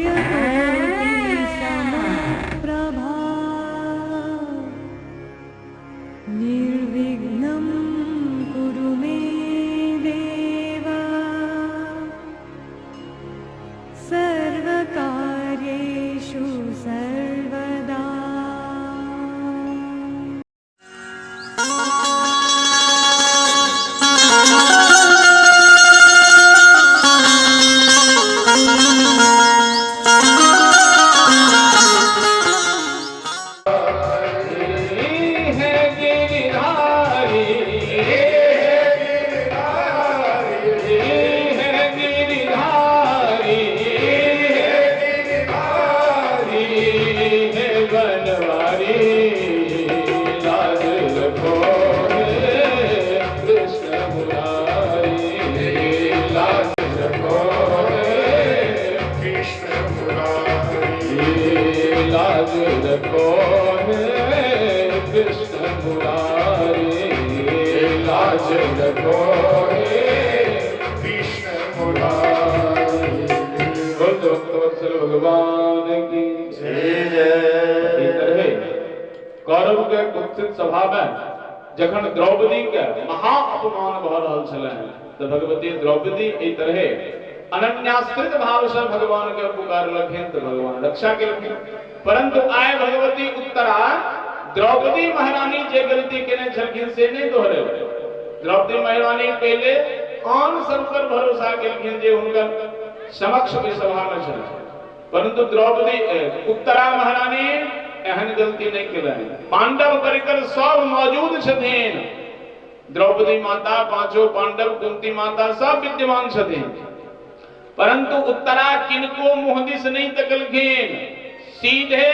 सूर्यकोटि समप्रभा निर्विघ्नं कुरु मे देव सर्वकार्येषु सर्वदा। है गिरिधारी, है गिरिधारी, है बनवारी, लाज रखो हे कृष्ण मुरारी, लाज रखो हे कृष्ण मुरारी, लाज रखो हे कृष्ण मुरारी, लाज रखो हे कृष्ण मुरारी। बोल दो भक्तवत्सल भगवान की जय जय। एहि तरहे कौरव के कुत्सित सभा में जखन द्रौपदी के महा अपमान भऽ रहल छलनि तऽ भगवती द्रौपदी एहि तरहे अनन्याश्रित भाव से भगवान के पुकारलखिन तऽ भगवान रक्षा केलखिन। परंतु आय भगवती उत्तरा द्रौपदी महारानी जे गलती केने छलखिन से नहि दोहरेलखिन। द्रौपदी महारानी पहिले आन सब पर भरोसा केलखिन जे हुनकर समक्ष ओहि सभा में छलखिन, परंतु द्रौपदी उत्तरा महारानी एहन गलती नहीं केलनि। पांडव परिकर सब मौजूद छथिन, द्रौपदी माता, पांचों पांडव, कुंती माता सब विद्यमान छथिन, परंतु उत्तरा किनको मुंह दिस नहीं तकलखिन, सीधे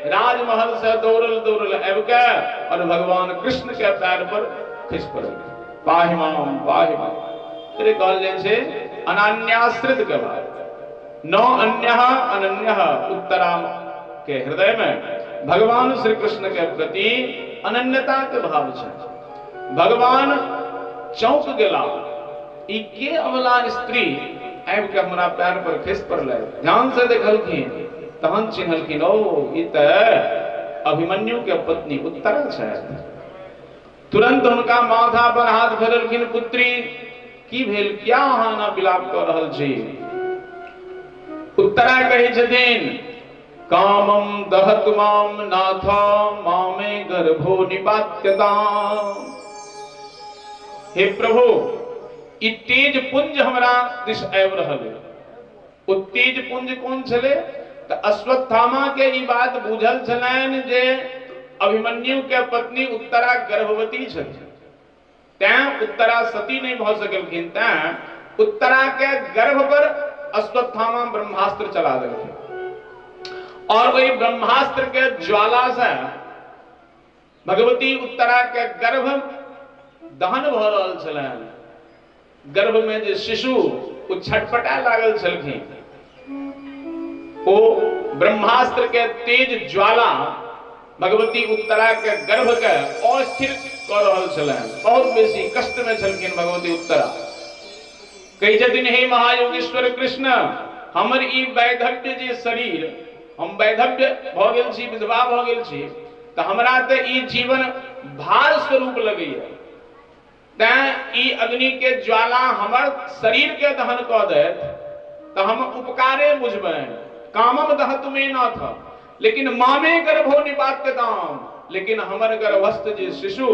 राजमहल से दौड़ल दौड़ल आबि के और भगवान कृष्ण के पैर पर खसि पड़लखिन। पाहि माम पाहि माम। तेरे कहल जाइ छै अनन्याश्रित के बाद न अन्यः अनन्यः। उत्तरा के हृदय में भगवान श्री कृष्ण के प्रति अनन्यता के भाव छै। भगवान चौंक गेला, ई के अबला स्त्री आबि के हमरा पैर पर खसि पड़लै। ध्यान से देखलखिन तहन चिन्हलखिन, ओ ई तऽ अभिमन्यु के पत्नी उत्तरा छथि। तुरंत हुनका माथा पर हाथ फेरलखिन, पुत्री की भेल, क्या अहाँ एना विलाप कऽ रहल छी? उत्तरा कहै छथिन, कामम दहतु माम नाथ मामे गर्भो निपात्यताम। हे प्रभु, ई तेज पुंज हमरा दिस आबि रहल है। ओ तेज पुंज कोन छलै? तऽ अश्वत्थामा के ई बात बुझल छलनि जे अभिमन्यु के पत्नी उत्तरा गर्भवती छथिन, तैं उत्तरा सती नहीं भऽ सकलखिन, तैं उत्तरा के गर्भ पर अश्वत्थामा ब्रह्मास्त्र चला देलखिन और वही ब्रह्मास्त्र के ज्वाला से भगवती उत्तरा के गर्भ दहन भऽ रहल छलनि। गर्भ में जे शिशु ओ छटपटा लागल छलखिन, ओ ब्रह्मास्त्र के तेज ज्वाला भगवती उत्तरा के गर्भ के अस्थिर कऽ रहल छलनि। बहुत बेसी कष्ट में छलखिन भगवती उत्तरा। कहै छथिन, हे महायोगेश्वर कृष्ण, हमर ई वैधव्य जे शरीर, हम वैधव्य भऽ गेल छी, विधवा भऽ गेल छी, तऽ हमरा तऽ ई जीवन भार स्वरूप लगैया, तैं ई अग्नि के ज्वाला हमर शरीर के दहन कऽ देत तऽ हम उपकारे बुझबनि। कामम दहतु मे नाथ, लेकिन मामे गर्भो निपात्यताम, लेकिन हमर गर्भस्थ जे शिशु,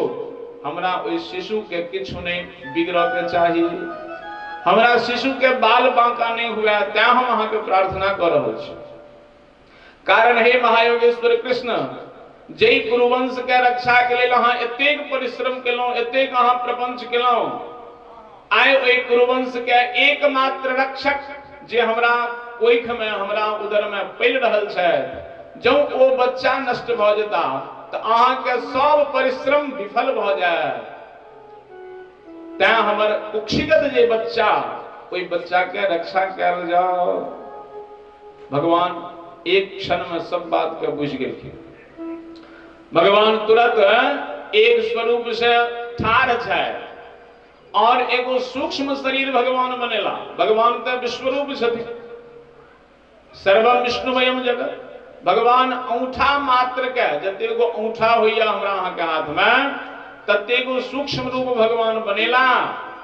हमरा ओहि शिशु के किछु नहि बिगड़ऽ के चाही, हमरा शिशु के बाल बांका नहि हुए, तैं हम अहाँके प्रार्थना कऽ रहल छी। कारण हे महायोगेश्वर कृष्ण, जै कुरुवंश के रक्षा के लेल अहाँ एतेक परिश्रम केलहुँ, एतेक अहाँ प्रपंच केलहुँ, आइ ओहि कुरुवंश के एकमात्र रक्षक जे हमरा कोख में, हमरा उदर में पलि रहल छथि, जौं ओ बच्चा नष्ट भऽ जेता तऽ अहाँके सब परिश्रम विफल भऽ जायत। तैं हमर कुक्षिगत जे बच्चा, ओहि बच्चा के रक्षा कयल जाओ। भगवान एक क्षण में सब बात के बुझि गेलखिन। भगवान तुरंत एक स्वरूप से ठाढ़ छथि और एगो सूक्ष्म शरीर भगवान बनेला। भगवान तऽ विश्वरूप छथिन, सर्वम विष्णुमयम जगत। भगवान औंठा मात्र के जतेक गो औंठा होइया हमरा अहाँ के हाथ में ततेक गो सूक्ष्म रूप भगवान बनेला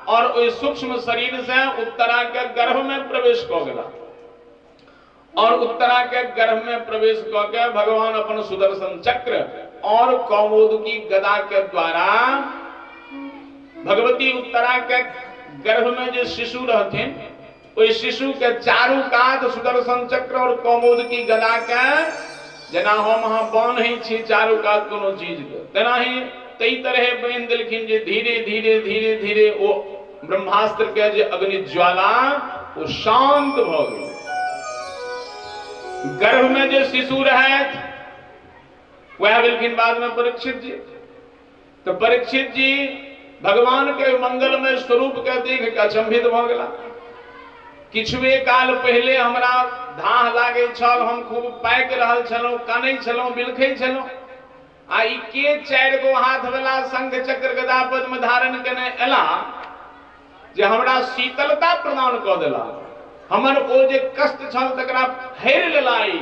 और ओहि सूक्ष्म शरीर से उत्तरा के गर्भ में प्रवेश क गेला और उत्तरा के गर्भ में प्रवेश क के भगवान अपन सुदर्शन चक्र और कौमोद की गदा के द्वारा भगवती उत्तरा के गर्भ में जो शिशु रहथिन ओहि शिशु के चारू कात सुदर्शन चक्र और कौमोद की गदा के जेना हम अहाँ बान्है छी चारू कात कोनो चीज के तेनाही तई तरह बान्हि देलखिन जे धीरे धीरे धीरे धीरे ओ ब्रह्मास्त्र के जे अग्नि ज्वाला ओ शांत भ गेल। गर्भ में जे शिशु रहथि वह भेलखिन बाद में परीक्षित जी। तो परीक्षित जी भगवान के मंगलमय स्वरूप के देख के अचंभित भ गेला। किछुए काल पहले हमरा धाह लागे छल, हम खूब पाकि रहल छलहुँ, कानै छलहुँ, बिलखै छलहुँ, आ ई के चारि गो हाथ वाला शंख चक्र गदा पद्म धारण केने एला जे हमरा शीतलता प्रदान कऽ देला, हमर ओ जे कष्ट छल तकरा हेर लेला, ई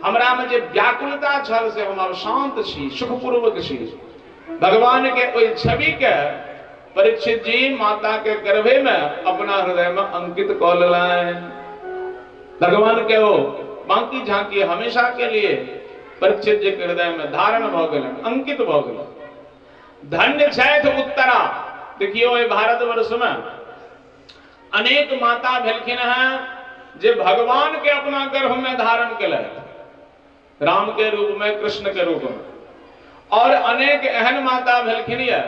हमरा में जे व्याकुलता छल से हम आब शांत छी, सुखपूर्वक छी। भगवान के ओहि छवि के परीक्षित जी माता के गर्भे में अपना हृदय में अंकित कऽ लेलनि। भगवान के ओ बांकी झांकी हमेशा के लिए परीक्षित जी के हृदय में धारण भ गेलनि, अंकित भ गेलनि। धन्य छथि उत्तरा। देखियो एहि भारतवर्ष में अनेक माता भेलखिन हैं जे भगवान के अपना गर्भ में धारण केलथि, राम के रूप में, कृष्ण के रूप में, और अनेक एहन माता भेलखिन ये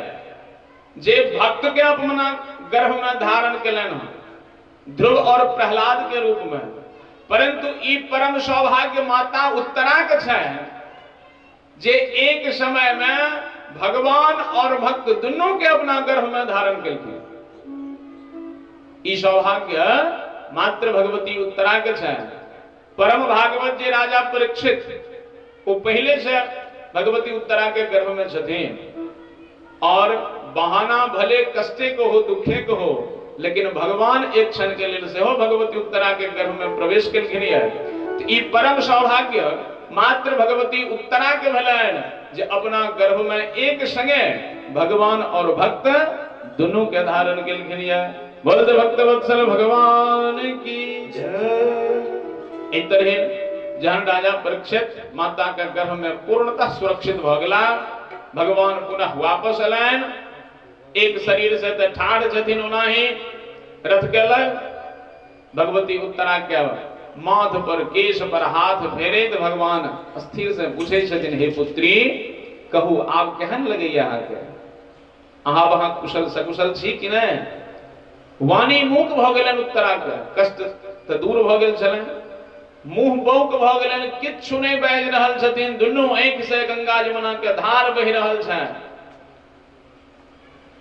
जे भक्त के अपना गर्भ में धारण केलनि हँ, ध्रुव और प्रहलाद के रूप में। परंतु ई परम सौभाग्य माता उत्तरा के छनि जे एक समय में भगवान और भक्त दुनू के अपना गर्भ में धारण केलखिन। ई सौभाग्य मात्र भगवती उत्तरा के छनि। परम भागवत जे राजा परीक्षित वो पहले से भगवती उत्तरा के गर्भ में छथिन और बहाना भले कष्टे को हो, दुखे को हो, लेकिन भगवान एक क्षण के लिए सेहो भगवती उत्तरा के गर्भ में प्रवेश केलखिन। तो ई परम सौभाग्य मात्र भगवती उत्तरा के भेलनि जे अपना गर्भ में एक संगे भगवान और भक्त दुनू के धारण केलखिन। बोलते भक्त वत्सल भगवान की जय। एहि तरह जहन राजा परीक्षित माता के गर्भ में पूर्णतः सुरक्षित भ गेला, भगवान पुनः वापस अयलनि। एक शरीर से त ठाढ़ छथिन ओनाही रथ के लग भगवती उत्तरा के माथ पर केश पर हाथ फेरैत भगवान स्थिर से पूछै छथिन, हे पुत्री कहू आब केहन लगैया अहाँके, अहाँ वहाँ कुशल सकुशल छी कि नहि? वाणी मूक भ गेलनि उत्तरा के, कष्ट त दूर भ गेल छलनि, मुंह बौक भ गेलनि, किछु नहि बाजि रहल छथिन, दुनू आँखि से गंगा जमुना के धार बहि रहल छनि,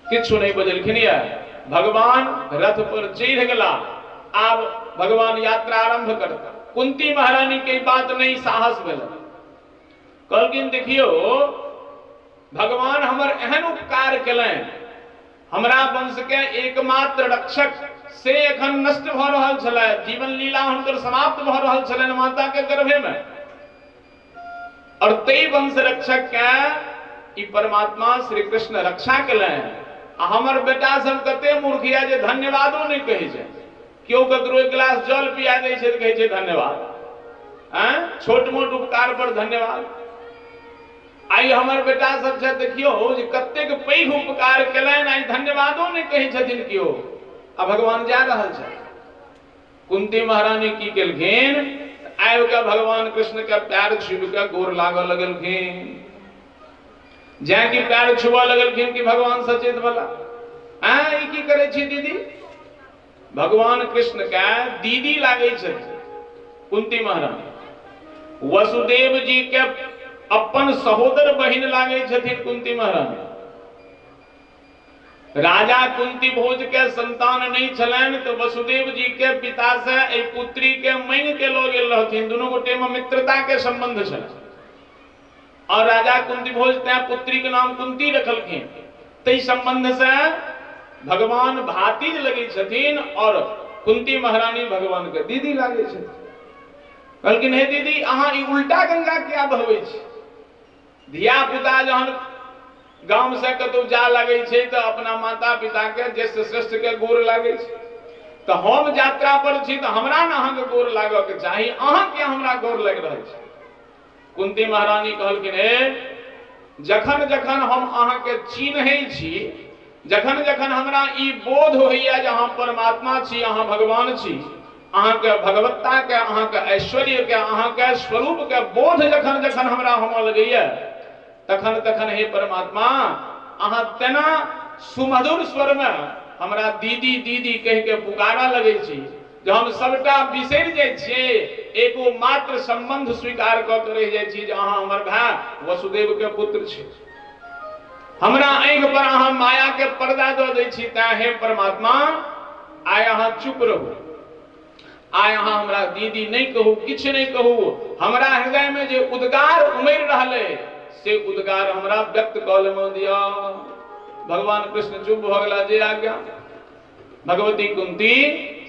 किछु नहीं बजलखिन। ये भगवान रथ पर चढ़ गेला। आब भगवान यात्रा आरंभ करता। कुंती महारानी के बात नहीं साहस भेल, कहलखिन देखियो भगवान हमर एहन उपकार केलनि, हमरा वंश के एकमात्र रक्षक से एखन नष्ट भ रहल छलै, जीवन लीला हुनकर समाप्त भ रहल छलनि माता के गर्भे में, और तै वंश रक्षक के ई परमात्मा श्री कृष्ण रक्षा केलनि। आ हमर बेटा सब कते मूर्ख या जे धन्यवादो नहीं कहै छै, केओ ककरो एक गिलास जल पिया दै छै तऽ कहै छै धन्यवाद, आँ छोट मोट उपकार पर धन्यवाद। आइ हमर बेटा सब छै देखियो जे कतेक पैघ उपकार केलनि, आइ धन्यवादो नहीं कहै छथिन केओ, आ भगवान जा रहल छै। कुंती महारानी की केलखिन, आबि कऽ भगवान कृष्ण के पैर छुबि कऽ गोर लागऽ लगलखिन। जैं कि पैर छुबऽ लगलखिन कि भगवान सचेत भला, आँ ई की करै छी दीदी? भगवान कृष्ण के दीदी लागै छथिन कुंती महारानी, वसुदेव जी के अपन सहोदर बहिन लागै छथिन कुंती महारानी। राजा कुंती भोज के संतान नहीं छलनि तो वसुदेव जी के पिता से एहि पुत्री के मांगि के लऽ गेल रहथिन, दुनू गोटे में मित्रता के संबंध छलनि। और राजा कुंती भोज तैं पुत्री के नाम कुंती रखलखिन, तै संबंध से भगवान भातिज लगै छथिन और कुंती महारानी भगवान के दीदी लागै छथिन। कहलखिन हे दीदी अहाँ ई उल्टा गंगा किया बहबै छी? धिया पुता जहन गाम से कतौ जा लगै छै तऽ अपना माता पिता के ज्येष्ठ श्रेष्ठ के गोर लागै छै। तऽ हम यात्रा पर छी तऽ हमरा ने अहाँके गोर लागऽ के चाही, अहाँके हमरा गोर लागि रहल छै। कुंती महारानी कहलखिन हे जखन जखन हम अहाँके चिन्है छी, जखन जखन हमरा ई बोध होइया जे अहाँ परमात्मा छी, अहाँ भगवान छी, अहाँके भगवत्ता के, अहाँके ऐश्वर्य के, अहाँके स्वरूप के बोध जखन जखन हमरा होमऽ लगैया तखन तखन हे परमात्मा अहाँ तेना सुमधुर स्वर में हमरा दीदी दीदी कह के पुकारा लगै छी जे हम सबटा बिसरि जाइ छियै, एको मात्र संबंध स्वीकार कऽ के रहि जाइ छी जे अहाँ हमर भाय वसुदेव के पुत्र छी। हमरा आँखि पर अहाँ माया के पर्दा दऽ दै छी, तैं हे परमात्मा आइ अहाँ चुप रहू, आइ अहाँ हमरा दीदी नहि कहू, किछु नहि कहू। हमरा हृदय में जे उद्गार उमड़ि रहल अइ से उद्गार हमरा व्यक्त कऽ लेबऽ दिअ। भगवान कृष्ण चुप भऽ गेला, जे आज्ञा। भगवती कुंती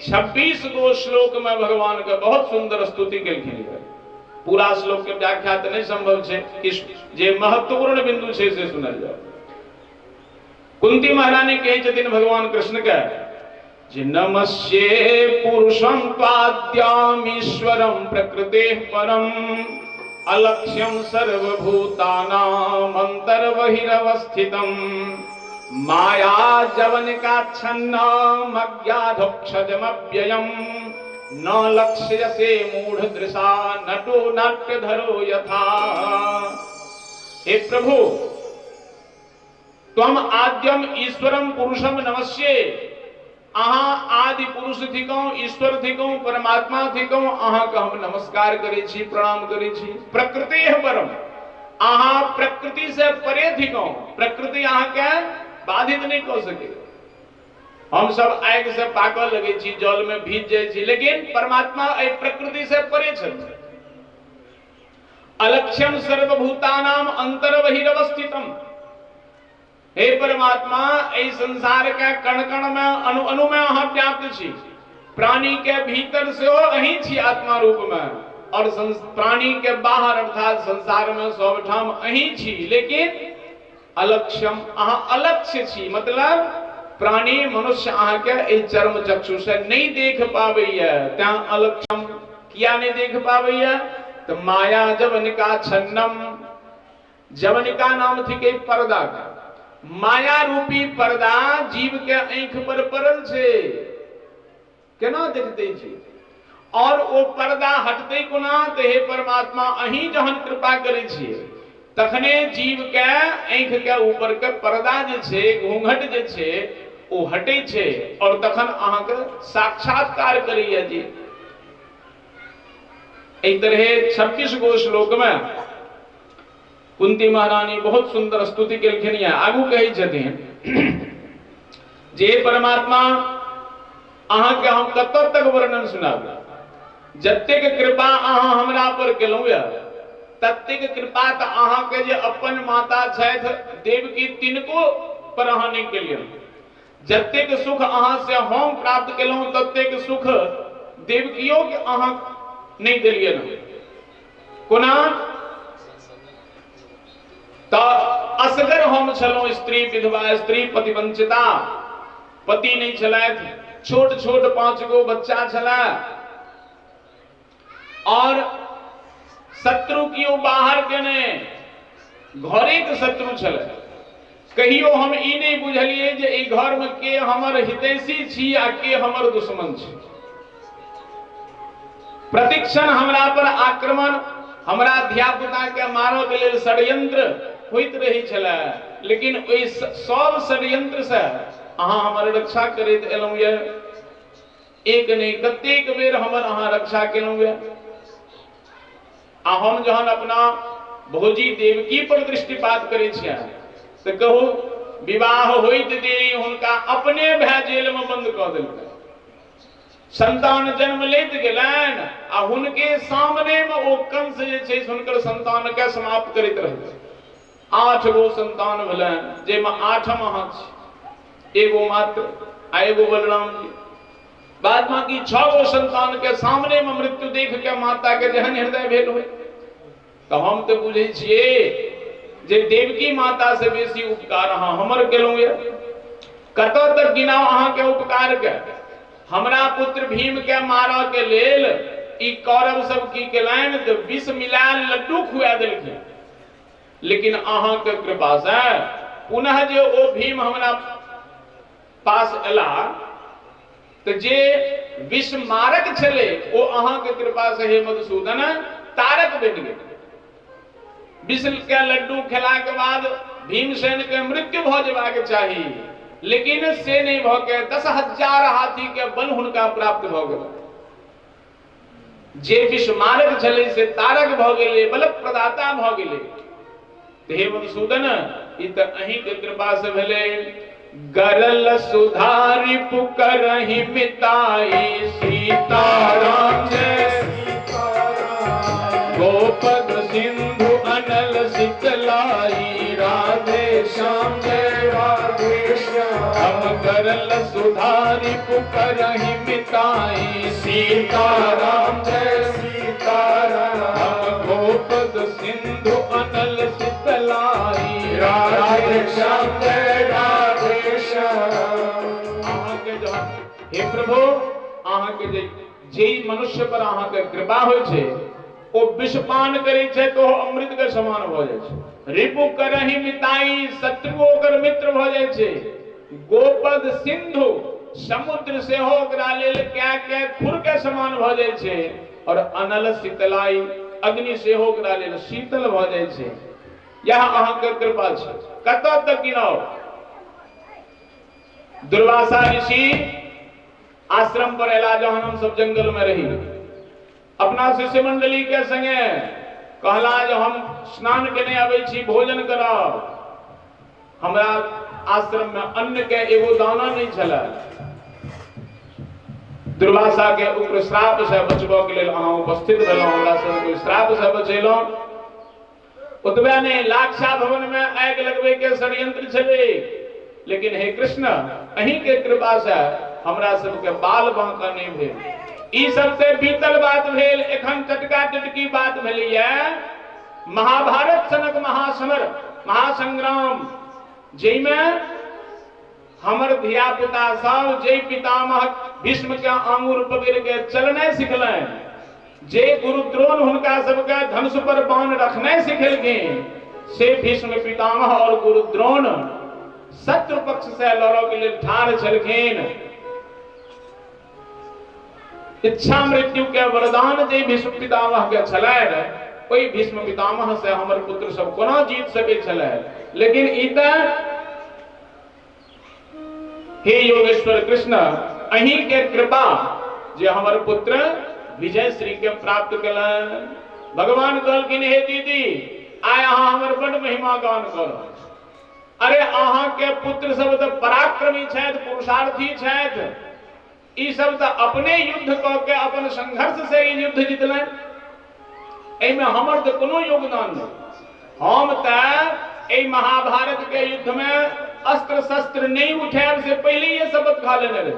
26 गो श्लोक में भगवान के बहुत सुंदर स्तुति केलखिन। पूरा श्लोक के व्याख्या तऽ नहि संभव छै, किछु जे महत्वपूर्ण बिंदु छै से सुनल जाओ। कुंती महारानी कहै छथिन भगवान कृष्ण के जे नमस्ये पुरुषं त्वाद्यामीश्वरं प्रकृतेः परम अलक्ष्यं सर्वभूतानां अन्तर्बहिरवस्थितं माया जवनिकाच्छन्नमज्ञाधोक्षजमव्ययं न लक्ष्यसे मूढ़दृशा नटो नाट्यधरो यथा। हे प्रभु, त्वम आद्यम ईश्वरम पुरुषम नमस्ये। अहाँ आदि पुरुष थिकौं, ईश्वर थिकौं, परमात्मा थिकौं, अहाँके हम नमस्कार करै छी, प्रणाम करै छी। प्रकृतिः परम, अहाँ प्रकृति से परे थिकौं, प्रकृति अहाँके बाधित नहीं कऽ सके। हम सब आगि से पाकऽ लगै छी, जल में भीज जाइ छी, लेकिन परमात्मा एहि प्रकृति से परे छथि। अलक्ष्यम सर्वभूतानाम अंतर्बहिरवस्थितम। हे परमात्मा, एहि संसार के कण कण में, अणु अणु में अहाँ व्याप्त छी। प्राणी के भीतर सेहो अहीं छी आत्मा रूप में, और प्राणी के बाहर अर्थात संसार में सब ठाम अहीं छी, लेकिन अलक्ष्यम, अहाँ अलक्ष्य छी। मतलब प्राणी मनुष्य अहाँके एहि चर्म चक्षु से नहीं देख पाबैया, तैं अलक्ष्यम। किया नहीं देख पाबैया? तो माया जवनिका छन्नम, जवनिका नाम थिकै पर्दा का, माया रूपी पर्दा जीव के आँखि पर पड़ल छै, केना देखते छी? और ओ पर्दा हटते कोना? तो हे परमात्मा अहीं जहन कृपा करै छियै तखने जीव के आँखि के ऊपर के पर्दा जे छै, घूंघट जे छै, ओ हटै छै और तखन अहाँके साक्षात्कार करैया जी। एहि तरहे 26 गो श्लोक में कुंती महारानी बहुत सुंदर स्तुति केलखिन। आगू कहै छथिन जे परमात्मा अहाँके हम कतऽ तक वर्णन सुनाबी, जतेक कृपा अहाँ हमरा पर केलहुँ यऽ ततेक कृपा तऽ अहाँके जे अपन माता छथि देवकी तिनको पर अहाँ नहि केलियनि। जतेक सुख अहाँ से हम प्राप्त केलहुँ ततेक सुख देवकियो के अहाँ नहि देलियनि। कोना? तऽ असगर हम छलहुँ, स्त्री विधवा, स्त्री पतिवंचिता, पति नहीं छलथि, छोट छोट 5 गो बच्चा छला, और शत्रु कियो बाहर के ने, घरे के शत्रु छलै। कहियो हम ई नहीं बुझलिए जे ई घर में के हमर हितैषी छी आ के हमर दुश्मन छी। प्रतिक्षण हमरा पर आक्रमण, हमरा धिया पुता के मारऽ के लेल षड्यंत्र होइत रही छलै, लेकिन ओहि सब षड्यंत्र से अहाँ हमर रक्षा करैत एलहुँ ये। एक नहीं कतेक बेर हमर अहाँ रक्षा केलहुँ ये। आ हम जहन अपना भौजी देवकी पर दृष्टिपात करै छियै तऽ कहू विवाह होइत देरी हुनका अपने भाय जेल में बंद कऽ देलकै। संतान जन्म लैत गेलनि आ हुनके सामने में ओ कंस जे छै हुनकर संतान के समाप्त करैत रहलै। 8 गो संतान भेलनि, जाहिमे 8म अहाँ छी, एगो मात्र आ एगो बलराम जी। बाद बाकी 6 गो संतान के सामने में मृत्यु देख के माता के जेहन हृदय भेल होय। तो हम तो बुझै छियै जे देवकी माता से बेसी उपकार अहाँ हमर केलहुँ ये। कतऽ तक गिनाउ अहाँ के उपकार के। हमरा पुत्र भीम के मारऽ के लेल ई कौरव सब की केलनि तऽ विष मिलायल लड्डू खुआ देलखिन, लेकिन अहाँ के कृपा से पुनः जे ओ भीम हमरा पास एला तो जे विष मारक छले ओ अहाँ के कृपा से हे मधुसूदन तारक बनि गेल। विष के लड्डू खेला के बाद भीमसेन के मृत्यु भऽ जेबाक चाही, लेकिन से नहीं भऽ के 10,000 हाथी के बल हुनका प्राप्त भऽ गेल। जे विष मारक छले से तारक भऽ गेलै, बल प्रदाता भऽ गेलै। हे मधुसूदन ई तऽ अहीं के कृपा से भेलै। गरल सुधारी पुकरहि मिताई सीताराम जय सीताराम। गोपद सिंधु अनल शीतलाई राधे श्याम जय राधे श्याम। हम गरल सुधारी पुकरहि मिताई सीताराम जय सीताराम। हम गोपद सिंधु अनल शीतलाई राधे श्याम जय राधे श्याम। अहाँ के जहन हे प्रभु अहाँ के जे मनुष्य पर अहाँ के कृपा होइ छै ओ विषपान करै छै तो अमृत के समान भऽ जाइ छै। रिपु करहि मिताई शत्रु ओकर मित्र भऽ जाइ छै। गोपद सिंधु समुद्र सेहो ओकरा लेल कै के खुर के समान भऽ जाइ छै। और अनल शीतलाई अग्नि सेहो ओकरा लेल शीतल भऽ जाइ छै। यह अहाँ के कृपा छै। कतऽ तक गिनाउ। दुर्वासा ऋषि आश्रम पर एला जहन हम सब जंगल में रही, अपना शिष्य मंडली के संगे कहला जे हम स्नान के नहीं आबै छी, भोजन करब। हमरा आश्रम में अन्न के एगो दाना नहीं छलै। दुर्वासा के उग्र श्राप से बचबऽ के लेल अहाँ उपस्थित भेलहुँ, हमरा सबके श्राप से बचेलहुँ। ओतबे नहि, लाक्षा भवन में आगि लगबै के षड्यंत्र छलै, लेकिन हे कृष्ण अहीं के कृपा से हमरा सबके बाल बांका नहीं भेल। ई सब ते बीतल बात भेल, एखन टटका टटकी बात भेलैया महाभारत सनक महासमर महासंग्राम, जाहिमे हमर धिया पुता सब जे पितामह भीष्म के आंगुर पकड़ के चलनाइ सिखलनि, जे गुरु द्रोण हुनका सबके धनुष पर बाण रखनाइ सिखेलखिन, से भीष्म पितामह और गुरु द्रोण शत्रु पक्ष से लड़ऽ के लेल ठाढ़ छलखिन। इच्छा मृत्यु के वरदान जे भीष्म पितामह के छलनि, ओहि भीष्म पितामह से हमर पुत्र सब कोना जीत सकै छलै। लेकिन ई तऽ हे योगेश्वर कृष्ण अहीं के कृपा जे हमर पुत्र विजय श्री के प्राप्त केलनि। भगवान कहलखिन हे दीदी आइ अहाँ हमर बड महिमा गान कऽ रहल छी। अरे अहाँ के पुत्र सब तऽ पराक्रमी छथि, पुरुषार्थी छथि, ई सब तऽ अपने युद्ध कऽ के अपन संघर्ष से ई युद्ध जीतलनि, एहिमे हमर तऽ कोनो योगदान नहि। हम तऽ एहि महाभारत के युद्ध में अस्त्र शस्त्र नहीं उठायब से पहले ही शपथ खा लेने रहे,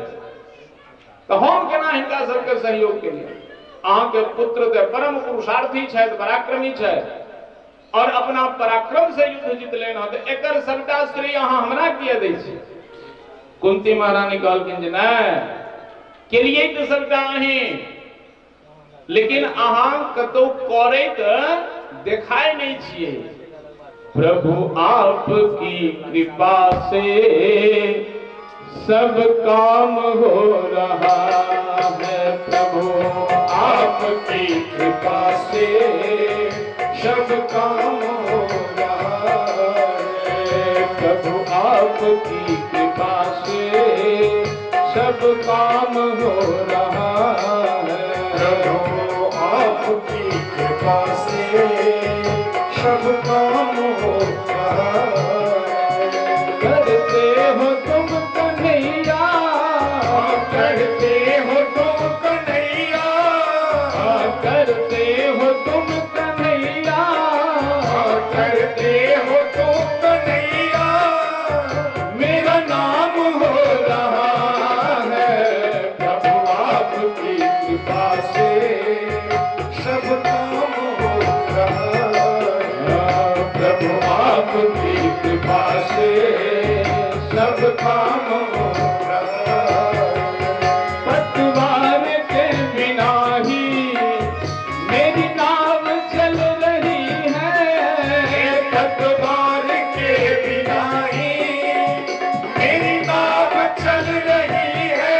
तो हम केना हिनका सबके सहयोग केलियै। अहाँ के पुत्र तऽ परम पुरुषार्थी छथि, पराक्रमी छथि और अपना पराक्रम से युद्ध जीत लेना, तऽ एकर सबटा श्रेय अहाँ हमरा किया दै छी। कुंती महारानी कहलखिन जे नहि केलियै तऽ सबटा अहीं, लेकिन अहाँ कतौ करैत देखाय नहीं छियै। प्रभु आपकी कृपा से सब काम हो रहा है, प्रभु आपकी कृपा से सब काम हो रहा है, प्रभु आपकी कृपा से सब काम हो रहा है, प्रभु आपकी कृपा से सब काम हो रहा है। करते हो तुम कन्हैया, करते हो तुम कन्हैया, करते हो तुम कन्हैया, करते हो तुम कन्हैया, मेरा नाम हो रहा है, प्रभु काम हो रहा है। पतवार के बिना ही मेरी नाव चल रही है, पतवार के बिना ही मेरी नाव चल रही है।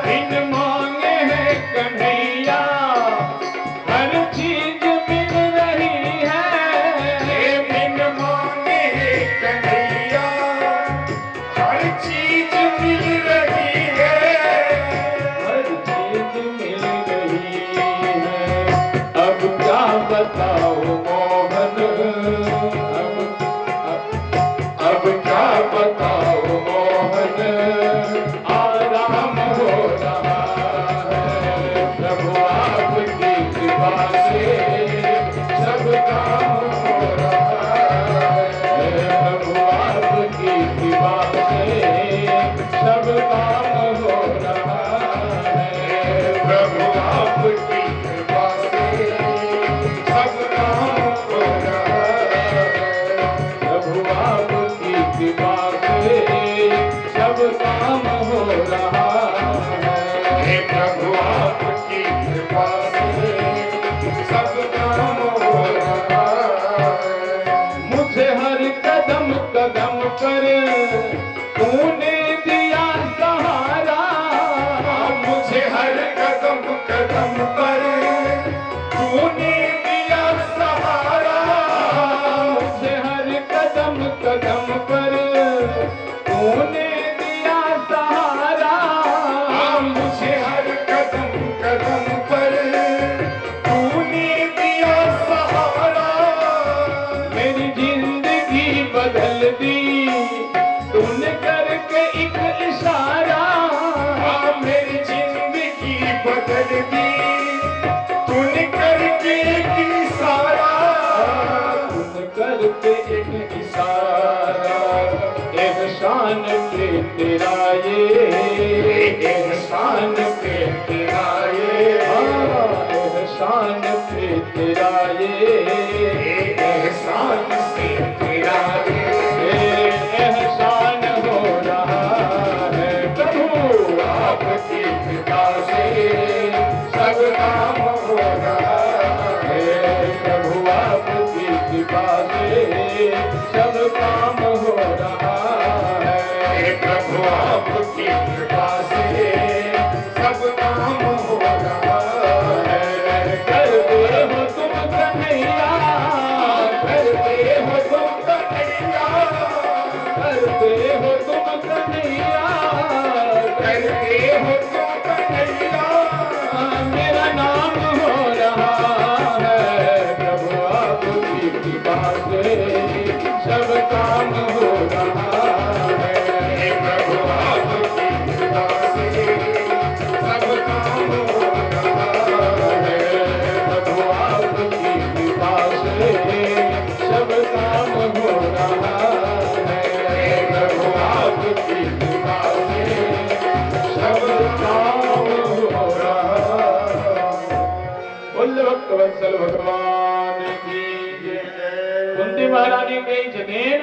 बिन मांगे है कन्हैया हर चीज मिल रही है, बिन मांगे है कन्हैया हर चीज मिल रही है, हर चीज मिल रही है। अब क्या बताओ मोहन, अब क्या बताओ मोहन, आराम हो रहा है प्रभु आपकी कृपा से सब काम हो रहा है। प्रभु आपकी कृपा से सब काम हो रहा है, प्रभु आपकी कृपा से सब काम हो रहा है। प्रभु आपकी कृपा से सब काम हो रहा है। प्रभु आपकी कृपा से सब काम हो रहा है। मुझे हर कदम कदम पर तूने दिया सहारा, मुझे हर कदम कदम पर तूने दिया सहारा, मुझे हर कदम कदम पर तूने दिया सहारा, मुझे हर कदम कदम पर तूने दिया सहारा। मेरी जिंदगी बदल दी तूने करके एक इशारा, मेरी जिंदगी बदल दी तूने करके एक इशारा, तूने करके एक इशारा। एहसान पे तेरा ये, एहसान पे तेरा ये, एहसान पे तेरा ये, एहसान से तेरा ये एहसान हो रहा है। प्रभु आपकी कृपा से सब काम हो रहा है, प्रभु आपकी कृपा से सब काम हो रहा है। प्रभु आपकी कृपा से सब काम हो रहा है। करते हो तुम कन्हैया, करते हो तुम कन्हैया, करते हो तुम कन्हैया, करते हो तुम कन्हैया, मेरा नाम हो रहा है। प्रभु आपकी कृपा से सब काम हो रहा है। प्रभु आपकी कृपा से सब काम हो रहा है। प्रभु आपकी कृपा से सब काम हो रहा है। प्रभु आपकी कृपा से सब काम हो रहा है। बोल भक्त वत्सल भगवान की जय। कुंती महारानी कहै छथिन,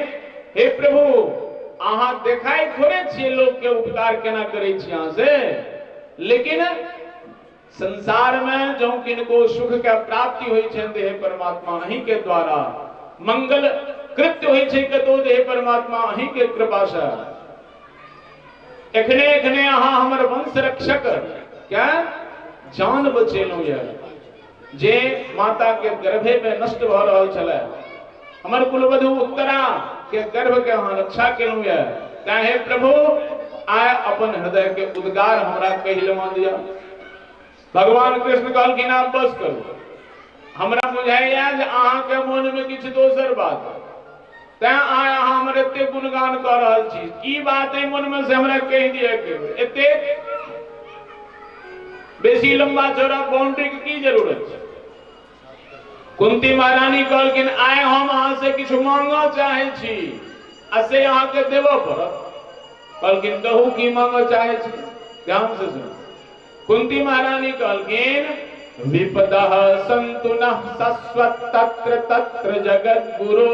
हे प्रभु अहाँ देखाइ थोड़े छियै लोक के उपकार केना करै छी अहाँ से, लेकिन संसार में जौं किनको सुख के प्राप्ति होइ छनि ते हे परमात्मा अहीं के द्वारा, मंगल कृत्य होइ छै कतौ ते हे परमात्मा अहीं के कृपा से। एखने एखने अहाँ हमर वंश रक्षक क्या जान बचेलहुँ ये, जे माता के गर्भे में नष्ट भऽ रहल छलै, हमर कुलवधु उत्तरा के गर्भ के अहाँ रक्षा केलहुँ ये। तैं हे प्रभु आय अपन हृदय के उद्गार हमरा कहि लेवा दिया। भगवान कृष्ण कहलखिन आब बस करू, हमरा बुझाइया जे अहाँ के मन में किछु दोसर बात है, तैं आय अहाँ हमर एते गुणगान कऽ रहल छी, की बात है मन में से हमरा कहि दिअ के। एते बेसी लंबा चौड़ा बाउंड्री के की जरूरत छै। कुंती महारानी कहलखिन आय हम अहाँ से किछु मांगऽ चाहै छी आ से अहाँके देबऽ पड़त। कहलखिन कहू की मांगऽ चाहै छी। ध्यान से सुनू। कुंती महारानी कहलखिन विपदः सन्तु नः शश्वत् तत्र तत्र जगद्गुरो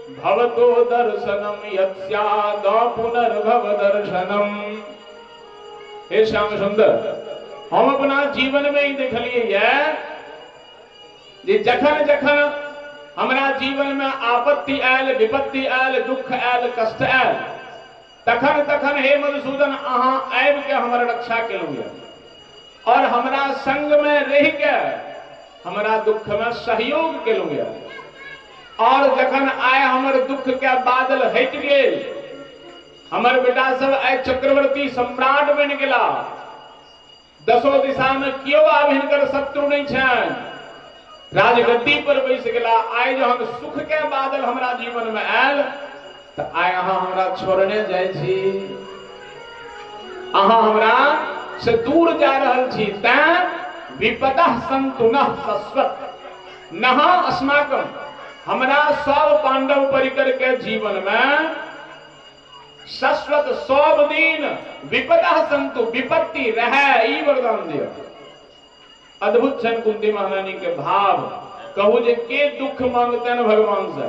भवतो दर्शनम यत्स्याद पुनर्भव दर्शनम। हे श्याम सुंदर, हम अपना जीवन में ही देखलिए जे जखन जखन हमरा जीवन में आपत्ति आयल, विपत्ति आयल, दुख आयल, कष्ट आयल, तखन तखन हे मधुसूदन अहाँ आबि के हमर रक्षा केलहुँ और हमरा संग में रह के हमरा दुख में सहयोग केलहुँ। और जखन आय हमर दुख के बादल हटि गेल, हमर बेटा सब आय चक्रवर्ती सम्राट बनि गेला, दसो दिशा में केओ आब हिनकर शत्रु नहीं छनि, राजगद्दी पर बैस गेला, आय जहन सुख के बादल हमरा जीवन में आयल तो आय अहाँ हमरा छोड़ने जाइ छी, अहाँ हमरा से दूर जा रहल छी। तैं विपदः सन्तु नः शश्वत नः अस्माकम, हमरा सब पांडव परिकर के जीवन में शश्वत सब दिन विपदः सन्तु विपत्ति रहे, ई वरदान दियौ। अद्भुत छनि कुंती महारानी के भाव। कहू जे के दुख मांगतनि भगवान से?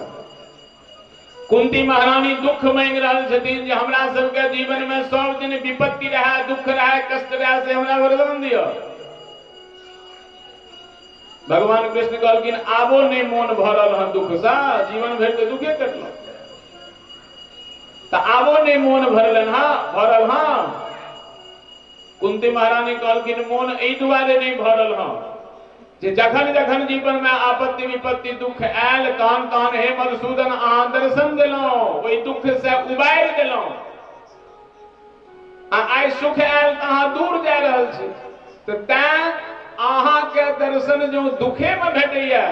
कुंती महारानी दुख मांगि रहल छथिन जे हमरा सबके जीवन में सब दिन विपत्ति रहे, दुख रहे, कष्ट रहे, से हमरा वरदान दियौ। भगवान कृष्ण कहलखिन आबो नहीं मोन भरल हन दुख से, जीवन भरि तो दुखे कटल, तो आबो नहीं मोन भरलन, हाँ भरल। हाँ कुंती महारानी कहलखिन मोन एहि दुआरे नहीं भरल हँ जे जखन जखन जीवन में आपत्ति विपत्ति दुख आयल तहन तहन हे मधुसूदन अहाँ दर्शन देलहुँ, ओहि दुख से उबारि देलहुँ, आ आइ सुख आयल तऽ अहाँ दूर जा रहल छी। तऽ तैं अहाँ के दर्शन जो दुखे में भेटैया,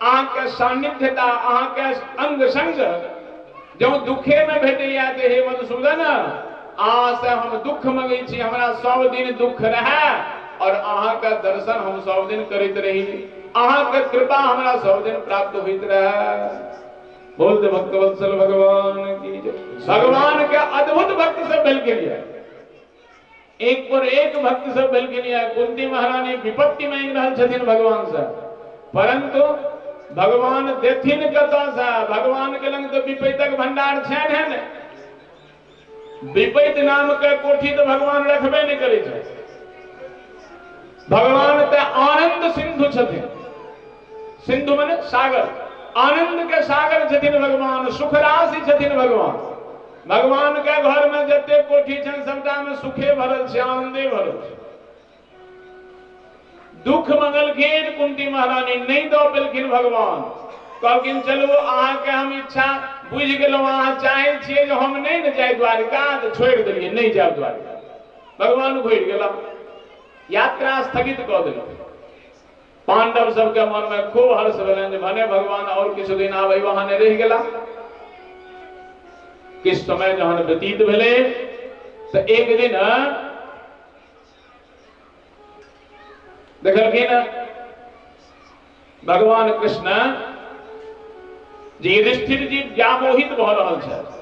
अहाँ के सान्निध्यता, अहाँ के अंग संग जो दुखे में भेटैया, तऽ हे मधुसूदन अहाँ से हम दुख मंगै छी, हमरा सब दिन दुख रहे और अहाँ के दर्शन हम सब दिन करैत रही, अहाँ के कृपा हमरा सब दिन प्राप्त होइत रहे। बोल दे भक्तवत्सल भगवान की जय। भगवान के अद्भुत भक्त सब भेलखिन, एक पर एक भक्त सब भेलखिन। कुंती महारानी विपत्ति मांगि रहल छथिन भगवान से, परंतु भगवान देथिन कतऽ से? भगवान के लग तऽ विपैतक भंडार छनि है ने, विपैत नाम के कोठी तो भगवान रखबे नहीं करै छै। भगवान तऽ आनंद सिंधु छथिन, सिंधु माने सागर, आनंद के सागर छथिन भगवान, सुख राशि छथिन भगवान। भगवान के घर में जते कोठी छनि सबटा में सुखे भरल छै, आनंदे भरल छै। दुख मंगलखिन कुंती महारानी, नहीं दऽ पेलखिन भगवान। कहलखिन चलू अहाँ के हम इच्छा बुझि गेलहुँ, अहाँ चाहै छियै जे हम नहीं ने जाय द्वारिका, तऽ छोड़ि देलियै, नहीं जायब द्वारिका। भगवान घुरि गेला, यात्रा स्थगित कऽ देलक। पांडव सबके मन में खूब हर्ष भेलनि जे भने भगवान और किछु दिन आब एहि बहाने रहि गेला। किछु समय जहन व्यतीत भेलै तऽ एक दिन देखलखिन भगवान कृष्ण जे युधिष्ठिर जी व्यामोहित भऽ रहल छथि,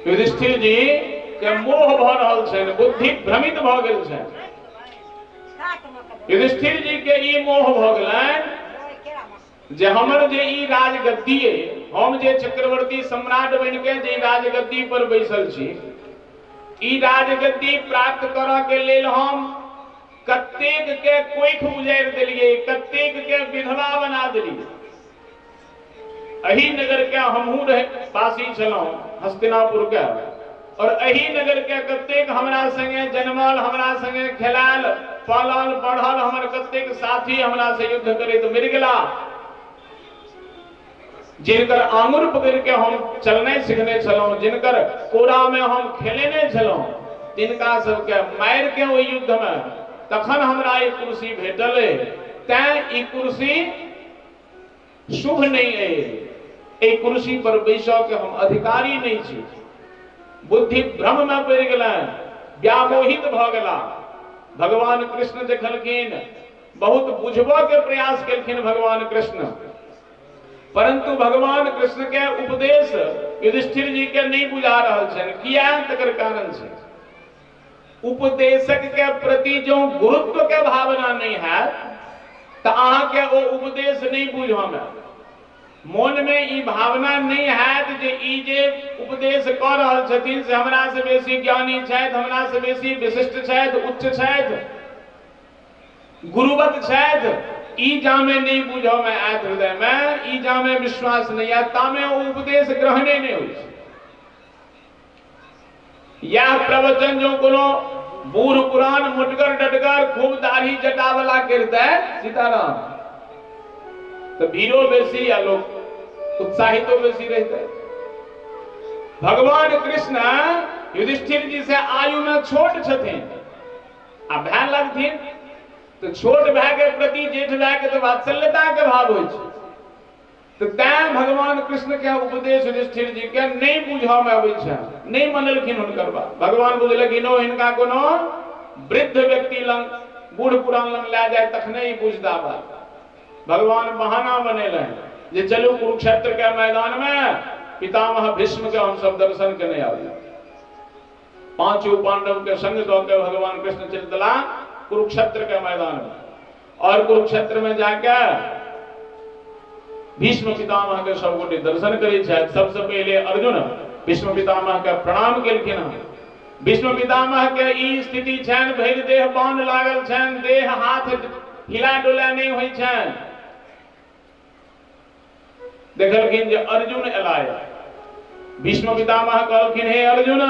युधिष्ठिर जी के मोह भऽ रहल छनि, बुद्धि भ्रमित भऽ गेल छनि। युधिष्ठिर जी के ई मोह भऽ गेलनि जे हमर जे ई राजगद्दी अइ, हम जे चक्रवर्ती सम्राट बनि के जे राजगद्दी पर बैसल छी, ई राजगद्दी प्राप्त करऽ के लेल हम कतेक के कोइख उजाड़ि देलियै, कतेक के विधवा बना देलियै। एहि नगर के हमहूँ रहे वासी छलहुँ हस्तिनापुर के, और एहि नगर के कतेक हमरा संगे जन्मल, हमरा संगे खेलायल पलल बढ़ल हमर कतेक साथी हमरा से युद्ध करैत मरि गेला, जिनकर आंगुर पकड़ के हम चलने सीखने छलहुँ, जिनकर कोरा में हम खेलेने छलहुँ, तिनका सबके मारि के ओहि युद्ध में तखन हमरा ई कुर्सी भेटल। तैं ई कुर्सी शुभ नहीं है, एहि कुर्सी पर बैसऽ के हम अधिकारी नहीं छी। बुद्धि भ्रम में पड़ि गेलनि, व्यामोहित भऽ गेला। भगवान कृष्ण देखलखिन, बहुत बुझबऽ के प्रयास केलखिन भगवान कृष्ण, परंतु भगवान कृष्ण के उपदेश युधिष्ठिर जी के नहीं बुझा रहल छनि। किया? तकर कारण छै उपदेशक के प्रति जो गुरुत्व के भावना नहीं है तो अहाँ के ओ उपदेश नहीं बुझऽ में। मन में ई भावना नहीं हैत जे ई जे उपदेश क रहल छथिन से हमरा से बेसी ज्ञानी छथि, हमरा से बेसी विशिष्ट छथि, उच्च छथि, गुरुवत छथि, ई जामे नहीं बुझऽ में आयत हृदय में, ई जामे विश्वास नहीं आयत, तामे ओ उपदेश ग्रहणे नहीं होइ छै। यह प्रवचन जो कोनो बूढ़ पुरान मोटगर डटगर खूब दाढ़ी जटा वाला करितै सीताराम तो भीड़ो बेसी आ लोग उत्साहितो बेसी रहते। भगवान कृष्ण युधिष्ठिर जी से आयु में छोट छथिन आ भाय लगथिन तो छोट भाय के प्रति जेठ भाय के तो वात्सल्यता के भाव होइ छै। तो तैं भगवान कृष्ण के उपदेश युधिष्ठिर जी के नहीं बुझऽ में अबै छै, नहीं मनलखिन हुनकर बात। भगवान बुझलखिन ओ हिनका कोनो वृद्ध व्यक्ति लंग बूढ़ पुरान लंग लए जाय तखने ही बुझता बात। भगवान बहाना बनेलनि जे चलू कुरुक्षेत्र के मैदान में पितामह भीष्म के हम सब दर्शन केने आबी। पांचों पांडव के संग दऽ के भगवान कृष्ण चलि देला कुरुक्षेत्र के मैदान में और कुरुक्षेत्र में जाके भीष्म पितामह के सब गोटे दर्शन करै छथि। सबसे पहले अर्जुन भीष्म पितामह के प्रणाम केलखिन हन। भीष्म पितामह के ई स्थिति छनि, भरि देह बाण लागल छनि, देह हाथ हिला डोला नहीं होइ छनि। देखलखिन जे अर्जुन एला। भीष्म पितामह कहलखिन हे अर्जुन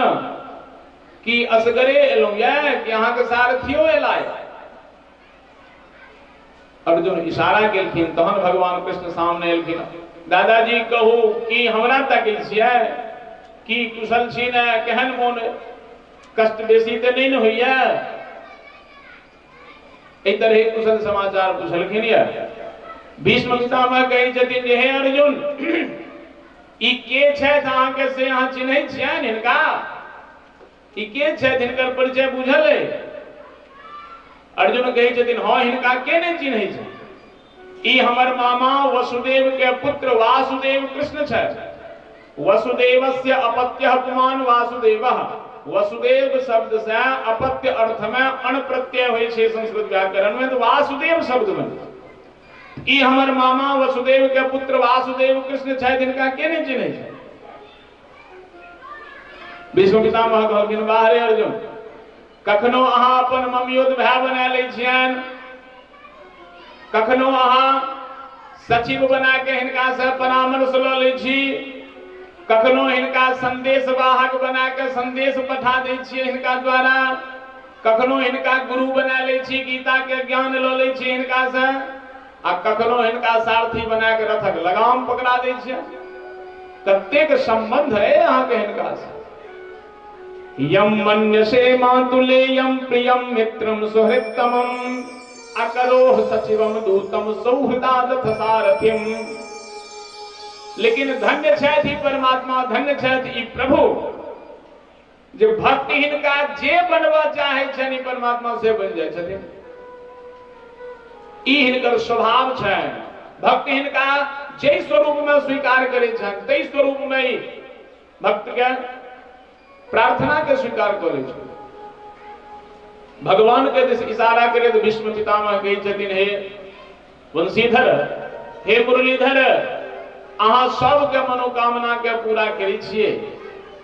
की असगरे एलहुं ये कि अहाँ के सारथियो एला। अर्जुन इशारा केलखिन तहन भगवान कृष्ण सामने एलखिन। दादाजी कहू कि हमरा तकै छियै, की कुशल छी ने, केहन मोन, कष्ट बेसी तऽ नहीं ने होइया? एहि तरह कुशल समाचार पुछलखिन ये। भीष्म पितामह कहै छथिन जे हे अर्जुन ई के छथि अहाँके से अहाँ चिन्है छियनि हिनका? ई के छथि हिनकर परिचय बुझल अइ? अर्जुन कहै छथिन हँ हिनका के नहि चिन्है छै, ई हमर मामा वसुदेव के पुत्र वासुदेव कृष्ण छथि। वसुदेवस्य अपत्यः पुमान वासुदेवः। वसुदेव शब्द से अपत्य अर्थ में अण प्रत्यय होइ छै संस्कृत व्याकरण में, तो वासुदेव शब्द बने। ई हमर मामा वसुदेव के पुत्र वासुदेव कृष्ण छथि, हिनका के नहि चिन्है छै? भीष्म पितामह कहलखिन वाह रे अर्जुन, कखनो अहाँ अपन ममियोत भाय बना लै छियनि, कखनो अहाँ सचिव बना के हिनका से परामर्श लऽ लै छी, कखनो हिनका संदेश वाहक बना के संदेश पठा दै छियै हिनका द्वारा, कखनो हिनका गुरु बना लै छी, गीता के ज्ञान लऽ लै छी हिनका से, आ कखनो हिनका सारथी बना के रथक लगाम पकड़ा दै छियै। कतेक संबंध है अहाँके हिनका से। यम मन्यसे मातुलेयं प्रियं मित्रं सुहृत्तमं अकरोह सचिवं दूतम सौहृदादथ सारथिम। लेकिन धन्य छथि परमात्मा, धन्य छथि ई प्रभु जे भक्ति हिनका जे बनबऽ चाहै छनि परमात्मा से बनि जाइ छथिन। ई हिनकर स्वभाव छनि। भक्ति हिनका जाहि स्वरूप में स्वीकार करै छनि ताहि स्वरूप में ही भक्त के प्रार्थना के स्वीकार कऽ लै छथिन। भगवान के दिस इशारा करैत भीष्म पितामह कहै छथिन हे वंशीधर, हे मुरलीधर, अहाँ सबके मनोकामना के पूरा करै छियै,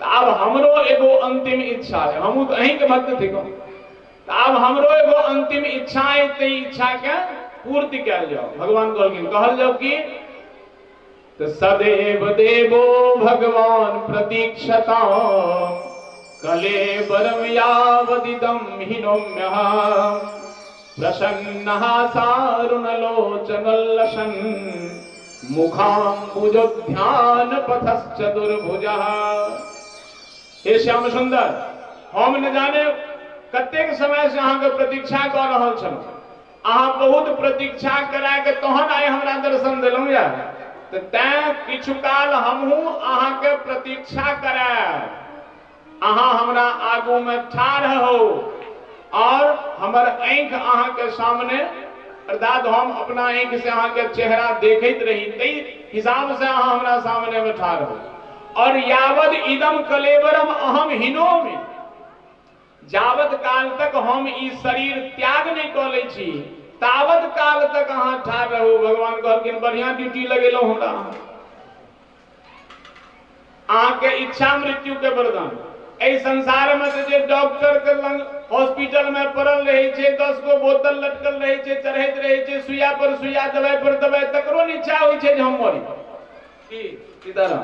आब हमरो एगो अंतिम इच्छा है, हमहूँ तऽ अहींके भक्त थिकहुँ, आब हमरो एगो अंतिम इच्छा है, ताहि इच्छा के पूर्ति कयल जाओ। भगवान कहलखिन कहल जाओ कि तो सदैव देवो भगवान प्रतीक्षता कलेवरम यावदिदं हिनोम्यहं प्रसन्नः सारुणलोचनलसन मुखाम्बुजोध्यान पथश्च दुर्भुजः। हे श्याम सुंदर, हम न जाने कतेक समय से अहाँके प्रतीक्षा कऽ रहल छलहुँ, अहाँ बहुत प्रतीक्षा करा के तहन आइ हमरा दर्शन देलहुँ या, तऽ तैं किछु काल हमहूँ अहाँके प्रतीक्षा करायब। अहाँ हमरा आगू में ठाढ़ हो और हमर आँखि अहाँके सामने, अर्थात हम अपना आँखि से अहाँके चेहरा देखैत रही ताहि हिसाब से अहाँ हमरा सामने में ठाढ़ हो। और यावद इदम कलेवरम अहम हिनोमि, जावत काल तक हम ई शरीर त्याग नहीं कऽ लै छी तावत काल तक अहाँ ठाढ़ रहू। भगवान कहलखिन बढ़िया ड्यूटी लगेलहुँ हमरा। अहाँके इच्छा मृत्यु के वरदान। एहि संसार में जे डॉक्टर के लग हॉस्पिटल में पड़ल रहे छै, 10 गो बोतल लटकल रहे छै, चढ़ैत रहे छै, सुइया पर सुइया, दवाई पर दवाई, तकरो नहि इच्छा होइ छै जे हम मरी। की सीताराम,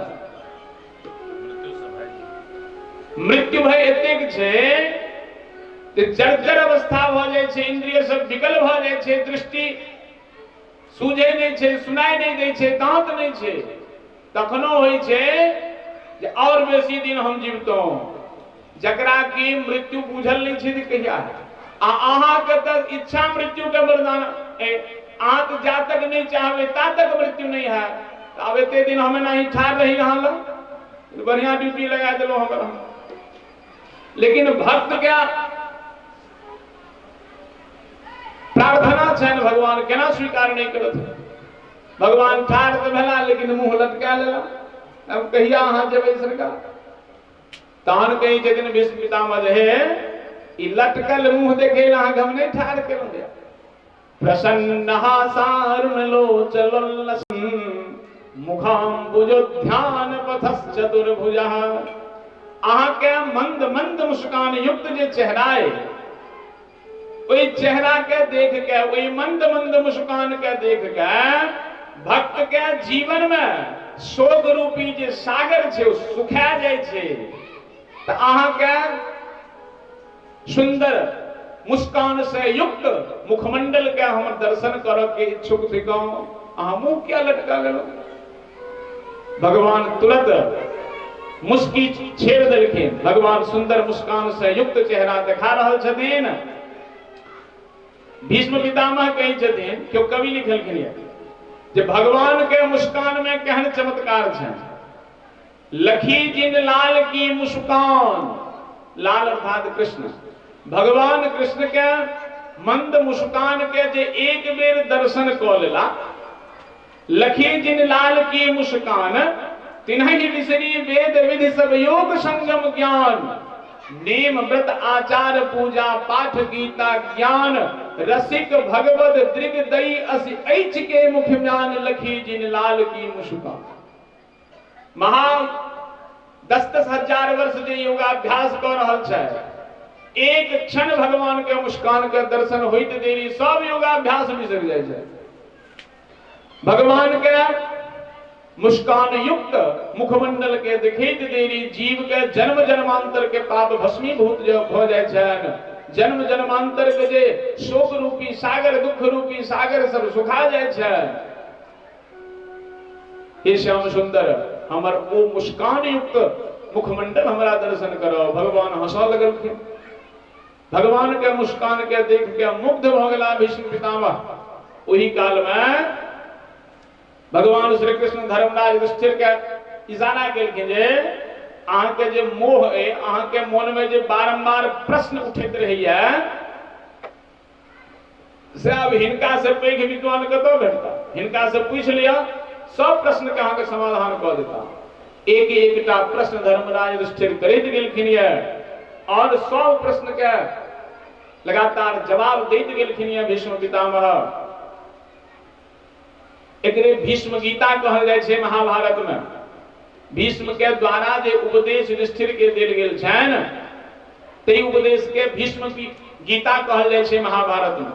मृत्यु भय एतेक छै जे जर्जर अवस्था भऽ जाइ छै, इंद्रिय सब विकल भऽ जाइ छै, दृष्टि सूझै नहि छै, सुनाइ नहि दै छै, दांत नहि छै, तखनो होइ छै जे और बेसी दिन हम जीवतहुँ। जकरा की मृत्यु बुझल नहि छै जे कहिया है। आ अहाँके तऽ इच्छा मृत्यु के वरदान, अहाँ तऽ जा तक नहि चाहबै ता तक मृत्यु नहि है। आब एते दिन हम एनाही ठाढ़ रही अहाँ लग, बढ़िया ड्यूटी लगा देलहुँ हमरा। लेकिन भक्त के प्रार्थना छनि भगवान केना स्वीकार नहि करत। भगवान ठाढ़ तऽ भेला लेकिन मुँह लटका लेला, अब कहिया अहाँ जेबै सरकार। तहन कहै छथिन भीष्म पितामह जे हे ई लटकल मुँह देखै लए अहाँके हम नहि ठाढ़ केलहुँ। प्रसन्न हासारुण लोचलोल्लसन मुखाम्बुजोध्यान पथश्चतुर्भुजः। अहाँके मंद मंद मुस्कान युक्त जे चेहरा अइ, ओहि चेहरा के देख के, ओहि मंद मंद मुस्कान के देख के भक्त के जीवन में शोक रूपी जे सागर छै ओ सुखा जाइ छै। तऽ अहाँके सुंदर मुस्कान से युक्त मुखमंडल के हम दर्शन करऽ के इच्छुक थिकहुँ, अहाँ मुँह किया लटका लेलहुँ। भगवान तुरंत मुस्की छेड़ देलखिन। भगवान सुंदर मुस्कान से युक्त चेहरा देखा रहल छथिन। भीष्म पितामह कहै छथिन, केओ कवि लिखलखिन जे भगवान के मुस्कान में केहन चमत्कार छै। लखी जिन लाल की मुस्कान, लाल अर्थात कृष्ण, भगवान कृष्ण के मंद मुस्कान के जे एक बेर दर्शन कऽ लेला, लखी जिन लाल की मुस्कान तिन्हि बिसरी वेद विधि सब योग संगम ज्ञान, नेम व्रत आचार पूजा पाठ गीता ज्ञान, रसिक भगवत दृग दई अस ऐच के मुख म्यान, लखी जिन लाल की मुस्कान। महा 10-10 हजार वर्ष जे योगाभ्यास कऽ रहल छै, एक क्षण भगवान के मुस्कान के दर्शन होइत देरी सब योगाभ्यास बिसरि जाइ छै। भगवान के मुस्कान युक्त मुखमंडल के देखैत देरी जीव के जन्म जन्मांतर के पाप भस्मीभूत भऽ जाइ छनि। जन्म जन्मांतर के जे शोक रूपी सागर, दुख रूपी सागर सब सुखा जाइ छै। हे श्याम सुंदर, हमर ओ मुस्कान युक्त मुखमंडल हमरा दर्शन करो। भगवान हंसऽ लगलखिन। भगवान के मुस्कान के देख के मुग्ध भऽ गेला भीष्म पितामह। ओही काल में भगवान श्री कृष्ण धर्मराज युधिष्ठिर के इशारा केलखिन जे अहाँके जे मोह अइ, अहाँके मन में जे बारंबार प्रश्न उठैत रहैया, से अब हिनका से पैघ विद्वान कतऽ भेटता। हिनका से पूछि लिअ, सब प्रश्न के अहाँके समाधान कऽ देता। एक एकटा प्रश्न धर्मराज युधिष्ठिर करैत गेलखिन ये और सब प्रश्न के लगातार जवाब दैत गेलखिन ये भीष्म पितामह। एकरे भीष्म गीता कहल जाइ छै महाभारत में। भीष्म के द्वारा जे उपदेश युधिष्ठिर के देल गेल छनि, तै उपदेश के भीष्म गीता कहल जाइ छै महाभारत में।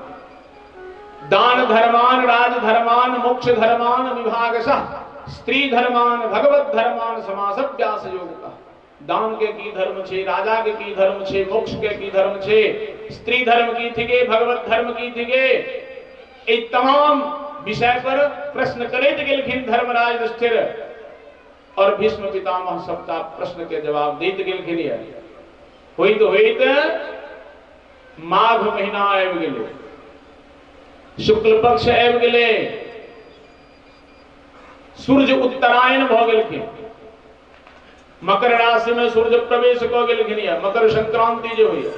दान धर्मान, राज धर्मान, मोक्ष धर्मान विभागशः, स्त्री धर्मान, भगवत धर्मान समास व्यास योग। दान के की धर्म छे, राजा के की धर्म छे, मोक्ष के की धर्म छे, स्त्री धर्म की थिके, भगवत धर्म की थिके, ए तमाम विषय पर प्रश्न करैत गेलखिन धर्मराज युधिष्ठिर और भीष्म पितामह सबटा प्रश्न के जवाब दैत गेलखिन। होइत होइत माघ महीना आबि गेलै, शुक्ल पक्ष आबि गेलै, सूर्य उत्तरायण भऽ गेलखिन, मकर राशि में सूर्य प्रवेश कऽ गेलखिन। मकर संक्रांति जे होइए,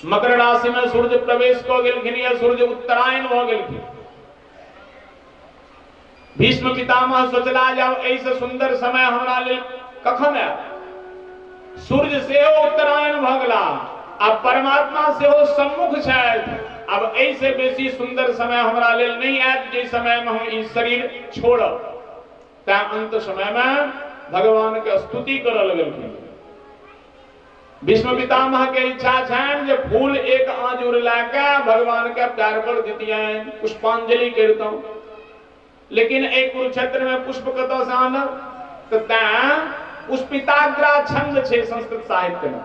मकर राशि में सूर्य प्रवेश कऽ गेलखिन, सूर्य उत्तरायण भऽ गेलखिन। भीष्म पितामह सोचला जाओ एहिसँ सुंदर समय हमरा लेल कखन आयत। सूर्य सेहो उत्तरायण भऽ गेला, आब परमात्मा सेहो सम्मुख छथि, अब एहिसँ बेसी सुंदर समय हमरा लेल नहि आयत जे समय में हम ई शरीर छोड़ब। तैं अंत समय में भगवान के स्तुति करऽ लगलखिन। भीष्म पितामह के इच्छा छनि जे फूल एक आँजुर लए के भगवान के पैर पर दितियनि, पुष्पांजलि करितहुँ, लेकिन एक कुरुक्षेत्र में पुष्प कतऽ से आनब? तऽ तैं पुष्पिताग्रा छंद छै संस्कृत साहित्य में।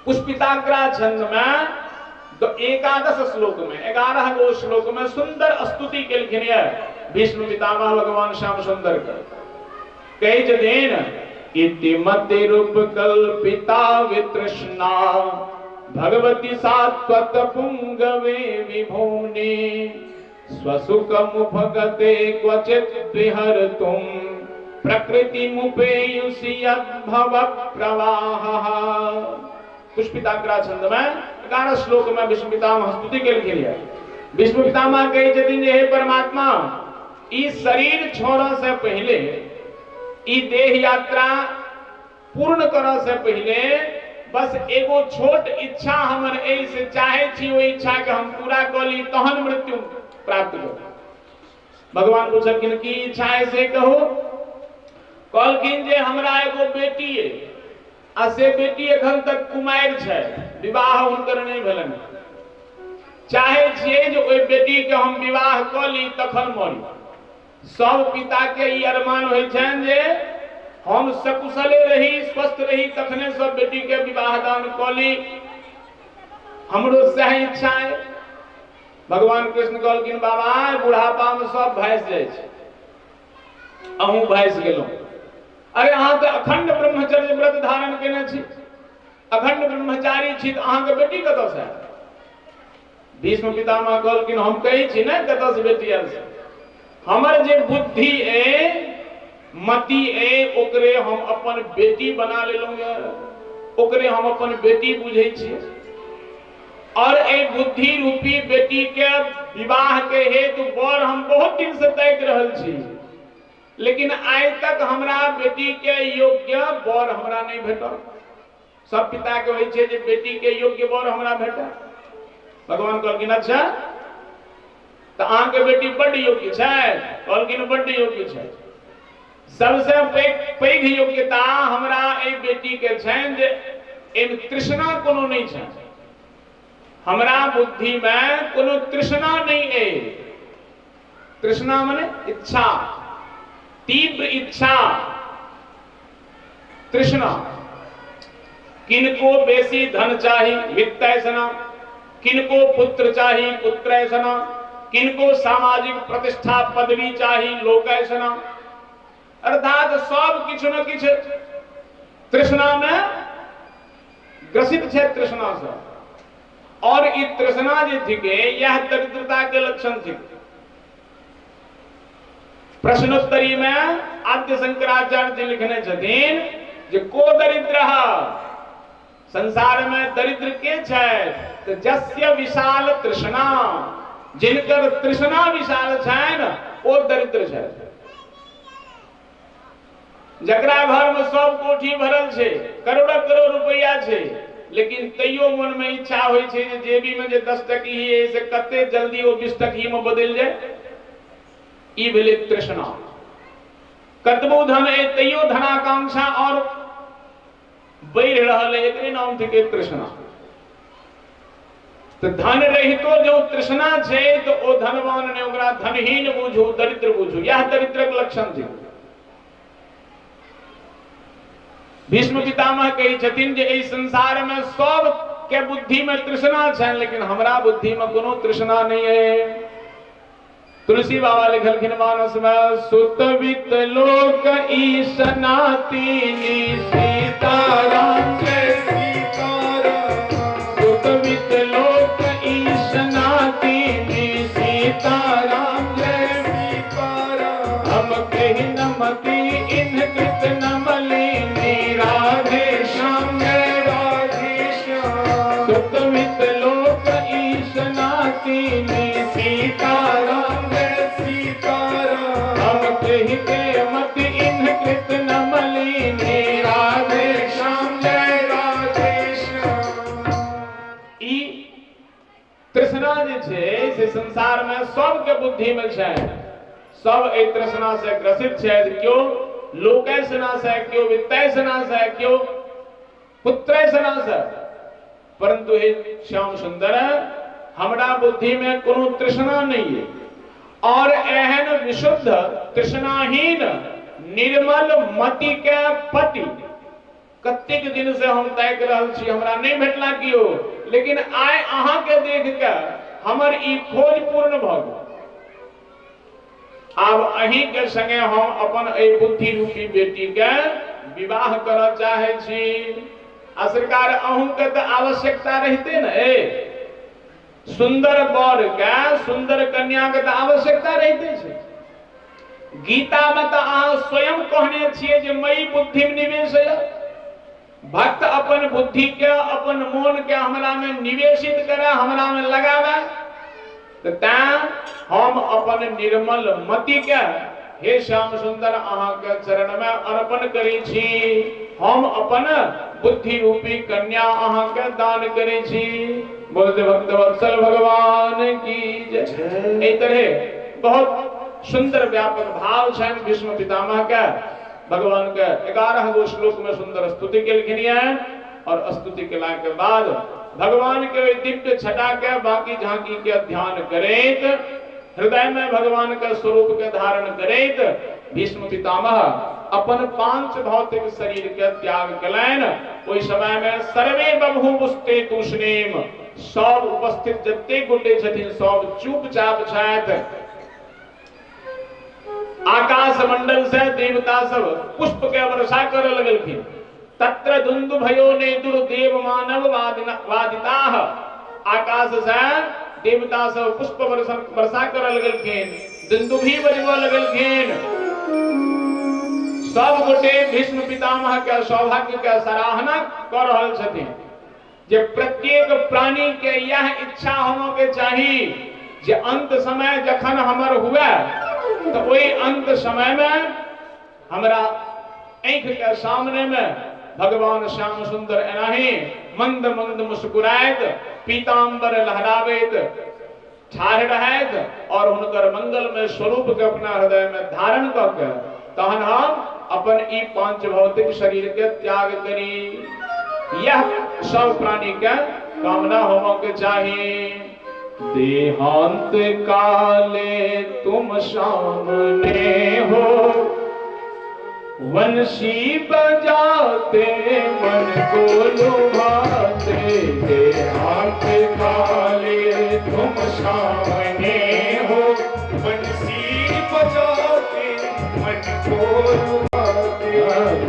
पुष्पिताग्रा छंद में तो 11 श्लोक में 11 गो श्लोक में सुंदर स्तुति केलखिन ये भीष्म पितामह भगवान श्याम सुंदर के। कहै छथिन इति मति रूप कल्पिता वितृष्णा भगवती सात्वत पुंगवे विभुमनि स्वसुखमुपगते क्वचित् विहर्तुं प्रकृति मुपेयुषि यद्भव प्रवाहः। पुष्पिताग्रा छंद में 11 श्लोक में भीष्म पितामह स्तुति केलखिन ये। भीष्म पितामह कहै छथिन जे हे परमात्मा, ई शरीर छोड़ऽ से पहिले, ई देह यात्रा पूर्ण करऽ से पहिले बस एगो छोट इच्छा हमर एहि से चाहे छी, ओहि इच्छा के हम पूरा कऽ ली तहन मृत्यु प्राप्त करू। भगवान पुछलखिन की इच्छा है से कहू? कहलखिन जे हमरा एगो बेटी है आ से बेटी एखन तक कुमारि छै, विवाह हुनकर नहि भेलनि, चाहे छियै जे ओहि बेटी के हम विवाह कऽ ली तखन मरी। सब पिता के ई अरमान होइ छनि जे हम सकुशले रही, स्वस्थ रही, तखने सब बेटी के विवाह दान कऽ ली, हमरो सएह इच्छा है। भगवान कृष्ण कहलखिन बाबा बुढ़ापा में सब भैंस जाइ छै, अहूँ भैंस गेलहुँ। अरे अहाँ तऽ अखंड ब्रह्मचर्य व्रत धारण केने छी, अखंड ब्रह्मचारी छी, तऽ अहाँके बेटी कतऽ से आयल? भीष्म पितामह कहलखिन हम कहै छी ने कतऽ से बेटी आयल से, हमर जे बुद्धि ए मति ए ओकरे हम अपन बेटी बना लेलहुँ, ओकरे हम अपन बेटी बुझै छियै, और एहि बुद्धि रूपी बेटी के विवाह के हेतु वर हम बहुत दिन से ताकि रहल छी, लेकिन आइ तक हमरा बेटी के योग्य वर हमरा नहीं भेटल। सब पिता के होइ छै जे बेटी के योग्य वर हमरा भेटल। भगवान कहलखिन अच्छा तऽ अहाँके बेटी बड्ड योग्य छै? कहलखिन बड्ड योग्य छै। सबसे पैघ योग्यता हमरा एहि बेटी के छनि जे एहिमे तृष्णा कोनो नहि छै, हमरा बुद्धि में कोनो तृष्णा नहीं है। तृष्णा माने इच्छा, तीव्र इच्छा, तृष्णा। किनको बेसी धन चाही वित्तैषणा, किनको पुत्र चाही पुत्रैषणा, किनको सामाजिक प्रतिष्ठा पदवी चाही लोकैषणा, अर्थात सब किछु न किछु तृष्णा में ग्रसित छै तृष्णा से। और ई तृष्णा जे थिके यह दरिद्रता के लक्षण थिक। प्रश्नोत्तरी में आद्य शंकराचार्य जी लिखने छथिन जे को दरिद्र, संसार में दरिद्र के छै? तो जस्य विशाल तृष्णा, जिनकर तृष्णा विशाल छनि ओ दरिद्र छै। जकरा घर में सब कोठी भरल छै, करोड़ करोड़ रुपया छै, लेकिन तैयो मन में इच्छा होइ छै जे जेबी में जे 10 टकी है से कते जल्दी ओ 20 टकी में बदलि जाए, ई भेलै तृष्णा। कतबो धन है तैयो धनाकांक्षा और बढ़ि रहल है, एकरे नाम थिकै तृष्णा। तो धन रहितो जो तृष्णा छै तो ओ धनवान ने ओकरा धनहीन बुझू, दरिद्र बुझू, यह दरिद्रक लक्षण थिक। भीष्म पितामह कहै छथिन जे एहि संसार में सब के बुद्धि में तृष्णा छनि, लेकिन हमरा बुद्धि में कोनो तृष्णा नहीं है। तुलसी बाबा लिखलखिन मानस में सुत वित लोक ईशनातीनी सीताराम जय सीताराम, सुत वित लोक ईशनातीनी सीताराम जय सीताराम, हम कहि नमति इन कृत नमलिनी राधे श्याम जय राधे श्याम, सुत वित लोक ईशनातीनी सीताराम जय सीताराम, हम कहि मति इन कृत नमलिनी राधे श्याम जय राधे श्याम। ई तृष्णा जे छै से संसार में सबके बुद्धि में छै, सब एहि तृष्णा से ग्रसित छै। क्यों लोकैसँ नाश है क्यों, वित्तैसँ नाश है क्यों, पुत्रैसँ नाश है, परंतु हे श्याम सुंदर हमरा बुद्धि में कोनो तृष्णा नहीं है और एहन विशुद्ध तृष्णाहीन निर्मल मति के पति कतेक दिन से हम ताकि रहल छी, हमरा नहीं भेटला कियो, लेकिन आइ अहाँ के देख के हमर ई खोज पूर्ण भ गेल। आब अहीं के संगे हम अपन एहि बुद्धि रूपी बेटी के विवाह करऽ चाहे छी। आ सरकार अहूँ के तऽ आवश्यकता रहिते ने, ए सुंदर वर के सुंदर कन्या के तऽ आवश्यकता रहिते छै। गीता में तऽ अहाँ स्वयं कहने छियै जे मई बुद्धि निवेश, भक्त अपन बुद्धि के अपन मोन के हमरा में निवेशित करे, हमरा में लगावे, तो तैं हम अपन निर्मल मति के हे श्याम सुंदर अहाँ के चरण में अर्पण करै छी, हम अपन बुद्धि रूपी कन्या अहाँ के दान करै छी। बोलते भक्त वत्सल भगवान की जय। एहि तरह बहुत सुंदर व्यापक भाव छनि भीष्म पितामह के। भगवान के 11 गो श्लोक में सुंदर स्तुति केलखिन ये और स्तुति केला के बाद भगवान के दिव्य छटा के बाकी झांकी के ध्यान करैत हृदय में भगवान के स्वरूप के धारण करैत भीष्म पितामह अपन 5 भौतिक शरीर के त्याग केलनि। ओहि समय में सर्वे बभूवुस्ते तूष्णीम, सब उपस्थित जतेक गोटे छथिन सब चुपचाप छथि। आकाश मंडल से देवता सब पुष्प के वर्षा करे लगलखिन। तत्र दुंदु भयो ने दुर्देव मानव वादिताः, आकाश से देवता सब पुष्प वर्षा करे लगलखिन, दुंदुभी बजबऽ लगलखिन। सब गोटे भीष्म पितामह के सौभाग्य के सराहना कर रहल छथिन जे प्रत्येक प्राणी के यह इच्छा होना के चाही जे अंत समय जखन हमर हुए तो वही अंत समय में हमरा आँख के सामने में भगवान श्याम सुंदर एनाही मंद मंद मुस्कुराइत पीताम्बर लहराबैत ठाढ़ रहैत और हुनकर मंगलमय स्वरूप के अपना हृदय में धारण कऽ के तहन हम अपन ई 5 भौतिक शरीर के त्याग करी। यह सब प्राणी के कामना होना के चाही। देहांत काले तुम सामने हो, वंशी बजाते मन को लुभाते। देहांत काले तुम सामने हो, वंशी बजाते मन को लुभाते।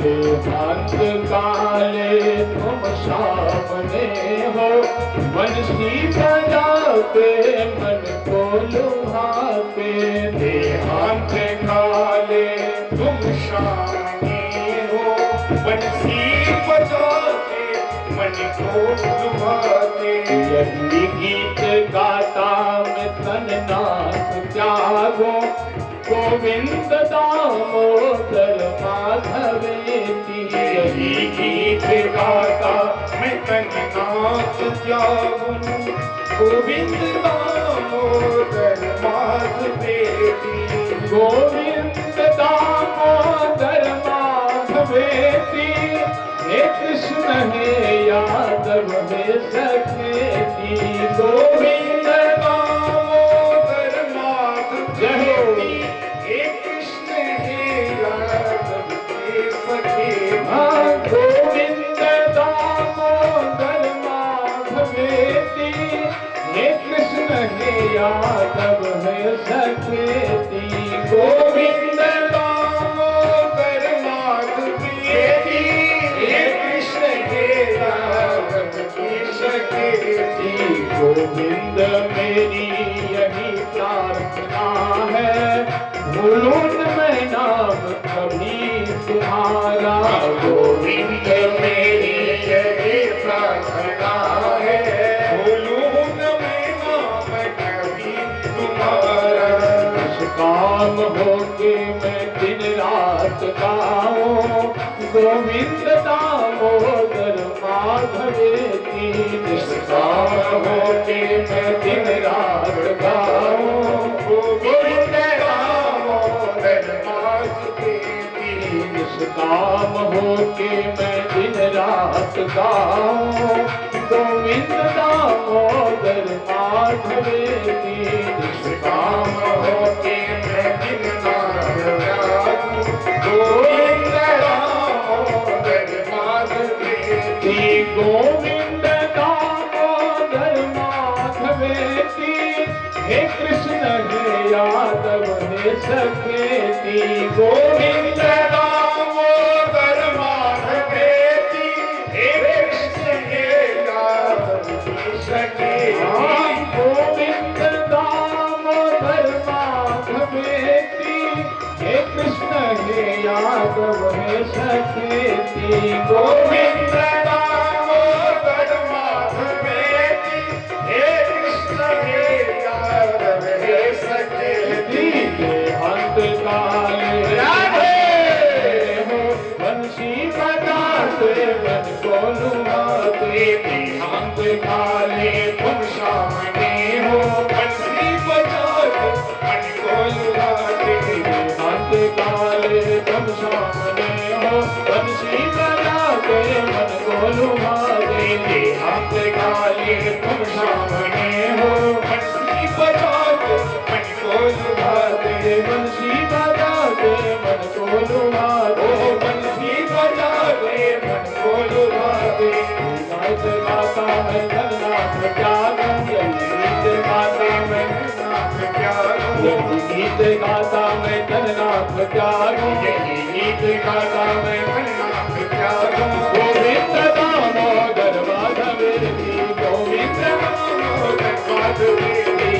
देहांत काले तुम सामने हो, वंशी बजाते मन को लुभाते। देहांत काले तुम सामने हो, वंशी बजाते मन को लुभाते। यही गीत गाता मैं तन नाथ त्यागो, गोविंद दामोदर माधवेति। यही गीत गाता मैं तन नाथ त्यागो, गोविंद दामोदर माधवेति। गोविंद दामोदर माधवेति, हे कृष्ण हे यादव हे सखेति। गोविंद दामोदर माधवेति, हे कृष्ण हे यादव हे सखेति। गोविंद दामोदर माधवेति, हे कृष्ण हे यादव हे सखेति। गोविंद दामोदर माधवेति, हे कृष्ण हे यादव हे सखेति। गोविंद मेरी यही प्रार्थना है, भूलूं न मैं नाम कभी तुम्हारा। गोविंद मेरी यही प्रार्थना है, भूलूं न मैं नाम कभी तुम्हारा। काम होके मैं दिन रात गाऊं, गोविंद दामोदर माधवेति। निष्काम होके मैं दिन रात गाऊं, गोविंद दामोदर माधवेति। निष्काम होके मैं दिन रात गाऊं गोविंद दामोदर माधवेति। निष्काम होके मैं दिन रात गाऊं गोविंद दामोदर माधवेति। गोविंद दामोदर माधवेति हे कृष्ण हे यादव हे सखेति। गोविंद दामोदर माधवेति हे कृष्ण हे यादव हे सखेति। गोविंद दामोदर माधवेति हे कृष्ण हे यादव हे सखेति। गोविंद दामोदर माधवेति हे कृष्ण हे यादव हे सखेति। अंत काले राधे हो बंशी बजाते मन को लुभाते। अंत काले तुम सामने हो बंसी बजाते मन को लुभाते। अंत काले तुम सामने हो बंशी बजाते मन को लुभाते। अंत काले तुम सामने हो बंसी बजाते मन को लुभाते। बंशी बजाते मन को लुभाते। बंसी बजाते मन को लुभाते। गीत गाता मैं धननाथ त्यागम यही गीत गाता मैं नाथ त्यागम। यही गीत गाता मैं धननाथ त्यागम यही गीत गाता मैं धननाथ त्यागम। गोविंद दामोदर माधवेति गोविंद दामोदर माधवेति।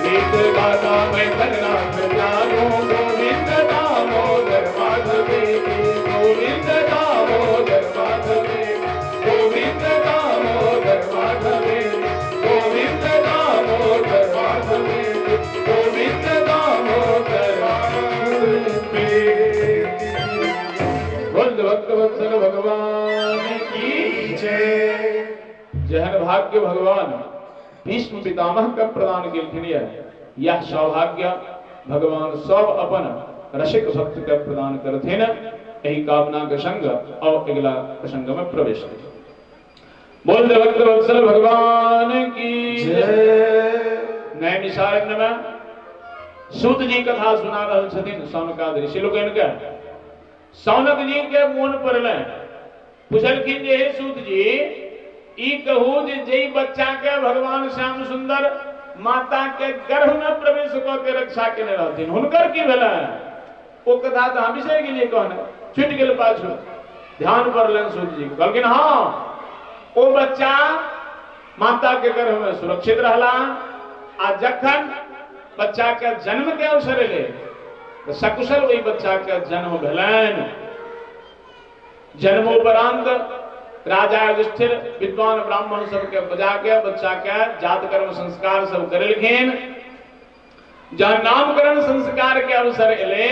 गीत गाता मैं धननाथ त्यागम गोविंद दामोदर माधवेति गोविंद दामोदर माधवेति गोविंद दामोदर माधवेति गोविंद दामोदर माधवेति गोविंद दामोदर माधवेति। बोल भक्तवत्सल भगवान की जय। जहन भाग्य भगवान भीष्म पितामह का प्रदान केलखिन यह सौभाग्य भगवान सब अपन रसिक भक्त के प्रदान करथिन। यही कामना के संग और अगला प्रसंग में प्रवेश करें। बोल दे भक्त वत्सल भगवान की जय। नैमिषारण्य में सूत जी कथा सुना रहल छथिन सौनकादि ऋषि लोकनि के। सौनक जी के मोन पड़लनि, पुछलखिन जे हे सूत जी ई कहू जे जै बच्चा के भगवान श्याम सुंदर माता के गर्भ में प्रवेश क के रक्षा केने रहथिन हुनकर की भेलनि? ओ कथा तऽ हम बिसरि गेलियै कहने, छुटि गेल पाछू। ध्यान पड़लनि सूत जी के, कहलखिन हाँ ओ बच्चा माता के गर्भ में सुरक्षित रहला आ जखन बच्चा के जन्म के अवसर एलै तऽ सकुशल ओहि बच्चा के जन्म भेलनि। जन्मोपरांत राजा युधिष्ठिर विद्वान ब्राह्मण सबके बजा के बच्चा के जात कर्म संस्कार सब करेलखिन। जहन नामकरण संस्कार के अवसर एलै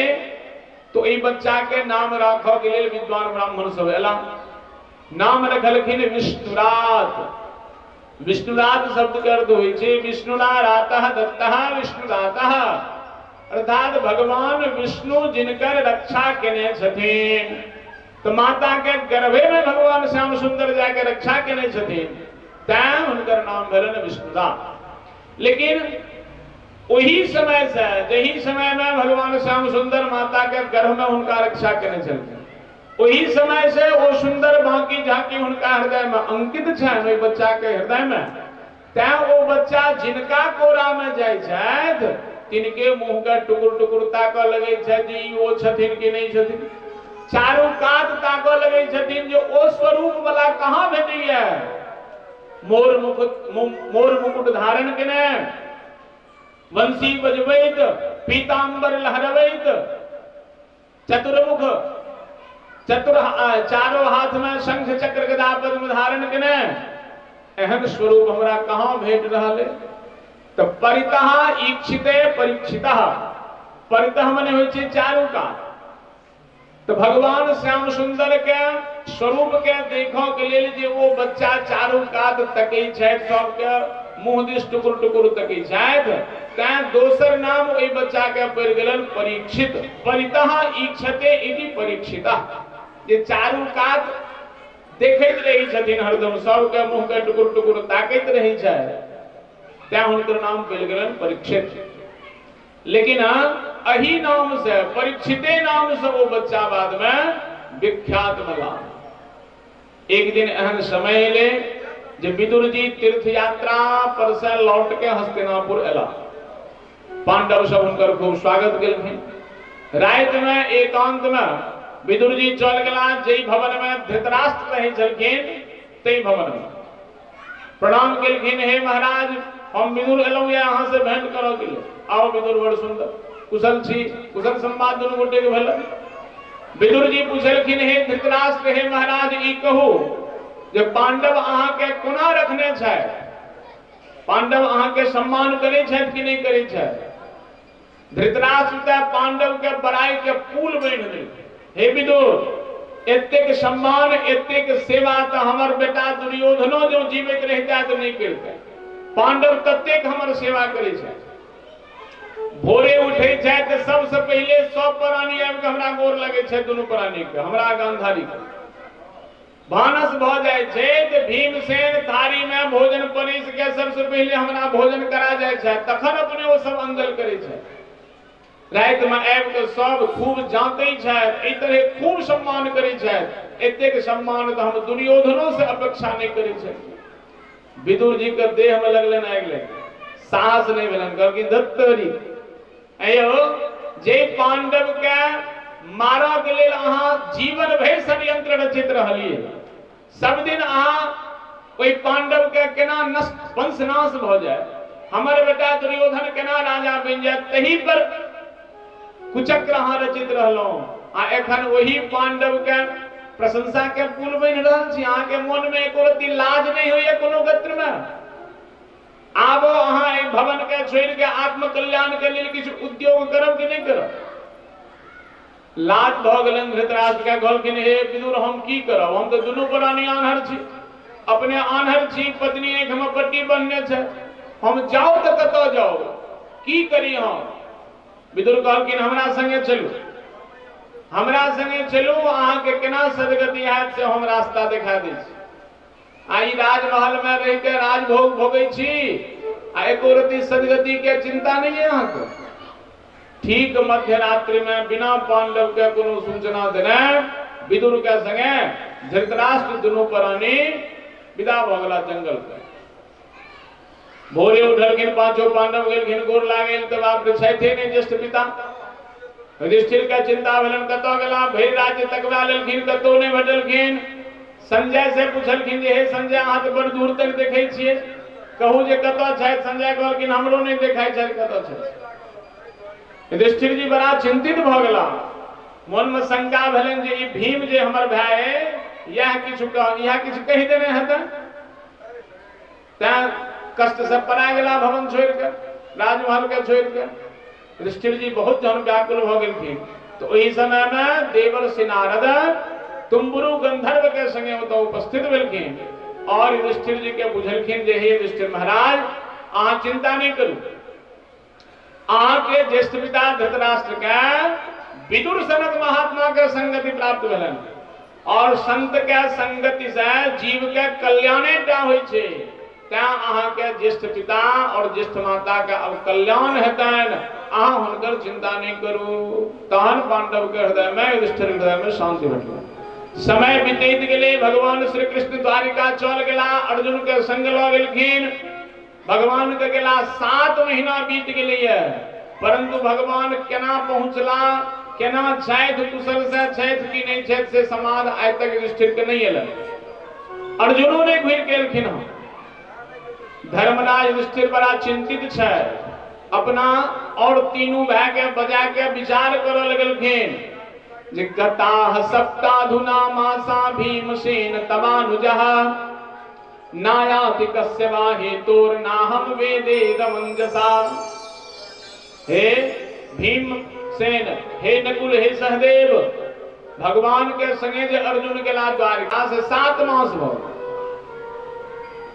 तो ई बच्चा के नाम राखऽ के लेल विद्वान ब्राह्मण सब एला। नाम रखलखिन विष्णुरात। विष्णुरात शब्द के अर्थ होइ छै विष्णुना रातः दत्तः विष्णुरातः, अर्थात भगवान विष्णु जिनकर रक्षा केने छथिन। तो माता के गर्भे में भगवान श्याम सुंदर जाके रक्षा केने छथिन तैं हुनकर नाम भेलनि विष्णुरात। लेकिन वही समय से जही समय में भगवान श्याम सुंदर माता के गर्भ में हुनका रक्षा केने छलखिन वही समय से वो सुंदर बांकी झांकी हुनका हृदय में अंकित छनि ओहि बच्चा के हृदय में। तैं वो बच्चा जिनका कोरा में जाइ छथि तिनके मुंह के टुकुर टुकुर ताकऽ लगै छथि जे ई ओ छथिन कि नहि छथिन। चारू कात ताकऽ लगै छथिन जे ओ स्वरूप वाला कहाँ भेटैया। मोर मुकुट धारण केने, वंशी बजबैत, पीताम्बर लहरबैत, चतुर्मुख चतुर चारों हाथ में शंख चक्र गदा पद्म धारण केने, एहन स्वरूप हमरा कहाँ भेट रहल है? तो परितः ईक्षिते परीक्षितः, परितः मने होइ छै चारू कात। तो भगवान श्याम सुंदर के स्वरूप के देखो के लेल जे वो बच्चा चारू कात तकै छथि, सबके मुंह दिस टुकुर टुकुर तकै छथि, तैं दोसर नाम ओहि बच्चा के पड़ि गेलनि परीक्षित। परितः ईक्षते इति परीक्षितः। जे चारू कात देखैत रहै छथिन, हरदम सबके मुँह के टुकुर टुकुर ताकैत रहै छै, तैं हुनकर नाम पड़ि गेलनि परीक्षित। लेकिन एही नाम से, परीक्षिते नाम से ओ बच्चा बाद में विख्यात भेला। एक दिन एहन समय एलै जे विदुर जी तीर्थ यात्रा पर से लौट के हस्तिनापुर एला। पांडव सब हुनकर खूब स्वागत केलखिन। राति में एकांत में विदुर जी चल गेला जै भवन में धृतराष्ट्र रहै छलखिन तै भवन में। प्रणाम केलखिन, हे महाराज, हम विदुर एलहुँ या अहाँ से भेंट करऽ के लेल। आओ विदुर, बड़ सुंदर, कुशल छी? कुशल संवाद दुनू गोटे के भेल। विदुर जी पुछलखिन, हे धृतराष्ट्र, हे महाराज, ई कहू जे पांडव अहाँ के कोना रखने छथि? पांडव अहाँ के सम्मान करै छथि कि नहि करै छथि? धृतराष्ट्र तऽ पांडव के बड़ाई के पुल बान्हि देलखिन। हे विदुर, एतेक सम्मान, एतेक सेवा तऽ हमर बेटा दुर्योधनो जो जीवित रहिता तऽ नहि करितै। पांडव ततेक हमर सेवा करै छथि। भोरे उठै छथि तऽ सबसँ पहिले सब प्राणी आबि कऽ हमरा गोर लगै छै, दुनू प्राणी के, हमरा गांधारी के। भानस भऽ जाइ छै तऽ भीमसेन थारी में भोजन परसि के सबसँ पहिले हमरा भोजन करा जाइ छै, तखन अपने ओ सब अंजल करै छै। राति में आबि कऽ सब खूब जाँतै छथि, एहि तरह खूब सम्मान करै छथि। एतेक सम्मान तऽ हम दुर्योधनो से अपेक्षा नहि करै छथि। विदुर जी के देह में लगलनि आगि लागि, साहस नहि भेलनि, कहलखिन धत्तरी, अयो जे पांडव के मारऽ के लेल अहाँ जीवन भरि षड्यंत्र रचित रहलियै, सब दिन अहाँ ओहि पांडव के केना नष्ट वंशनाश भऽ जाय, हमर बेटा दुर्योधन केना राजा बनि जाय, तही पर कुचक्र अहाँ रचित रहलहुँ, आ एखन ओही पांडव के प्रशंसा के पुल बनि रहल छी। अहाँ के मन में एको रत्ती लाज नहीं होइए कोनो गत्र में? आबो अहाँ एहि भवन के छोड़ि के आत्मकल्याण के लेल किछु उद्योग करब कि नहि करब? लाज भऽ गेलनि धृतराष्ट्र के, कहलखिन, हे विदुर, हम की करब? हम तऽ दुनू प्राणी आन्हर छी, अपने आन्हर छी, पत्नी आँखि में पट्टी बन्हने छै, हम जाउ तऽ कतऽ जाउ, की करी हम? विदुर कहलखिन, हमरा संगे चलू, हमरा संगे चलू, अहाँके केना सदगति हैत से हम रास्ता देखा दै छी। आ ई राजमहल में रहि के राजभोग भोगै छी आ एको रत्ती सदगति के चिंता नहीं है अहाँके? ठीक मध्यरात्रि में बिना पांडव के कोनो सूचना देने विदुर के संगे धृतराष्ट्र दुनू प्राणी विदा भऽ गेला जंगल के। भोरे उठलखिन पांचों पांडव, गेलखिन गोर लागल, तऽ बाप रे छथिन नहि ज्येष्ठ पिता। युधिष्ठिर के चिंता भेलनि, कतऽ गेला? भरि राज्य तकबा लेलखिन, कतौ नहि भेटलखिन। संजय से पुछलखिन जे हे संजय, अहाँ तऽ बड़ दूर तक देखै छियै, कहू जे कतऽ छथि? संजय कहलखिन, हमरो नहि देखाइ छथि कतऽ छथि। युधिष्ठिर जी बड़ा चिंतित भऽ गेला, मन में शंका भेलनि जे ई भीम जे हमर भाय अइ, इएह किछु कहि देने हेतै, तैं कष्ट से पड़ा गेला भवन छोड़ि के, राजमहल के छोड़ि के। युधिष्ठिर जी बहुत जन व्याकुल भऽ गेलखिन। तऽ ओहि समय में देवर्षि नारद तुम्बुरु गंधर्व के संगे ओतऽ उपस्थित भेलखिन और युधिष्ठिर जी के बुझलखिन जे हे युधिष्ठिर महाराज, अहाँ चिंता नहि करू, अहाँ के ज्येष्ठ पिता धृतराष्ट्र के विदुर सनक महात्मा के संगति प्राप्त भेलनि और संत के संगति से जीव के कल्याणे टा होइ छै, तैं अहाँ के ज्येष्ठ पिता और ज्येष्ठ माता के अब कल्याण हेतनि, अहाँ हुनकर चिंता नहि करू। तहन पांडव के हृदय में, युधिष्ठिर के हृदय में शांति भेटल। समय बीतैत गेलै, भगवान श्री कृष्ण द्वारिका चल गेला, अर्जुन के संग लऽ गेलखिन। भगवान के गेला 7 महीना बीत गेलैये, परंतु भगवान केना पहुँचला, केना छथि, कुशल से छथि कि नहि छथि से समाद आइ तक युधिष्ठिर के नहि एलनि। अर्जुनो नहि घुरि के एलखिन हँ। धर्मराज युधिष्ठिर बड़ा चिंतित छथि, अपना और तीनू भाई के बजा के विचार करऽ लगलखिन जे गताह सप्ताधुना मासा भीमसेन तवानुजः नायाति कस्य वा हेतोर्नाहं वेदेदमञ्जसा। हे भीमसेन, हे नकुल, हे सहदेव, भगवान के संगे जे अर्जुन गेला द्वारिका से 7 मास भऽ,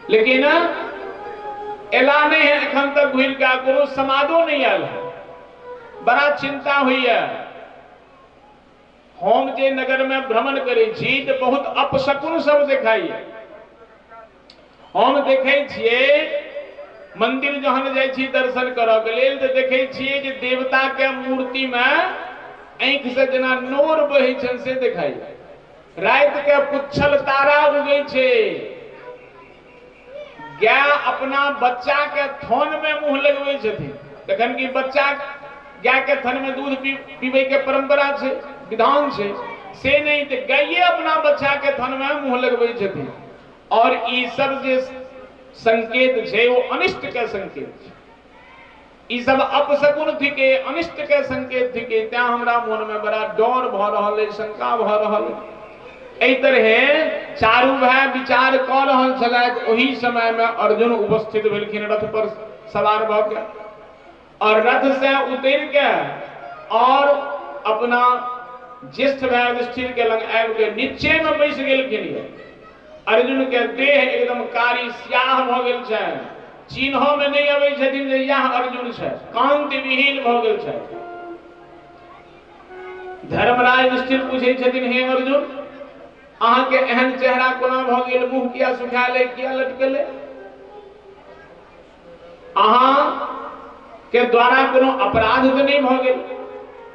लेकिन एला नहीं है एखन तक घुरि के, कोनो समादो नहीं आयल है, बड़ा चिंता हुई है। हम जे नगर में भ्रमण करै छी तऽ बहुत अपशकुन सब देखाइए। हम देखै छियै मंदिर जहन जाइ छी दर्शन करऽ के लेल तऽ देखै छियै जे देवता के मूर्ति में आँखि से जेना नोर बहै छनि से देखाइए। राति के पुच्छल तारा उगै छै, गाय अपना बच्चा के थन में मुंह लगबै छथिन, तखन कि बच्चा गाय के थन में दूध पीबै के परंपरा छै, विधान छै, से नहीं तऽ गाये अपना बच्चा के थन में मुंह लगबै छथिन। और ई सब जे संकेत छै वो अनिष्ट के संकेत छै, ई सब अपशकुन थिके, अनिष्ट के संकेत थिके। तैं हमरा मन में बड़ा डर भऽ रहल अइ, शंका भऽ रहल अइ। एहि तरहे चारू भाय विचार कऽ रहल छलथि। ओहि समय में अर्जुन उपस्थित भेलखिन रथ पर सवार भऽ के, और रथ से उतर के और अपना ज्येष्ठ भाय युधिष्ठिर के लग आबि के नीचे में बैस गेलखिन। अर्जुन के देह एकदम कारी स्याह भऽ गेल छनि, चिन्ह में नहीं अबै छथिन जे यह अर्जुन छै, कांति विहीन भऽ गेल छै। धर्मराज युधिष्ठिर पूछै छथिन, हे अर्जुन, अहाँ के एहन चेहरा कोना भऽ गेल, मुंह किया सुखायल अइ, किया लटकल अइ? अहाँ के द्वारा कोनो अपराध तऽ नहीं भऽ गेल?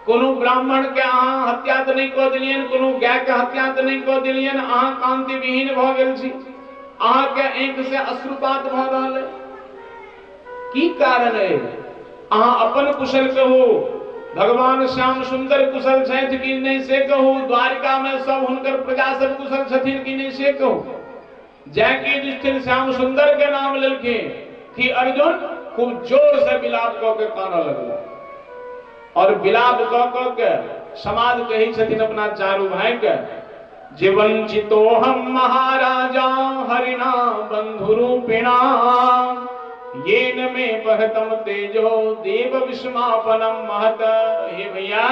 कोनो ब्राह्मण के अहाँ हत्या तऽ नहीं कऽ देलियनि, कोनो गाय के हत्या तऽ नहीं कऽ देलियनि, अहाँ कांति विहीन भऽ गेल छी, अहाँ के आँखि से अश्रुपात भऽ रहल अइ, की कारण अइ? अहाँ अपन कुशल कहू, भगवान श्याम सुंदर कुशल छथि कि नहीं से कहू, द्वारिका में सब हुनकर प्रजा सब कुशल छथिन कि नहीं से कहू। जैकि युधिष्ठिर श्याम सुंदर के नाम लेलखिन कि अर्जुन खूब जोर से विलाप कऽ के कानऽ लगला, और विलाप कऽ कऽ के समाज कहै छथिन अपना चारू भाई के, जे वंचितो हम महाराजा हरिणा बंधुरूपिणा येन मे बहतम तेजो देव विस्मापनम महत। हे भैया,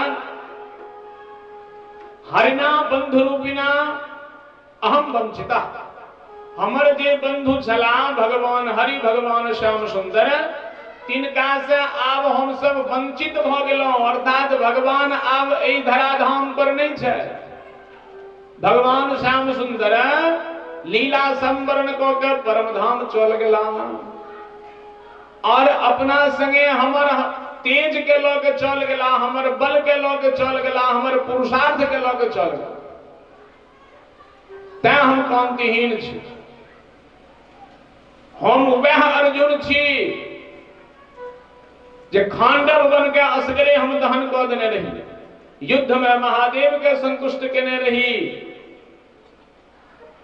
हरिणा बंधुरूपिणा अहम वंचिता, हमर जे बंधु छला भगवान हरि भगवान श्याम सुंदर, तिनका से आब हम सब वंचित भऽ गेलहुँ। अर्थात भगवान आब एहि धराधाम पर नहीं छै, भगवान श्याम सुंदर लीला संवरण कऽ के परमधाम चल गेला, और अपना संगे हमर तेज के लऽ के चल गेला, हमर बल के लऽ के चल गेला, हमर पुरुषार्थ के लऽ के चल गेला, तैं हम कांतिहीन छी। हम वह अर्जुन छी जे खांडव बन के असगरे हम दहन कऽ देने रही, युद्ध में महादेव के संतुष्ट केने रही,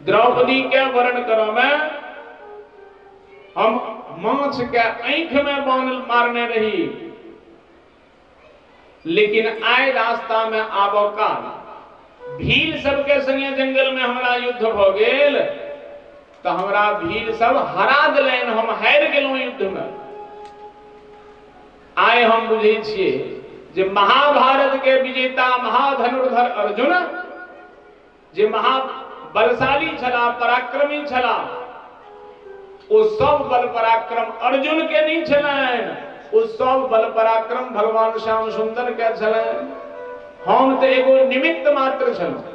द्रौपदी के वरण करऽ में हम माछ के आँखि में बाण मारने रही, लेकिन आइ रास्ता में आबऽ काल भील सबके संगे जंगल में हमरा युद्ध भऽ गेल तऽ हमरा भील सब हरा देलनि, हम हारि गेलहुँ युद्ध में। आइ हम बुझै छियै जे महाभारत के विजेता महाधनुर्धर अर्जुन जे महाबलशाली छलाह, पराक्रमी छलाह, ओ सब बल पराक्रम अर्जुन के नहीं छलनि, ओ सब बल पराक्रम भगवान श्याम सुंदर के छलनि। हम तऽ एगो निमित्त मात्र छलहुँ।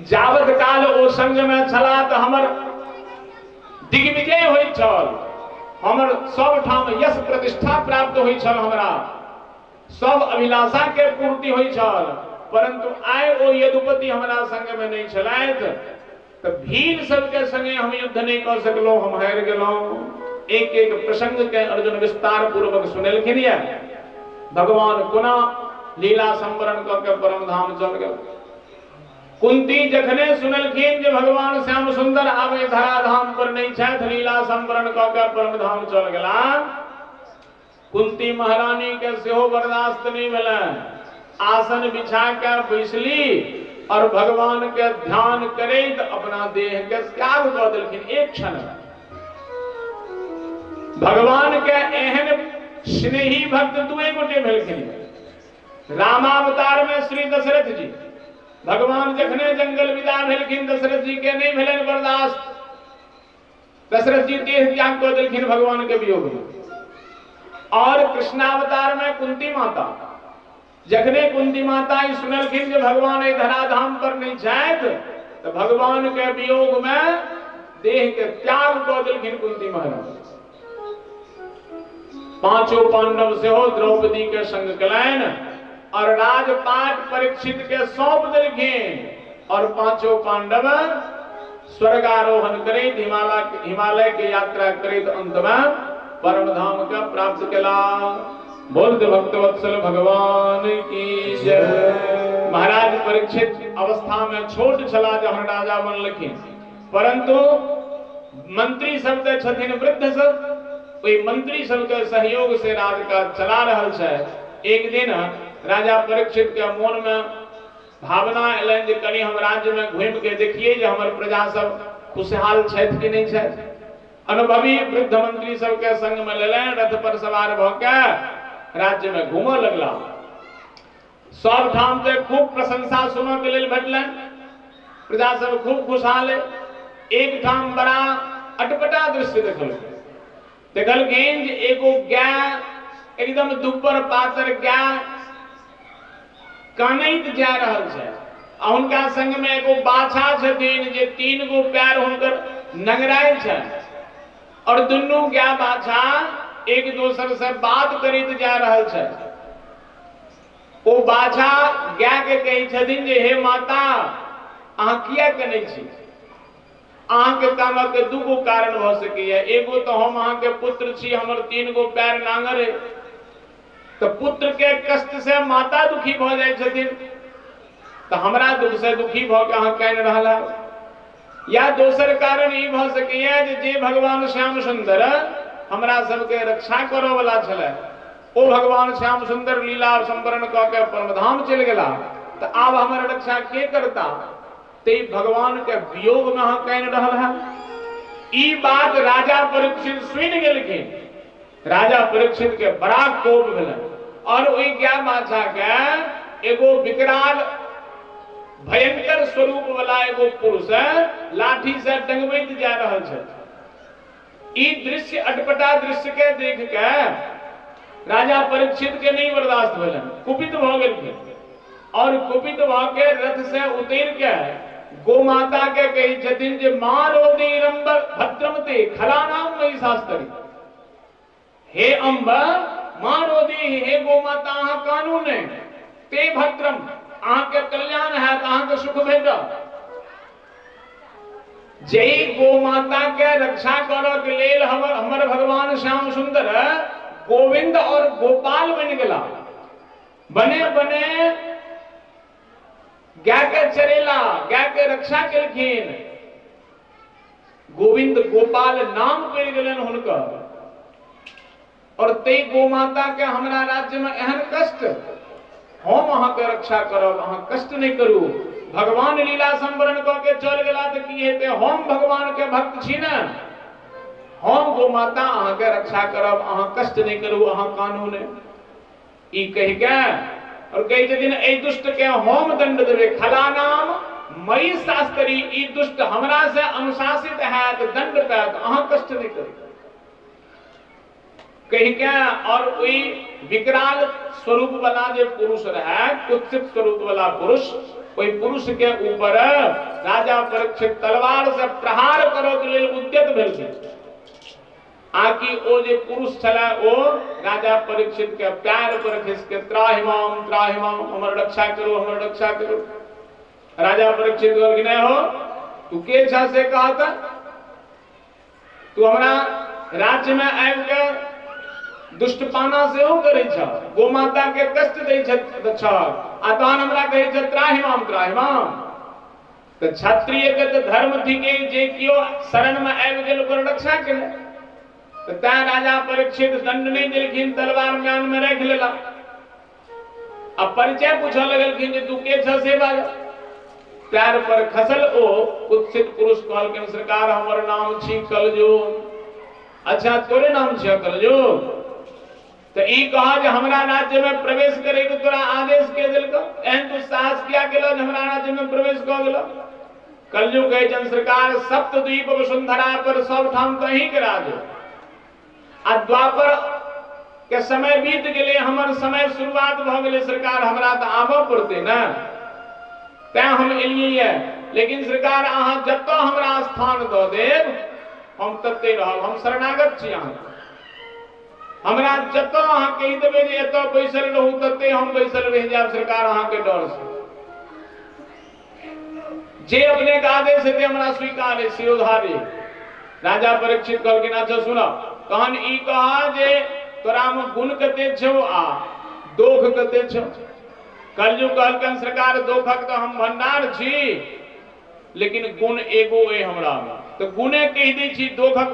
जावत काल ओ संग में छलाह तऽ हमर दिग्विजय होइत छल, हमर सब ठाम यश प्रतिष्ठा प्राप्त होइत छल, हमरा सब अभिलाषा के पूर्ति होइत छल, परंतु आइ ओ यदुपति हमरा संग में नहीं छलथि तऽ भील सबके संगे हम युद्ध नहीं कऽ सकलहुँ, हम हारि गेलहुँ। एक एक प्रसंग के अर्जुन विस्तार पूर्वक सुनेलखिन ये। भगवान कोना लीला संवरण कऽ के परमधाम चल गेल। कुंती जखने सुनलखिन जे भगवान श्याम सुंदर आबे धराधाम पर नहीं छथि, लीला संवरण कऽ के परमधाम चल गेला, कुंती महारानी के सेहो बर्दाश्त नहीं भेलनि, आसन बिछा के बैसली और भगवान के ध्यान करैत अपना देह के त्याग कऽ देलखिन एक क्षण में। भगवान के एहन स्नेही भक्त दुए गोटे भेलखिन, रामावतार में श्री दशरथ जी। भगवान जखने जंगल विदा भेलखिन दशरथ जी के नहीं भेलनि बर्दाश्त, दशरथ जी देह त्याग कऽ देलखिन भगवान के वियोग में। और कृष्णावतार में कुंती माता, जखने कुंती माता ई सुनलखिन जे भगवान एहि धराधाम पर नहीं छथि तो भगवान के वियोग में देह के त्याग कऽ देलखिन कुंती महाराज। पांचों पांडव सेहो द्रौपदी के संग केलनि और राजपाट परीक्षित के सौंप देलखिन और पांचों पांडव स्वर्गारोहण करैत हिमालय के यात्रा करैत अंत में परम धाम के प्राप्त केला। बोलते भक्तवत्सल भगवान की जय। महाराज परीक्षित अवस्था में छोट छला जहन राजा बनलखिन, परंतु मंत्री सब तऽ छथिन वृद्ध सब, ओहि मंत्री सबके सहयोग से राजकाज चला रहल छै। एक दिन राजा परीक्षित के मोन में भावना एलनि जे कनि हम राज्य में घूमि के देखिए जे हमर प्रजा सब खुशहाल छथि कि नहीं छथि। अनुभवी वृद्ध मंत्री सबके संग में लेलनि, रथ पर सवार भऽ के राज्य में घूमऽ लगला। सब ठाम से खूब प्रशंसा सुनऽ के लेल भेटलनि, प्रजा सब खूब खुशहाल। एक ठाम बड़ा अटपटा दृश्य देखलखिन, देखलखिन जे एगो गाय एकदम दुब्बर पातर गाय कानैत जा रहल छै आ हुनका संग में एगो बाछा छथिन जे 3 गो पैर हुनकर नंगरायल छै और दुनू गाय बाछा एक दोसर से बात करैत जा रहल छै। ओ बाछा गाय के कहै छथिन जे हे माता, अहाँ किया कनै छी? अहाँके कानऽ के 2 गो कारण भऽ सकैया। एगो तो हम अहाँके पुत्र छी, हमर 3 गो पैर नांगर है, तो पुत्र के कष्ट से माता दुखी भऽ जाइ छथिन, तो हमरा दुख से दुखी भऽ के अहाँ कानि रहल है। या दोसर कारण ई भऽ सकैया जे भगवान श्याम सुंदर हमरा सबके रक्षा करऽ वाला छलै, ओ भगवान श्याम सुंदर लीला संवरण कऽ के परमधाम चलि गेला, तो आब हमर रक्षा के करता? ते भगवान के वियोग में अहाँ कानि रहल है। ई बात राजा परीक्षित सुनि गेलखिन। राजा परीक्षित के बड़ा कोप भेलनि और ओहि गाय बाछा के एगो विकराल भयंकर स्वरूप वाला एगो पुरुष लाठी से डंगबैत जा रहल छै। ई दृश्य अटपटा दृश्य के देख के राजा परीक्षित के नहीं बर्दाश्त भेलनि, कुपित भऽ गेलखिन और कुपित भऽ के रथ से उतर के गो माता के कहै छथिन जे मारोदीरम्ब भद्रमते खलानाम मयि शास्त्री। हे अम्ब मारोदी, हे गो माता, अहाँ कानू नहि, ते भद्रम, अहाँके कल्याण हैत, अहाँके सुख भेटत। जै गो माता के रक्षा करऽ के लेल हमर भगवान श्याम सुंदर गोविंद और गोपाल बनि गेला, बने बने गाय के चरेला, गाय के रक्षा केलखिन, गोविंद गोपाल नाम पड़ि गेलनि हुनकर। और ते गो माता के हमरा राज्य में एहन कष्ट, हम अहाँके रक्षा करब, अहाँ कष्ट नहीं करू। भगवान लीला संवरण कऽ के चल गेला तऽ की हेतै? हम भगवान के भक्त छी ने, हम गो माता अहाँके रक्षा करब, अहाँ कष्ट नहीं करू, अहाँ कानू नहि। ई कहि के और कहै छथिन एहि दुष्ट के हम दंड देबै, खलानाम मयि शास्त्री, ई दुष्ट हमरा से अनुशासित हैत, दंड पायत, अहाँ कष्ट नहीं करू। कहि के और ओहि विकराल स्वरूप वाला जे पुरुष रहे, कुत्सित स्वरूप वाला पुरुष, ओहि पुरुष के ऊपर राजा परीक्षित तलवार से प्रहार करऽ के लेल उद्यत भेलखिन। आकि ओ जे पुरुष छलै ओ राजा परीक्षित के पैर पर खसि के त्राहिमाम त्राहिमाम, हमर रक्षा करू, हमर रक्षा करू। राजा परीक्षित कहलखिन नहि हो, तू के छह से कहत? तू हमरा राज्य में आबि के दुष्टपाना सेहो करै छह, गो माता के कष्ट दै छह आ तहन हमरा कहै छह त्राहिमाम त्राहिमाम। तऽ क्षत्रिय के तऽ धर्म थिके जे केओ शरण में आबि गेल ओकर रक्षा केलक। तऽ तैं राजा परीक्षित दंड नहीं देलखिन, तलवार म्यान में राखि लेला। आ परिचय पूछऽ लगलखिन जे तू के छह से बाज। पैर पर खसल ओ कुत्सित पुरुष कहलखिन सरकार हमर नाम छी कलयुग। अच्छा तोरे नाम छियौ कलयुग? तो ई कहा जे हमरा राज्य में प्रवेश करे के तोरा आदेश के देलकौ? एहन तू साहस किया केलौ जे हमरा राज्य में प्रवेश कऽ गेलौ? कलयुग कहै छनि सरकार सप्तद्वीप वसुंधरा पर सब ठाम तो अहीं के राज है, आ द्वापर के समय बीत गेलै, हमर समय शुरुआत भऽ गेलै, सरकार हमरा तऽ आबऽ पड़तै ने, तैं हम एलियै। लेकिन सरकार अहाँ जतऽ हमरा स्थान दऽ देब हम तते रहब, हम शरणागत छी अहाँके। हमरा जतऽ अहाँ कहि देबै जे एतऽ बैसल रहू तते हम बैसल रहि जायब सरकार अहाँके डर से। जे अपने के आदेश हेतै हमरा स्वीकार है, शिरोधारी। राजा परीक्षित कहलखिन अच्छा सुन, तहन ई कह जे तोरा में गुण कते छौ आ दोख कते छौ। कलयुग कहलकन सरकार दोखक तऽ हम भंडार छी, लेकिन गुण एगो अइ हमरा में, तऽ गुणे कहि दै छी, दोखक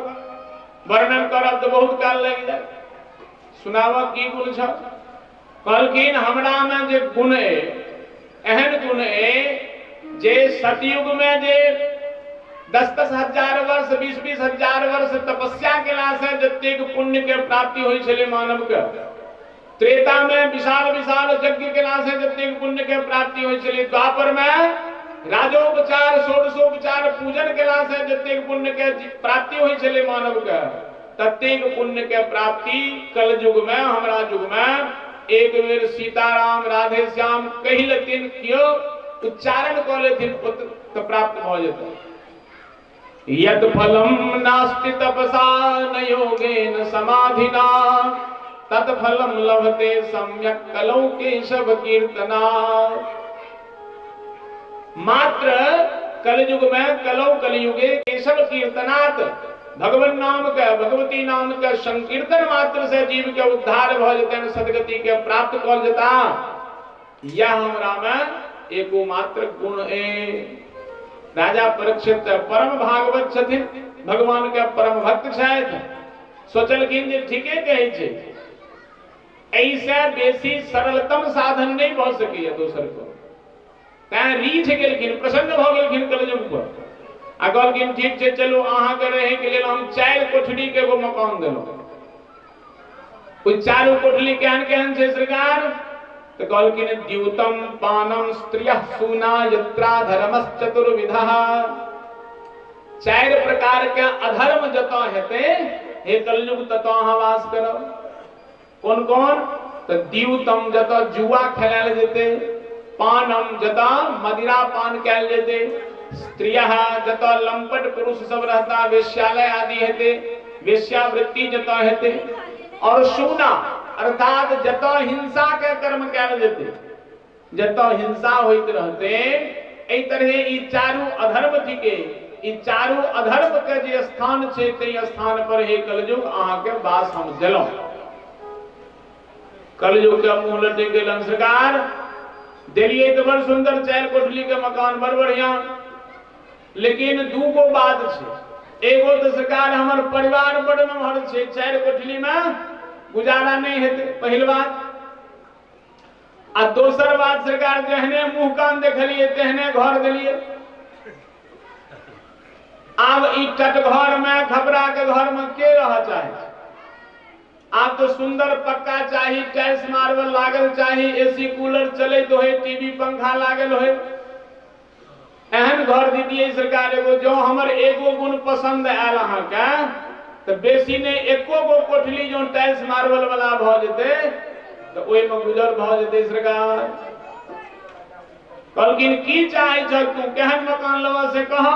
वर्णन करब तऽ बहुत काल लागि जायत। सुनाब की गुण छौ। कहलखिन हमरा में जे गुण अइ, एहन गुण अइ जे सतयुग में जे 10-10 हजार वर्ष 20-20 हजार वर्ष तपस्या केला से जतेक पुण्य के प्राप्ति होइ छलै मानव के, त्रेता में विशाल विशाल यज्ञ केला से जतेक पुण्य के प्राप्ति होइ छलै, द्वापर में राजोपचार षोडशोपचार पूजन केला से जतेक पुण्य के प्राप्ति होइ छलै मानव के, ततेक पुण्य के प्राप्ति कलयुग में हमरा युग में एक बेर सीताराम राधे श्याम कहि लेथिन, कियो उच्चारण कऽ लेथिन तऽ प्राप्त भऽ जेतै। यद फलम नास्ति तपसा न योगेन समाधिना तत् फलम लभते सम्यक कलौ केशव कीर्तना। मात्र कलयुग में कलौ कलयुगे केशव कीर्तनात् भगवान नाम के भगवती नाम के संकीर्तन मात्र से जीव के उद्धार भ जेतनि, सदगति के प्राप्त कर जेता। यह हमरा में एको मात्र गुण ए। राजा परीक्षित परम भागवत छथिन, भगवान के परम भक्त छथि। सोचलखिन जे ठीके कहै छै, एहिसँ बेसी सरलतम साधन नहीं भऽ सकैए दोसर को। तैं रीझ गेलखिन, प्रसन्न भऽ गेलखिन कलयुग पर आ कहलखिन ठीक छै चलू अहाँके रहैके लेल हम 4 कोठली के एगो मकान देलहुँ। ओहि 4 कोठली केहन केहन छै सरकार? तो कहलखिन द्यूतम पानम स्त्रियः सूना यत्रा धर्मश्चतुर्विधः। 4 प्रकार के अधर्म जतऽ हेतै हे कलयुग ततऽ अहाँ वास करब। कौन कौन? तो द्यूतम जतऽ जुआ खेलायल जेतै, पानम जतऽ मदिरा पान कयल जेतै, स्त्रियः जतऽ लंपट पुरुष सब रहता, वेश्यालय आदि हेतै, वेश्यावृत्ति जतऽ हेतै, और सूना अर्थात जतऽ हिंसा के कर्म कयल जेतै, जतऽ हिंसा होइत रहते। एहि तरहे ई चारू अधर्म थिके। ई चारू अधर्म के जे स्थान छै ताहि स्थान पर हे कलयुग अहाँके वास हम देलहुँ। कलयुग के मुँह लटकि गेलन, सरकार देलियै तऽ बड़ सुंदर 4 कोठली के मकान बड़ बढ़िया, लेकिन 2 गो बात छै। एगो तऽ सरकार हमर परिवार बड़ नमहर छै, 4 कोठली में गुजारा नहीं हेतै, पहिल बात। आ दोसर बात सरकार जेहने मुँह कान देखलियै तेहने घर देलियै। आब ई टट घर में खपरा के घर में के रह चाहे छै? आब तो सुंदर पक्का चाही, टाइल्स मार्बल लागल चाही, एसी कूलर चलैत होय, टीवी पंखा लागल होय, एहन घर दीदियै सरकार एगो। जो हमर एगो गुण पसंद आयल अहाँके तऽ बेसी नहीं एको गो कोठली जो टाइल्स मार्बल वाला भऽ जेतै तऽ ओहिमे गुजर भऽ जेतै सरकार। कहलखिन की चाहै छह तू, केहन मकान लेबह से कह।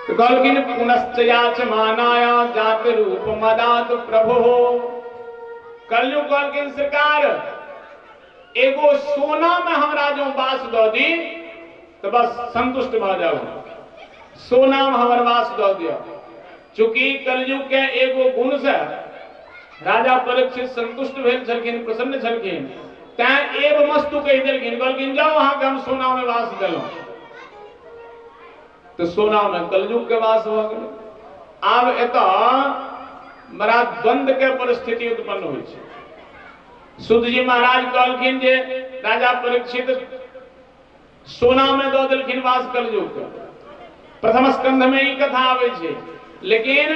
तो कहलखिन पुनश्च याचमानाया जात रूप मदात प्रभो। कलयुग कहलखिन सरकार एगो सोना में हमरा जो वास दऽ दी तो बस संतुष्ट भऽ जाओ, सोना में हमर वास दऽ दिअ। चूंकि कलयुग के एगो गुण से राजा परीक्षित संतुष्ट भेल छलखिन, प्रसन्न छलखिन, तैं एव मस्तु कहि देलखिन। कहलखिन जाओ अहाँके हम सोना में वास देलहुँ। तो सोना में कलयुग के वास भऽ गेलै। आब एतऽ बड़ा द्वंद्व के परिस्थिति उत्पन्न होइ छै। सुत जी महाराज कहलखिन जे राजा परीक्षित सोना में दऽ देलखिन वास कलयुग के। प्रथम स्कंध में ई कथा आबै छै, लेकिन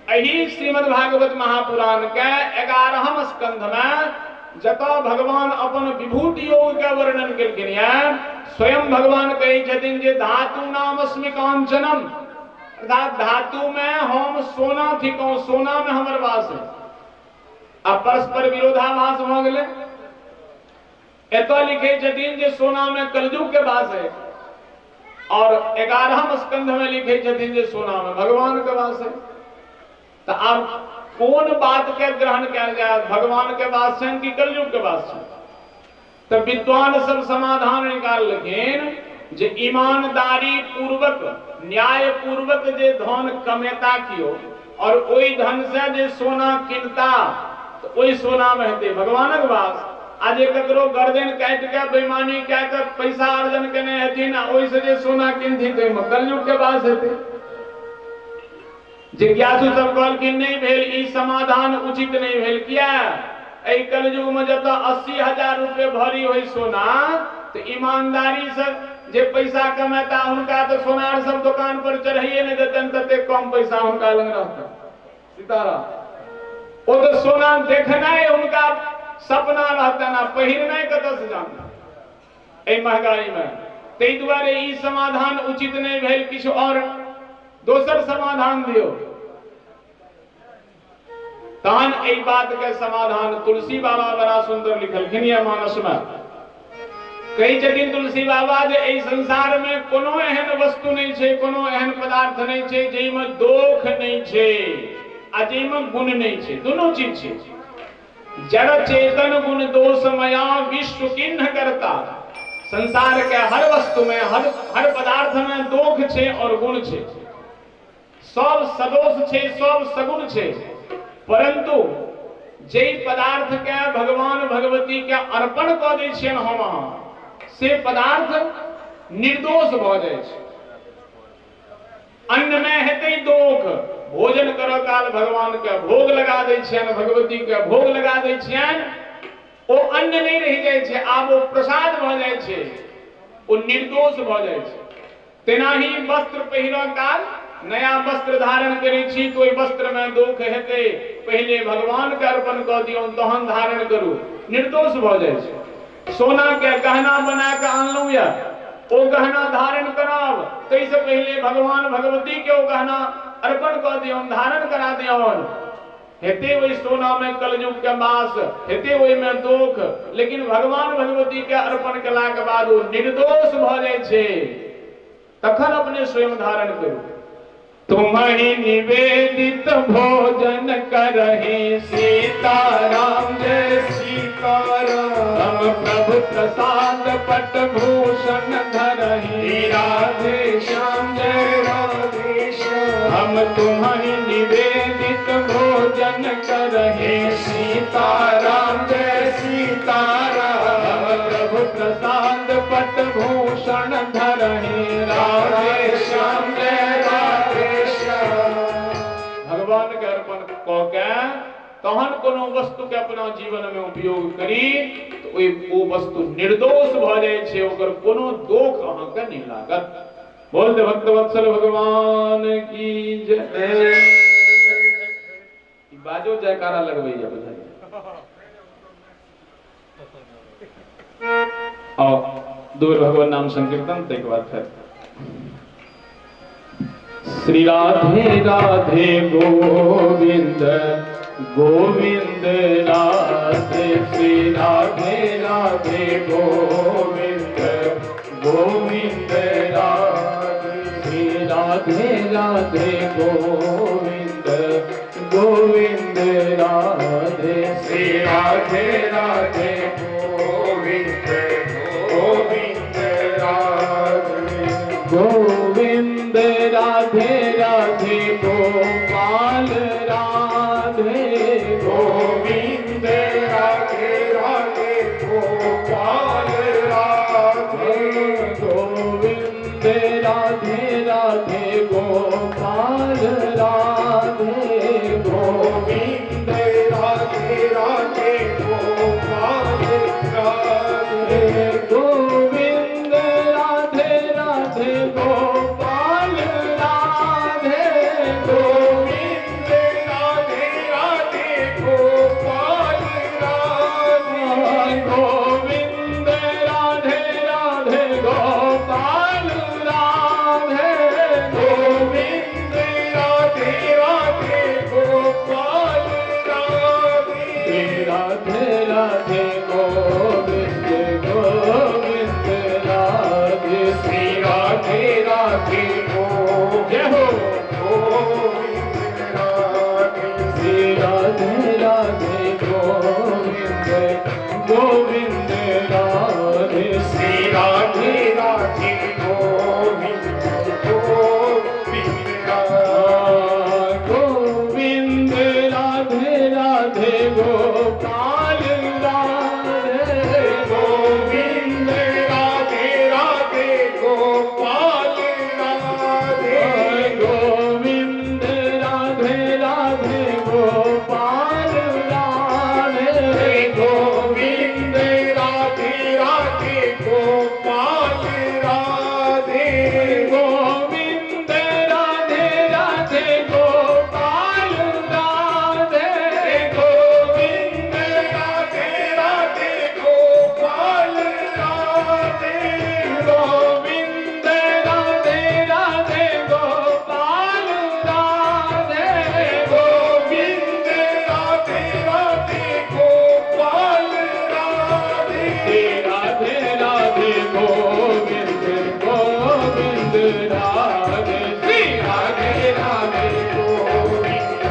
एहि श्रीमद् भागवत महापुराण के 11म स्कंध में जतऽ भगवान अपन विभूति योग के वर्णन केलखिन ये, स्वयं भगवान कहै छथिन जे धातु नाम अस्मि कांचनम, अर्थात धातु में हम सोना थिकहुँ, सोना में हमर वास है। आ परस्पर विरोधाभास भऽ गेलै। एतऽ लिखै छथिन जे सोना में कलयुग के वास है और 11 स्कंध में लिखै छथिन जे सोना में भगवान के वास है। तो आब कोन बात के ग्रहण कयल जाय, भगवान के वास छनि कि कलयुग के वास छनि? तो विद्वान सब समाधान निकाललखिन जे ईमानदारी पूर्वक न्याय पूर्वक जे धन कमेता कियो और ओहि धन से जे सोना किनता तो ओहि सोना में हेतै भगवानक वास। आ जे ककरो गर्दन काटि के बेईमानी कए के पैसा अर्जन केने हेथिन आ ओहि से जे सोना किनथिन तो ओहिमे कलयुग के वास हेतै। जिज्ञासु सब कहलखिन नहीं भेल, ई समाधान उचित नहीं भेल। किया? एहि कलयुग में जतऽ 80,000 रुपये भरी होई सोना तो ईमानदारी से जे पैसा कमेता हुनका तो सोनार सब दुकान पर चढ़ाइए नहीं देतनि, तते कम पैसा हुनका लग रहतनि। सीताराम, ओ तो सोना देखनाइ हुनका सपना रहतनि आ पहिरनाइ कतऽ से जानतनि एहि महंगाई में। ताहि दुआरे ई समाधान उचित नहीं भेल, किछु और दोसर समाधान दियौ। तहन एहि बात के समाधान तुलसी बाबा बड़ा सुंदर लिखलखिन यह मानस में। कहै छथिन तुलसी बाबा जे एहि संसार में कोनो एहन वस्तु नहीं छै, कोनो एहन पदार्थ नहीं छै जाहिमे दोख नहीं छै आ जाहिमे गुण नहीं छै, दोनों चीज छै। जड़ चेतन गुण दोष मया विश्व किन्ह करता। संसार के हर वस्तु में हर पदार्थ में दोख छै और गुण छै, सब सदोष छै, सब सगुण छै। परंतु जे पदार्थ के भगवान भगवती के अर्पण कऽ दै छियनि हम अहाँ, से पदार्थ निर्दोष भऽ जाइ छै। अन्न में हेतै दोख, भोजन करऽ काल भगवान के भोग लगा दै छियनि, भगवती के भोग लगा दै छियनि, ओ अन्न नहीं रहि जाइ छै, आब ओ प्रसाद भऽ जाइ छै, ओ निर्दोष भऽ जाइ छै। तेनाही वस्त्र पहिरऽ काल नया वस्त्र धारण करै छी तो ओहि वस्त्र में दोख हेतै, पहिले भगवान के अर्पण कऽ दियौन तहन धारण करू, निर्दोष भऽ जाइ छै। सोना के गहना बना के आनलहुँ या ओ गहना धारण करब, ताहिसँ पहिले भगवान भगवती के ओ गहना अर्पण कऽ दियौन, धारण करा दियौन, हेतै ओहि सोना में कलयुग के वास, हेतै ओहिमे दोख, लेकिन भगवान भगवती के अर्पण केला के बाद ओ निर्दोष भऽ जाइ छै, तखन अपने स्वयं धारण करू। तुम्हारी निवेदित भोजन करहि सीताराम जय सीताराम। हम प्रभु प्रसाद पट भूषण धरहि राधे श्याम जय राधे श्याम। हम तुम्हारी निवेदित भोजन करहि सीताराम जय सीताराम। हम प्रभु प्रसाद पट भूषण धरहि राधे श्याम जय राधे। भगवान के अर्पण कऽ के तहन कोनो वस्तु के अपना जीवन में उपयोग करी तो ओ वस्तु निर्दोष भऽ जाइ छै, ओकर कोनो दोख अहाँके नहि लागत। बोल दे भक्त वत्सल भगवान की जय। बाजो जयकारा लगबैया बुझाइया। आओ दू बेर भगवान नाम संकीर्तन, ताहिके बाद फेर श्री राधे राधे गोविंद गोविंद राधे, श्री राधे राधे गोविंद गोविंद राधे, श्री राधे राधे गोविंद गोविंद राधे, श्री राधे राधे गोविंद गोविंद राधे, गोविंद राधे राधे गोपाल राधे, गोविंद राधे राधे गोपाल राधे, गोविंद राधे राधे गोपाल राधे, गोविंद राधे राधे गोपाल राधे, गोविंद राधे गोविंद गोविंद राधे। श्री राधे राधे गोविंद जय हो गोविंद राधे। श्री राधे राधे गोविंद गोविंद राधे। श्री राधे राधे गोविंद गोविंद राधे। गोविंद राधे राधे गोपाल राधे। गोविंद राधे राधे गोपाल राधे। गोविंद राधे राधे गोपाल राधे। गोविंद राधे राधे गोपाल राधे। गोविंद राधे राधे गोपाल राधे। गोविंद राधे राधे गोपाल राधे। गोविंद राधे राधे गोपाल राधे। गोविंद राधे राधे गोपाल राधे। श्री राधे राधे गोविंद गोविंद राधे। श्री राधे राधे गोविंद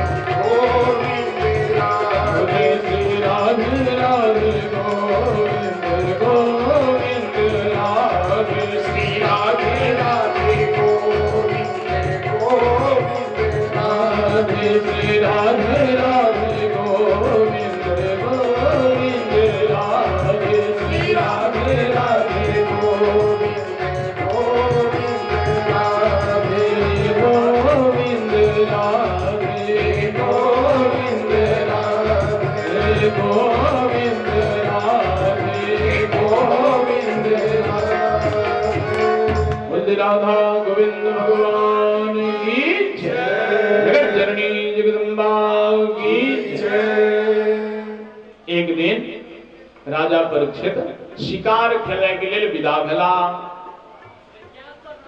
गोविंद राधे। श्री राधे राधे गोविंद गोविंद राधे। श्री राधे राधे गोविंद गोविंद राधे। राधे श्री राधे राधे गोविंद गोविंद राधे। श्री राधे राधे गोविंद गोविंद राधे। गोविंद राधे गोविंद राधे। गोविंद राधे गोविंद राधे। बोल राधा गोविंद भगवान की जय। जगत जननी जगदम्बा की जय। एक दिन राजा परीक्षित शिकार खेले के लिए विदा भेला।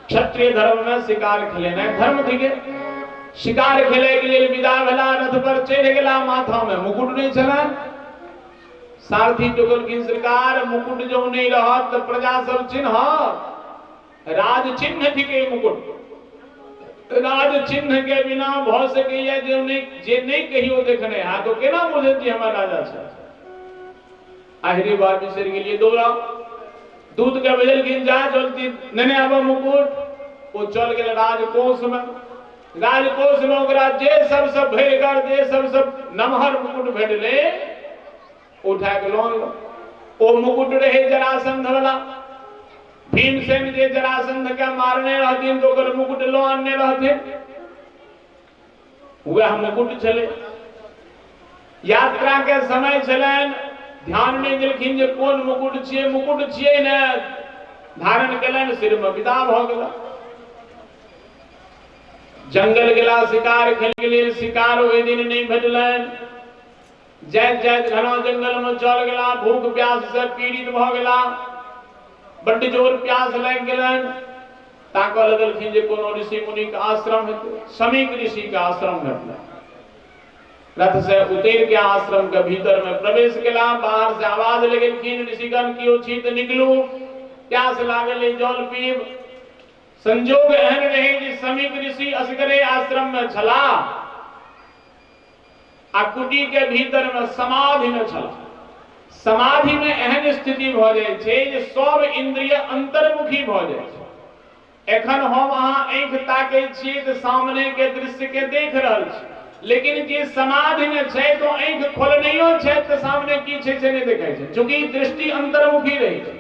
क्षत्रिय धर्म में शिकार खेलेनाइ धर्म थिके। शिकार खेले के लिए विदा भेला, रथ पर चढ़ि गेला, माथा में मुकुट नहीं छलनि। सारथी टोकलखिन, सरकार मुकुट जो नहीं रहत त प्रजा सब चिन्हत। राज चिन्ह थिके मुकुट। राज चिन्ह के बिना भ सकैया जे नहीं जे नहीं कहियो देखने हा तो केना बुझत जे हमर राजा छै। आहिरे बार बिसरि गेलियै, दौड़ा दूत के भेजलखिन, जा जल्दी नेने आब मुकुट। ओ चल गेल राजकोष में। राजकोष में ओकरा जे सबसे भरिगर जे सबसे नमहर मुकुट भेटले उठा के लऽ अनलक। ओ मुकुट रहे जरासंध वाला। भीमसेन जे जरासंध के मारने रहथिन तो ओकर मुकुट लऽ आनने रहथिन, वएह मुकुट छलै। यात्रा के समय छलनि, ध्यान नहीं देलखिन जे कोन मुकुट छियै। मुकुट छियै ने, धारण केलनि, सिर में विदा भऽ गेला। जंगल गेला शिकार खेल के लेल, शिकार ओहि दिन नहीं भेटलनि। जाइत जाइत घना जंगल में चल गेला, भूख प्यास से पीड़ित भऽ गेला, बड्ड जोर प्यास लागि गेलनि। ताकऽ लगलखिन जे कोनो ऋषि मुनि के आश्रम हेतै। शमीक ऋषि के आश्रम भेटलनि। रथ से उतर के आश्रम के भीतर में प्रवेश केला। बाहर से आवाज लगेलखिन, ऋषिगण कियो छी तऽ निकलू, प्यास लागल अइ, जल पीब। संजोग एहन रहे जे शमीक ऋषि असगरे आश्रम में छला आ कुटी के भीतर में समाधि में छला। समाधि में एहन स्थिति भ जाइ छै जे सब इंद्रिय अंतर्मुखी भ जाइ छै। एखन हम अहाँ आँखि ताकै छियै तऽ सामने के दृश्य के देख रहल छी, लेकिन जे समाधि में छै तो आँखि खोलनैयो छै तऽ सामने की छै से नहि देखाइ छै, चूँकि दृष्टि अंतर्मुखी रहै छै।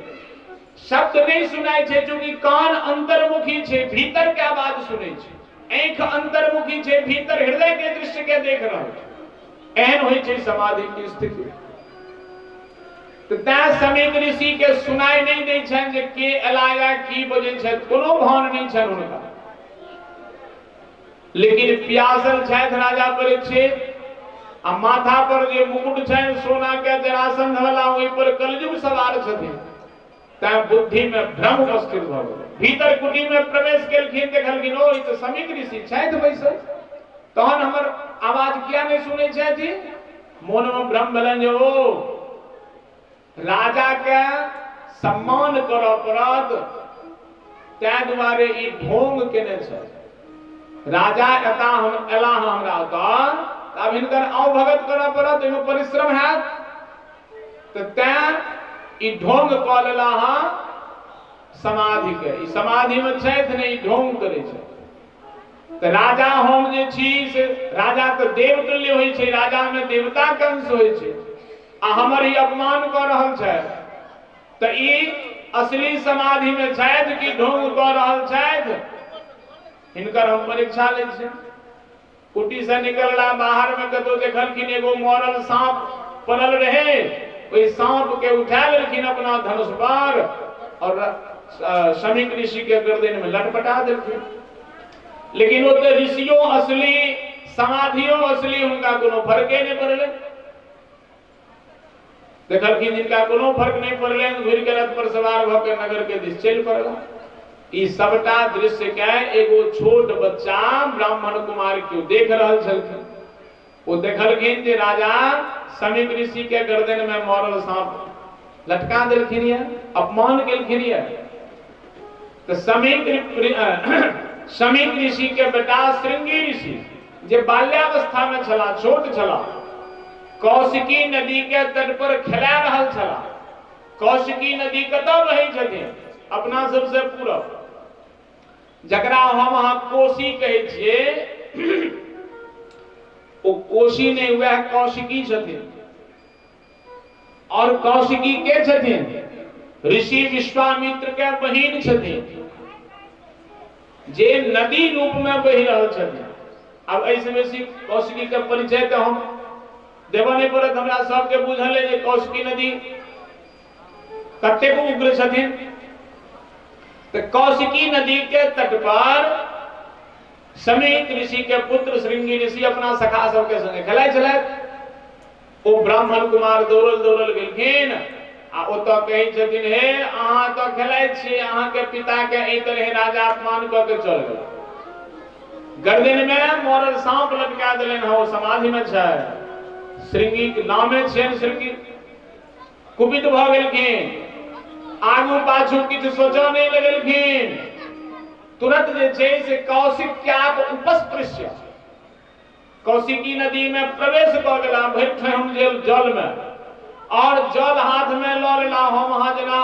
शब्द नहीं सुनाइ छै, चूँकि कान अंतर्मुखी छै, भीतर के आवाज सुनै छै। आँखि अंतर्मुखी छै, भीतर हृदय के दृश्य के देख रहल छै। एहन होइ छै समाधि के स्थिति। तो तैं शमीक ऋषि के सुनाइ नहीं दै छनि जे के एला या की बजै छथि, कोनो भान नहीं छनि हुनका। लेकिन प्यासल छथि राजा परीक्षित, आ माथा पर जे मुकुट छनि सोना के जरासंध वाला, ओहि पर कलयुग सवार छथिन। तैं बुद्धि में भ्रम उपस्थित भऽ गेल। भीतर कुटी में प्रवेश केलखिन, देखलखिन ओ ई तऽ शमीक ऋषि छथि बैसल, तहन हमर आवाज किया नहीं सुनै छथि। मोन में भ्रम भेलनि जे ओ राजा के सम्मान करऽ पड़त, तै दुआरे ई ढोंग केने छै। राजा एता हम एला हमरा ओतऽ, आब हिनकर आउ भगत करऽ पड़त, ओहिमे परिश्रम हैत, तऽ तैं ई ढोंग कऽ लेला हँ समाधि के। ई समाधि में छथि ने, ई ढोंग करै छै। तऽ राजा हम जे छी से राजा तऽ देवतुल्य होइ छै, राजा में देवता के अंश होइ छै, आ हमर ई अपमान कऽ रहल छै, तऽ ई असली समाधि में छथि कि ढोंग कऽ रहल छथि, हिनकर हम परीक्षा लै छियै। कुटी से निकलला बाहर में कतौ देखलखिन एगो मरल सांप पड़ल रहे, ओहि सांप के उठा लेलखिन अपना धनुष पर और शमीक ऋषि के गर्दन में लटपटा देलखिन। लेकिन ओ तऽ ऋषियो असली समाधियो असली, हुनका कोनो फर्के नहीं पड़लै। देखलखिन जिनका कोनो फर्क नहीं पड़लै, घुरि के रथ पर सवार भऽ के नगर के दिस चलि पड़ला। ई सबटा दृश्य के एगो छोट बच्चा ब्राह्मण कुमार क्यों देख रहल छलखिन। ओ देखलखिन जे राजा शमीक ऋषि के गर्दन में मरल सांप लटका देलखिन ये, अपमान केलखिन ये। तऽ शमीक ऋषि के बेटा श्रृंगी ऋषि जे बाल्यावस्था में छला, छोट छला, कौशिकी नदी के तट पर खेला रहल छला। कौशिकी नदी कतऽ बहै छथिन? अपना सबसे पूरब, जकरा हम अहाँ कोसी कहै छियै, ओ कोसी नहि, वएह कौशिकी छथिन। और कौशिकी के छथिन? ऋषि विश्वामित्र के बहिन छथिन, जे नदी रूप में बहि रहल छथिन। अब एहिसँ बेसी कौशिकी के परिचय तऽ हम देबऽ नहि पड़त, हमरा सबके बुझल है जे कौशिकी नदी कतेक उग्र छथिन। तऽ कौशिकी नदी के तट पर शमीक ऋषि के पुत्र श्रृंगी ऋषि अपना सखा सबके संगे खेलाइ छलथि। ओ ब्राह्मण कुमार दौड़ल दौड़ल गेलखिन आ ओतऽ कहै छथिन, हे अहाँ तऽ खेलाइ छी, अहाँके पिता के एहि तरहे राजा अपमान कऽ के चल गेल, गर्दन में मरल सांप लटका देलनि हँ, ओ समाधि में छै। श्रृंगी के नामे छियनि श्रृंगी। कुपित भऽ गेलखिन, आगू पाछू किछु सोचऽ नहि लगलखिन, तुरंत जे छै से कौशिक्याक उपस्पृश्य कौशिकी नदी में प्रवेश कऽ गेला, भरि ठेहुन जल में, और जल हाथ में लऽ लेला। हम अहाँ जेना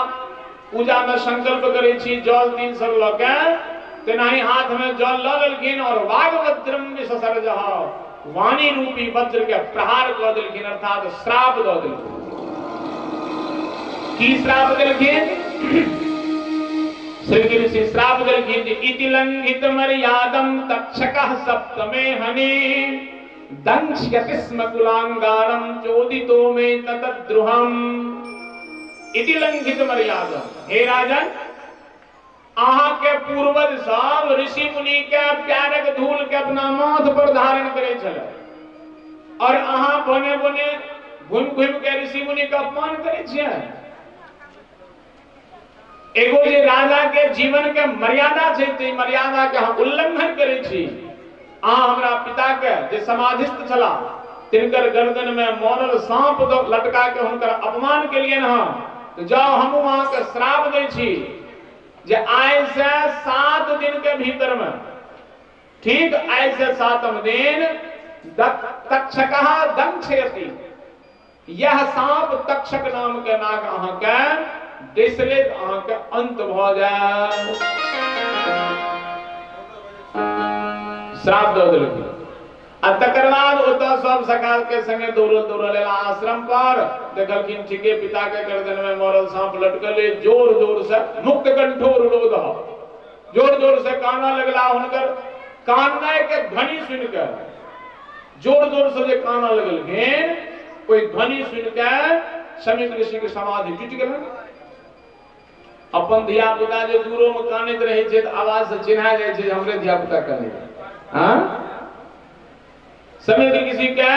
पूजा में संकल्प करै छी जल 300 लऽ के, तेनाही हाथ में जल लऽ लेलखिन और वाग्वज्रम विससर्ज, वाणी रूपी वज्र के प्रहार कऽ देलखिन, अर्थात श्राप दऽ देलखिन। की श्राप देलखिन? श्रृंगी ऋषि श्राप देलखिन, इति लंघित मर्यादम तक्षकः सप्तमे हनि दंक्ष्यति स्म कुलांगारम चोदितो मे ततद्रुहम। इति लंघित मर्यादम, हे राजन, अहाँ के पूर्वज सब ऋषि मुनि के प्यारक धूल के अपना माथ पर धारण करे छलै, और अहाँ बने बने घुमि घुमि के ऋषि मुनि के अपमान करे छियै। एगो जे राजा के जीवन के मर्यादा छै, ते मर्यादा के हम उल्लंघन करे छी। अहाँ हमरा पिता के जे समाधिस्थ छला तिनकर गर्दन में मरल सांप लटका के हुनकर अपमान केलियनि हँ, तो जाओ हम अहाँ के श्राप दै छी जे आइ से 7 दिन के भीतर में, ठीक आइ से 7म दिन तक्षकः दंक्षयति, यह सांप तक्षक नाम के नाग अहाँ के डसले अहाँ के अंत भऽ जायत। श्राप दऽ देलखिन। आ तकर बाद ओतऽ सब सखा के संगे दौड़ल दौड़ल एला आश्रम पर, देखलखिन ठीके पिता के गर्दन में मरल सांप लटकल, जोर जोर से मुक्त कंठो रुरोध, जोर जोर से कानऽ लगला। हुनकर काननाइ के ध्वनि सुनि के, जोर जोर से जे कानऽ लगलखिन, ओहि ध्वनि सुनि के शमीक ऋषि के समाधि टूटि गेलनि। अपन धिया पुता जे दूरो में कानैत रहै छै तऽ आवाज से चिन्हा जाइ छै जे हमरे धिया पुता कानै। हाँ, शमीक ऋषि के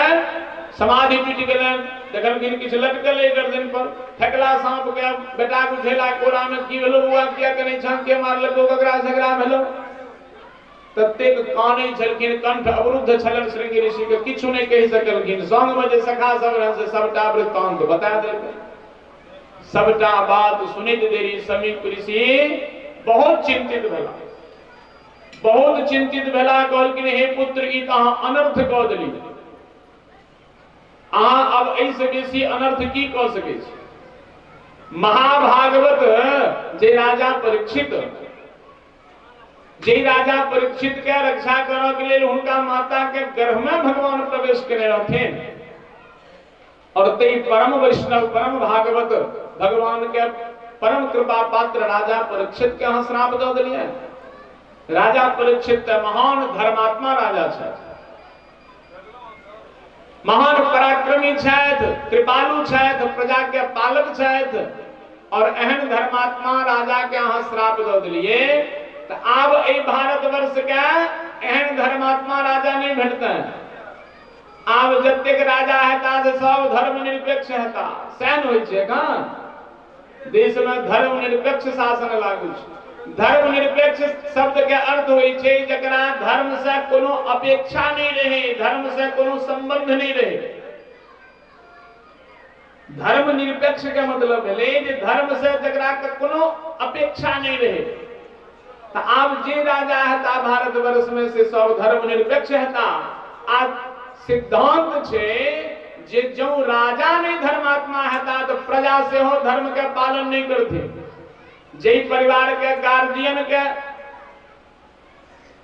समाधि टूटि गेलनि, देखलखिन किछु लटकल गर्दन पर, फेकला सांप के, बेटा के उठेला कोरा में, की भेलो बौआ, किया कनै छह, के मारलको, ककरा झगड़ा भेलो, ततेक कानै छलखिन, कंठ अवरुद्ध छलनि श्रृंगी ऋषि के, किछु नहि कहि सकलखिन। संग में जे सखा सब रहन से सबटा वृत्तांत बता देलखिन। सबटा बात सुनैत देरी समीक ऋषि बहुत चिंतित भेला, बहुत चिंतित भेला। कहलखिन हे पुत्र, ई तऽ अहाँ अनर्थ कऽ देली, अहाँ अब एहिसँ बेसी अनर्थ की कऽ सकै छी। महाभागवत जे राजा परीक्षित, जे राजा परीक्षित के रक्षा करऽ के लेल हुनका माता के गर्भ में भगवान प्रवेश केने रहथिन, और तै परम वैष्णव परम भागवत भगवान के परम कृपा पात्र राजा परीक्षित के अहाँ श्राप दऽ देलियै। राजा परीक्षित तऽ महान धर्मात्मा राजा छथि, महान पराक्रमी छथि, कृपालु छथि, प्रजा के पालक छथि, और एहन धर्मात्मा राजा के अहाँ श्राप दऽ देलियै तऽ आब एहि भारतवर्ष के एहन धर्मात्मा राजा नहीं भेटतनि। आब जतेक राजा हेता से सब धर्मनिरपेक्ष हेता। सैन होइ छै एखन देश में धर्मनिरपेक्ष शासन लागू छै। धर्मनिरपेक्ष शब्द के अर्थ होइ छै जकरा धर्म से कोनो अपेक्षा नहीं रहे, धर्म से कोनो संबंध नहीं रहे। धर्मनिरपेक्ष के मतलब भेलै जे धर्म से जकरा कोनो अपेक्षा नहीं रहे। तो आब जे राजा हेता भारतवर्ष में से सब धर्मनिरपेक्ष हेता। आ सिद्धांत छै जे जौं राजा नहीं धर्मात्मा हेता तो प्रजा सेहो धर्म के पालन नहीं करथिन। जै परिवार के गार्जियन के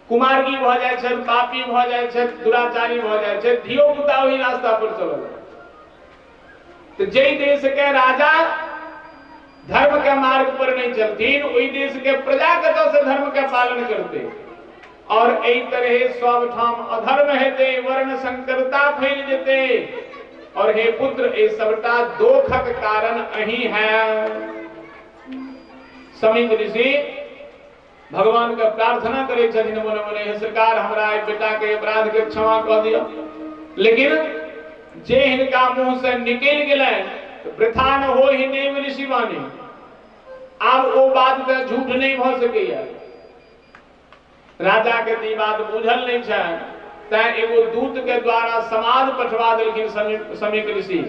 कुमार्गी भऽ जाइ छै, पापी भऽ जाइ छै, दुराचारी भऽ जाइ छै, धियो पुता ओहि रास्ता पर चलल। तो जै देश के राजा धर्म के मार्ग पर नहीं चलथिन ओहि देश के प्रजा कतऽ से धर्म के पालन करते। और एहि तरह सब ठाम अधर्म हेतै, वर्ण संकरता फैल जेतै। और हे पुत्र, ए सबटा दोखक कारण अही है। समीक ऋषि भगवान के प्रार्थना करै छथिन मने मने, हे सरकार हमरा बेटा के अपराध के क्षमा कऽ दिअ। लेकिन जे हिनका मुंह से निकलि गेलनि वृथा न हो ही देव ऋषि वाणी, आब ओ बात तऽ झूठ नहीं भऽ सकैया। राजा के ई बात बुझल नहीं छनि, तैं एगो दूत के द्वारा समाद पठवा देलखिन समीक ऋषि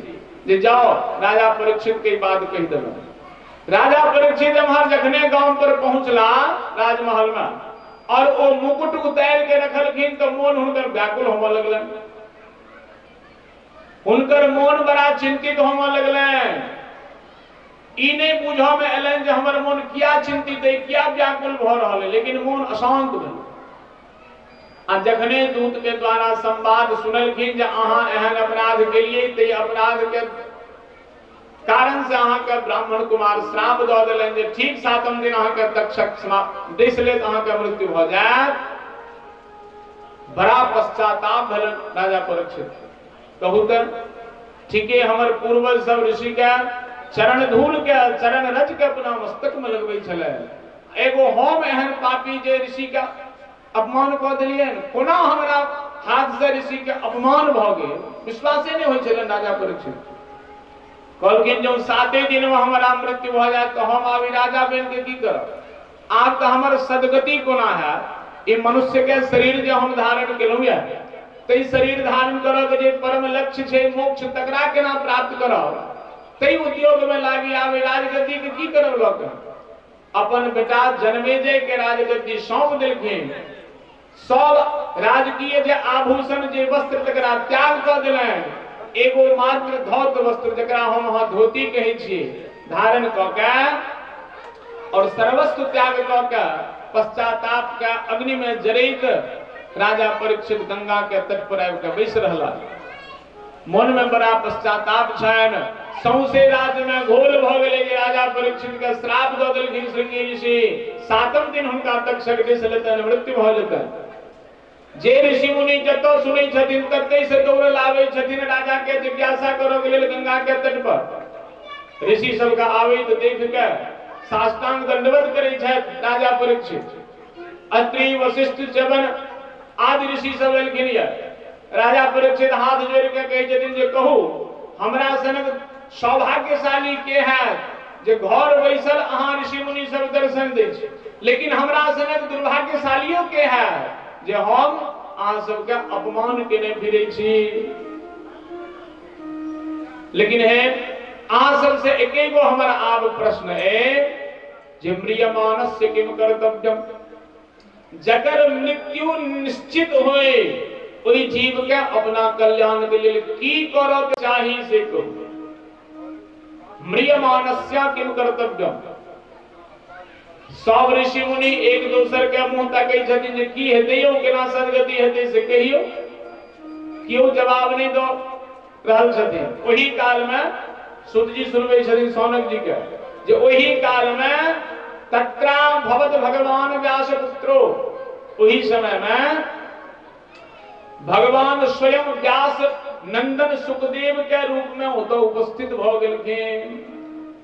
जे जाओ राजा परीक्षित के बात कहि देलनि। राजा परीक्षित एम्हर जखने गांव पर पहुंचला राजमहल में और ओ मुकुट उतारि के रखलखिन तो मोन हुनकर व्याकुल होमऽ लगलनि, हुनकर मोन बड़ा चिंतित होमऽ लगलनि। ई नहीं बुझऽ में एलनि जे हमर मोन किया चिंतित है, किया व्याकुल भऽ रहल है, लेकिन मोन अशांत भेल। आ जखने दूत के द्वारा संवाद सुनलखिन जे अहाँ एहन अपराध केलियै तऽ अपराध के कारण से अहाँके ब्राह्मण कुमार श्राप दऽ देलनि जे ठीक सातम दिन अहाँके तक्षक डसि लेत, अहाँके मृत्यु भऽ जायत। बड़ा पश्चाताप भेलनि राजा परीक्षित। कहू तऽ ठीके हमर पूर्वज सब ऋषि के चरण धूल के चरण रज के अपना मस्तक में लगबै छलै, एगो हम एहन पापी जे ऋषि के अपमान कऽ देलियनि, कोना हमरा हाथ से ऋषि के अपमान भऽ गेल, विश्वासे नहि होइ छलनि राजा परीक्षित। कहलखिन जँ साते दिन में हमरा मृत्यु भऽ जायत तऽ हम आब राजा बनि के की करब, आब तऽ हमर सदगति कोना हैत। ई मनुष्य के शरीर जे हम धारण केलहुँ यऽ तै शरीर धारण करऽ के जे परम लक्ष्य छै मोक्ष, तकरा केना प्राप्त करब, तै उद्योग में लागी आब राजगद्दी के की करब लऽ के। अपन बेटा जनमेजय के राजगद्दी सौंप देलखिन, सब राजकीय जे आभूषण जे वस्त्र तकरा त्याग कऽ देलनि, एगो मात्र धौत वस्त्र जकरा हम अहाँ धोती कहै छियै धारण कऽ के और सर्वस्व त्याग कऽ के पश्चाताप के अग्नि में जरैत राजा परीक्षित गंगा के तट पर आबि के बैस रहला। मन में बड़ा पश्चाताप छनि, सौंसे राज्य में घोल भऽ गेलै जे राजा परीक्षित के श्राप दऽ देलखिन श्रृंगी ऋषि, सातम दिन हुनका तक्षक डसि लेतनि, मृत्यु भऽ जेतनि। जे ऋषि मुनि जतऽ सुनै छथिन ततै से दौड़ल आबै छथिन राजा के जिज्ञासा करऽ के लेल गंगा के तट पर। ऋषि सबके आबैत देख के साष्टांग दंडवत करै छथि राजा परीक्षित। अत्रि वशिष्ठ च्यवन आदि ऋषि सब एलखिन ये। राजा परीक्षित हाथ जोड़ के कहै छथिन जे कहू हमरा सनक सौभाग्यशाली के हैत जे घर बैसल अहाँ ऋषि मुनि सब दर्शन दै छी, लेकिन हमरा सनक दुर्भाग्यशालियों के हैत जे हम अहाँ सबके अपमान केने फिरै छी। लेकिन हे अहाँ सबसे एकेगो हमर आब प्रश्न है जे म्रियमाणस्य किम कर्तव्यम, जकर मृत्यु निश्चित होए ओहि जीव के अपना कल्याण के लिए की करऽ के चाही से कहू। म्रियमाणस्य किम कर्तव्यम। सब ऋषि मुनि एक दोसर के मुंह तकै छथिन जे की हेतै यौ, केना सदगति हेतै से कहियौ, केओ जवाब नहीं दऽ रहल छथिन। ओही काल में सुत जी सुनबै छथिन सौनक जी के जे ओही काल में तत्रा भवत भगवान व्यास पुत्रो, ओही समय में भगवान स्वयं व्यास नंदन सुखदेव के रूप में ओतऽ उपस्थित भऽ गेलखिन।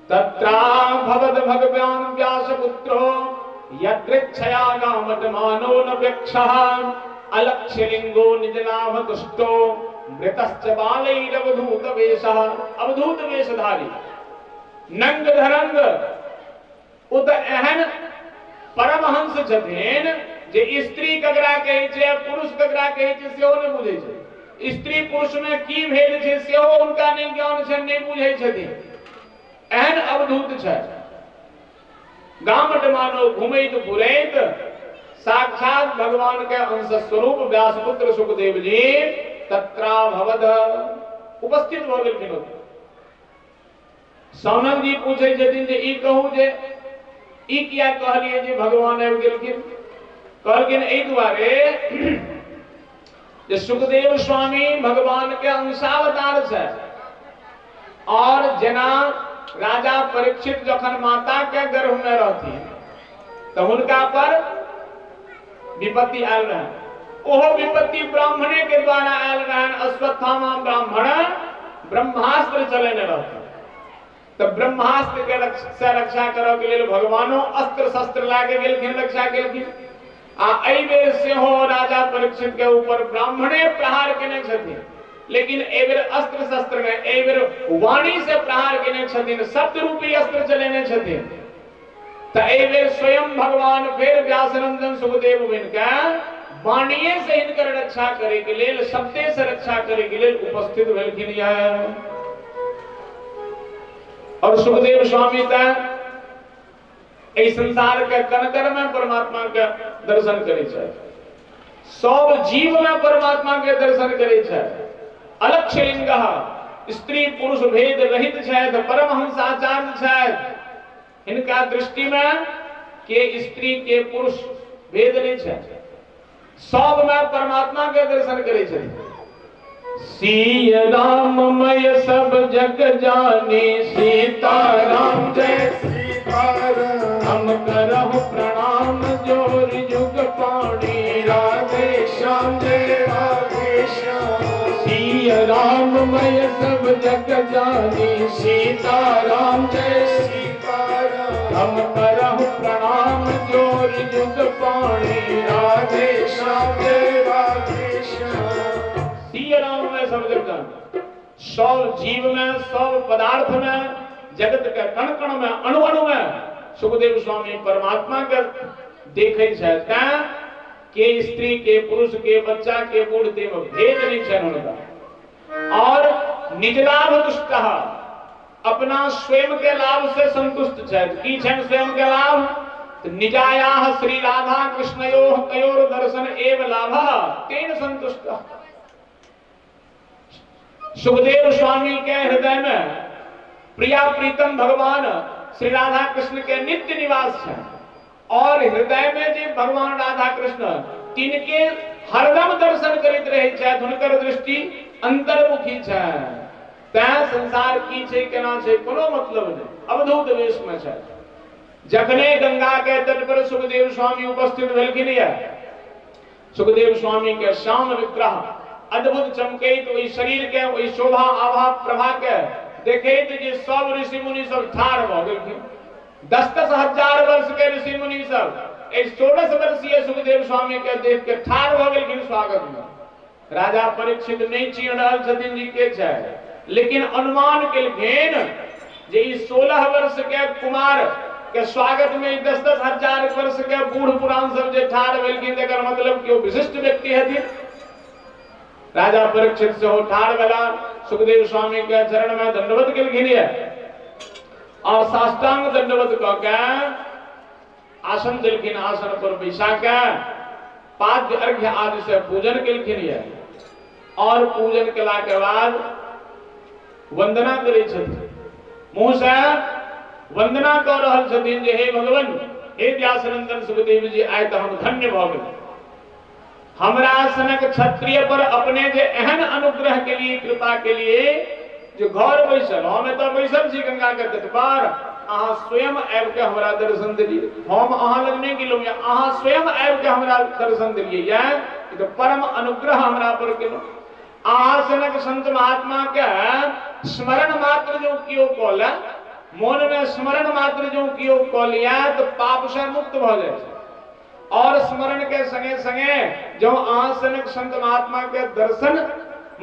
तत्रा भवत भगवान व्यास पुत्रो यदृच्छया गामटमानो न व्यक्षः अलक्ष्यलिंगो निजलाभ तुष्टो मृतश्च बालैरवधूत वेशः। अवधूत वेशधारी नंग धरंग ओ तऽ एहन परमहंस छथिन जे स्त्री ककरा कहै छै पुरुष ककरा कहै छै सेहो नहि बुझै छै। स्त्री पुरुष में की भेद छै सेहो हुनका नहि ज्ञान छै, नहि बुझै छथिन। एहन अवधूत छै। गामट मानो घुमैत फुरैत साक्षात भगवान के अंश स्वरूप व्यासपुत्र सुखदेव जी तत्रा भवद उपस्थित भऽ गेलखिन। सौनक जी पूछै छथिन जे ई कहू जे ई किया कहलियै जे भगवान आबि गेलखिन? कहलखिन एहि दुआरे जे सुखदेव स्वामी भगवान के अंशावतार छै और जेना राजा परीक्षित जखन माता के गर्भ में रहथिन तो हुनका पर विपत्ति आयल रहन, ओहो विपत्ति ब्राह्मणे के द्वारा आयल रहन। अश्वत्थामा ब्राह्मण ब्रह्मास्त्र चलेने रहथिन तो ब्रह्मास्त्र के से रक्षा करऽ के लेल भगवानो अस्त्र शस्त्र लए के गेलखिन, रक्षा केलखिन। आ एहि बेर सेहो राजा परीक्षित के ऊपर ब्राह्मणे प्रहार केने छथिन, लेकिन एहि बेर अस्त्र शस्त्र में एहि बेर वाणी से प्रहार केने छथिन, शब्द रूपी अस्त्र चलेने छथिन। तो एहि बेर स्वयं भगवान फेर व्यासनंदन सुखदेव बनिके वाणीये से हिनकर रक्षा करे के लेल, शब्दे से रक्षा करे के लेल उपस्थित भेलखिन। और सुखदेव स्वामी एहि संसार के कण कण में परमात्मा के दर्शन करे छै, सब जीव में परमात्मा के दर्शन करे छै। अलक्ष्य लिंग स्त्री पुरुष भेद रहित छथि, परमहंसाचार्य छथि। हिनका दृष्टि में के स्त्री के पुरुष भेद नहीं छै, सब में परमात्मा के दर्शन करे छै। सीय राममय सब जग जाने, सीता राम जय सीता राम, हम करहु प्रणाम जोर जुग पाणी, राधे श्याम जय राधे श्याम। सीय राममय सब जग जाने, सीता राम जय सीता राम, हम करहु प्रणाम जोर जुग पाणी, राधे श्याम जय राधे श्याम। सीय राममय सब जग जाने, सब जीव में सब पदार्थ में जगत के कण कण में अणु अणु में सुखदेव स्वामी परमात्मा के देखे छै। तैं के स्त्री के पुरुष के बच्चा के बूढ़ के भेद नहीं छै हुनका। और निजलाभ तुष्ट अपना स्वयं के लाभ से संतुष्ट छै। की छनि स्वयं के लाभ? निजायाः श्री राधा कृष्णयोः तयोर दर्शन एव लाभ तेन संतुष्ट। सुखदेव स्वामी के हृदय में प्रिया प्रीतम भगवान श्री राधा कृष्ण के नित्य निवास है और हृदय में जे भगवान राधा कृष्ण तिनके हरदम दर्शन करैत रहे छथि, हुनकर दृष्टि अंतर्मुखी छै। तैं संसार की छै केना छै कोनो मतलब नहीं, अवधूत वेश में छै। जखने गंगा के तट पर सुखदेव स्वामी उपस्थित भेलखिन, सुखदेव स्वामी के श्याम विग्रह अद्भुत चमकैत ओहि शरीर के ओहि शोभा आभा प्रभा के देखैत जे सब ऋषि मुनि सब ठाढ़ भऽ गेलखिन। 10-10 हजार वर्ष के ऋषि मुनि सब एहि 16 वर्षीय सुखदेव स्वामी के देख के ठाढ़ भऽ गेलखिन स्वागत में। राजा परीक्षित नहीं चिन्ह रहल छथिन जी के छै, लेकिन अनुमान केलखिन जे ई 16 वर्ष के कुमार के स्वागत में 10-10 हजार वर्ष के बूढ़ पुरान सब जे ठाढ़ भेलखिन तकर मतलब केओ विशिष्ट व्यक्ति हथिन। राजा परीक्षित सेहो ठाढ़ भेला, सुखदेव स्वामी के चरण में दंडवत केलखिन। और साष्टांग दंडवत कऽ के आसन देलखिन। आसन पर बैसा के पाद्य अर्घ्य आदि से पूजन केलखिन ये और पूजन केला के बाद वंदना करै छथिन। मुँह से वंदना कऽ रहल छथिन जे हे भगवान, हे व्यासनंदन सुखदेव जी, आइ तऽ हम धन्य भऽ गेल। हमरा सनक क्षत्रिय पर अपने जे एहन अनुग्रह के लिए, कृपा के लिए जो घर बैसल, हम एतऽ बैसल छी गंगा के तट पर, अहाँ स्वयं आबि के हमरा दर्शन देलियै। हम अहाँ लग नहि गेलहुँ, अहाँ स्वयं आबि के हमरा दर्शन देलियै। ई तऽ परम अनुग्रह हमरा पर केलहुँ। अहाँ सनक संत महात्मा के स्मरण मात्र जो कियो कऽ ले, मोन में स्मरण मात्र जो कियो कऽ लिया तऽ पाप से मुक्त भऽ जाइ छै। और स्मरण के संगे संगे जो अहाँ सनक संत महात्मा के दर्शन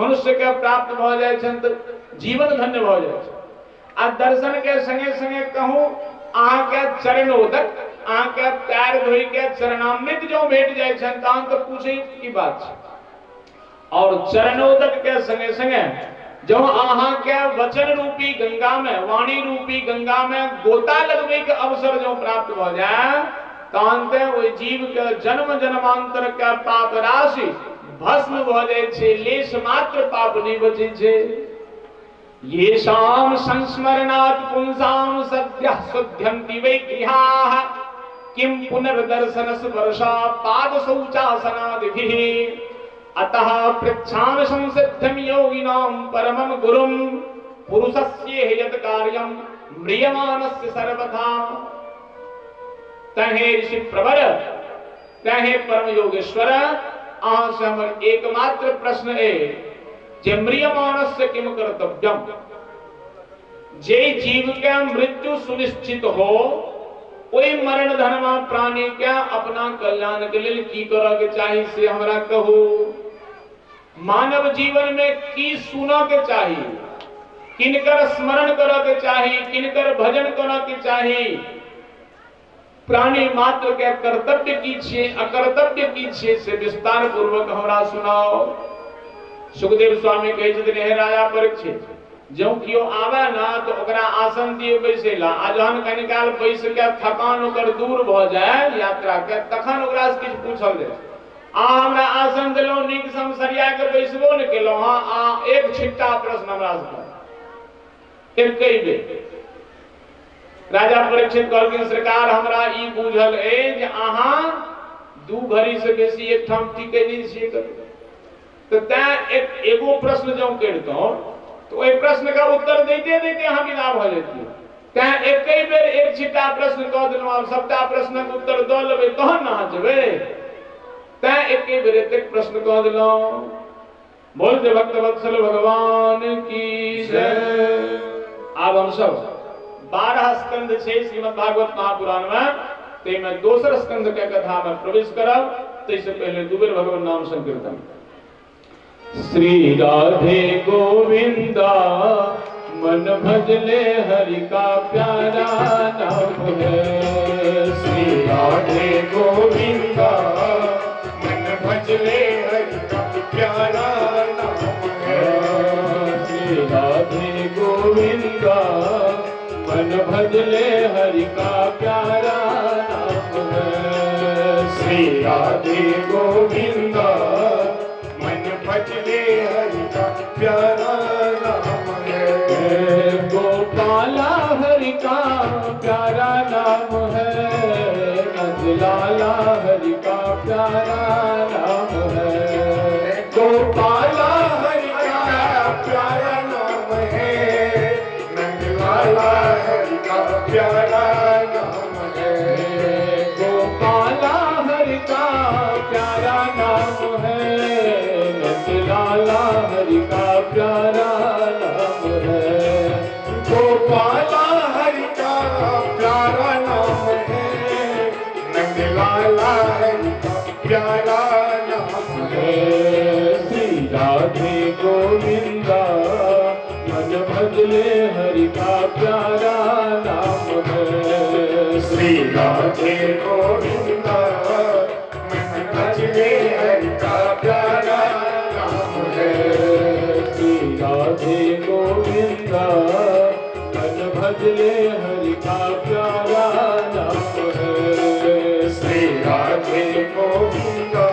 मनुष्य के प्राप्त भऽ जाइ छनि तऽ जीवन धन्य भऽ जाइ छै। आ दर्शन के संगे संगे कहूँ अहाँ के चरणोदक, अहाँ के पैर धोइ के चरणामृत जो भेट जाइ छनि तहन तऽ पूछै की बात छै। और चरणोदक के संगे संगे जो अहाँ के वचन रूपी गंगा में, वाणी रूपी गंगा में गोता लगबै के अवसर जो प्राप्त भऽ जाय तहन ते ओहि जीव के जन्म जन्मांतर के पाप राशि भस्म भऽ जाइ छै, लेश मात्र पाप नहि बचै छै। येषां संस्मरणात् पुंसां सद्यः शुध्यन्ति वै गृहाः किं पुनर्दर्शन स्पर्शा पादशौचासनादिभिः। अतः पृच्छामि संसिद्धं योगिनां परमं गुरुं पुरुषस्येह यत् कार्यं म्रियमाणस्य सर्वथा। तहे ऋषि प्रवर, तहे परम योगेश्वर, अहाँ से हमर एकमात्र प्रश्न है जे म्रियमाणस्य किम कर्तव्यम, जे जीव के मृत्यु सुनिश्चित हो ओहि मरण धनमा प्राणी के अपना कल्याण के लेल की करऽ के चाही से हमरा कहू। मानव जीवन में की सुनऽ के चाही, किनकर स्मरण करऽ के चाही, किनकर भजन करऽ के चाही, प्राणी मात्र के कर्तव्य की छियै, अकर्तव्य की छियै से विस्तार पूर्वक हमरा सुनाओ। सुखदेव स्वामी कहै छथिन हे राजा परीक्षित, जँ कियो आवे ना तो ओकरा आसन दिए बैसेला, आ जहन कनि काल बैस के थकान ओकर दूर भऽ जाय यात्रा के तखन ओकरा से किछु पूछल जाय। आ हमरा आसन देलहुँ, नीक से हम सरिया के बैसबो ने केलहुँ, हाँ आ एक छिट्टा प्रश्न हमरा से एक बेर। राजा परीक्षित कहलखिन सरकार हमरा ई बुझल अइ जे अहाँ 2 घड़ी से बेसी एकठाम टिकै नहि छियै कतौ, तऽ तैं एक एगो प्रश्न जँ करितहुँ तो ओहि प्रश्न का उत्तर दैते दैते अहाँ विदा भऽ जैतियै। तैं एके बेर एक छिट्टा प्रश्न कऽ देलहुँ, आब सबटा प्रश्नक उत्तर दऽ लेबै तहन ने अहाँ जेबै, तैं एके बेर एतेक प्रश्न कऽ देलहुँ। बोल जय भक्त वत्सल भगवान की जय। आब हमसब 12 स्कंध छै श्रीमद् भागवत महापुराण में, ताहिमे दोसर स्कंध के कथा में प्रवेश करब। ताहिसँ पहिले 2 बेर भगवान नाम संकीर्तन। श्री राधे गोविंदा मन भजले हरि का प्यारा नाम है। श्री राधे गोविंदा मन भजले हरि का प्यारा नाम है। श्री राधे गोविंदा मन भजले हरि का प्यारा नाम है। श्री राधे गोविंदा मन भजले हरि का प्यारा नाम है। गोपाला हरि का प्यारा नाम है, नंदलाला हरि का प्यारा नाम है। गोपाला हरि का प्यारा नाम है, नंदलाला हरि का प्यारा नाम है। गोपाला हरि का प्यारा नाम है, नंदलाला हरि का प्यारा नाम है। गोपाला हरि का प्यारा नाम है, नंदलाला हरि का प्यारा नाम है। श्री राधे गोविंदा मन भजले हरि का प्यारा नाम है। श्री राधे गोविंदा मन भजले हरि का प्यारा नाम है। श्री राधे गोविंदा मन भजले हरि का प्यारा नाम है। श्री राधे गोविंदा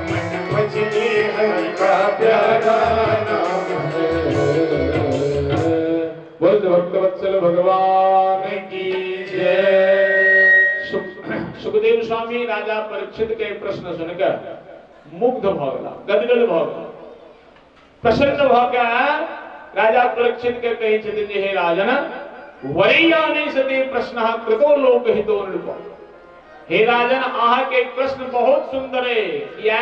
मन भजले हरि का प्यारा नाम है। बोल भक्तवत्सल भगवान की जय। सुखदेव स्वामी राजा परीक्षित के प्रश्न सुनकर मुग्ध भ गेला, गदगद भ गेला, प्रसन्न भ के राजा परीक्षित के कहै छथिन जे हे राजन, वरीयाने सते प्रश्न कृतो लोक हितो नृप। हे राजन, अहाँ के प्रश्न बहुत सुंदर है, किया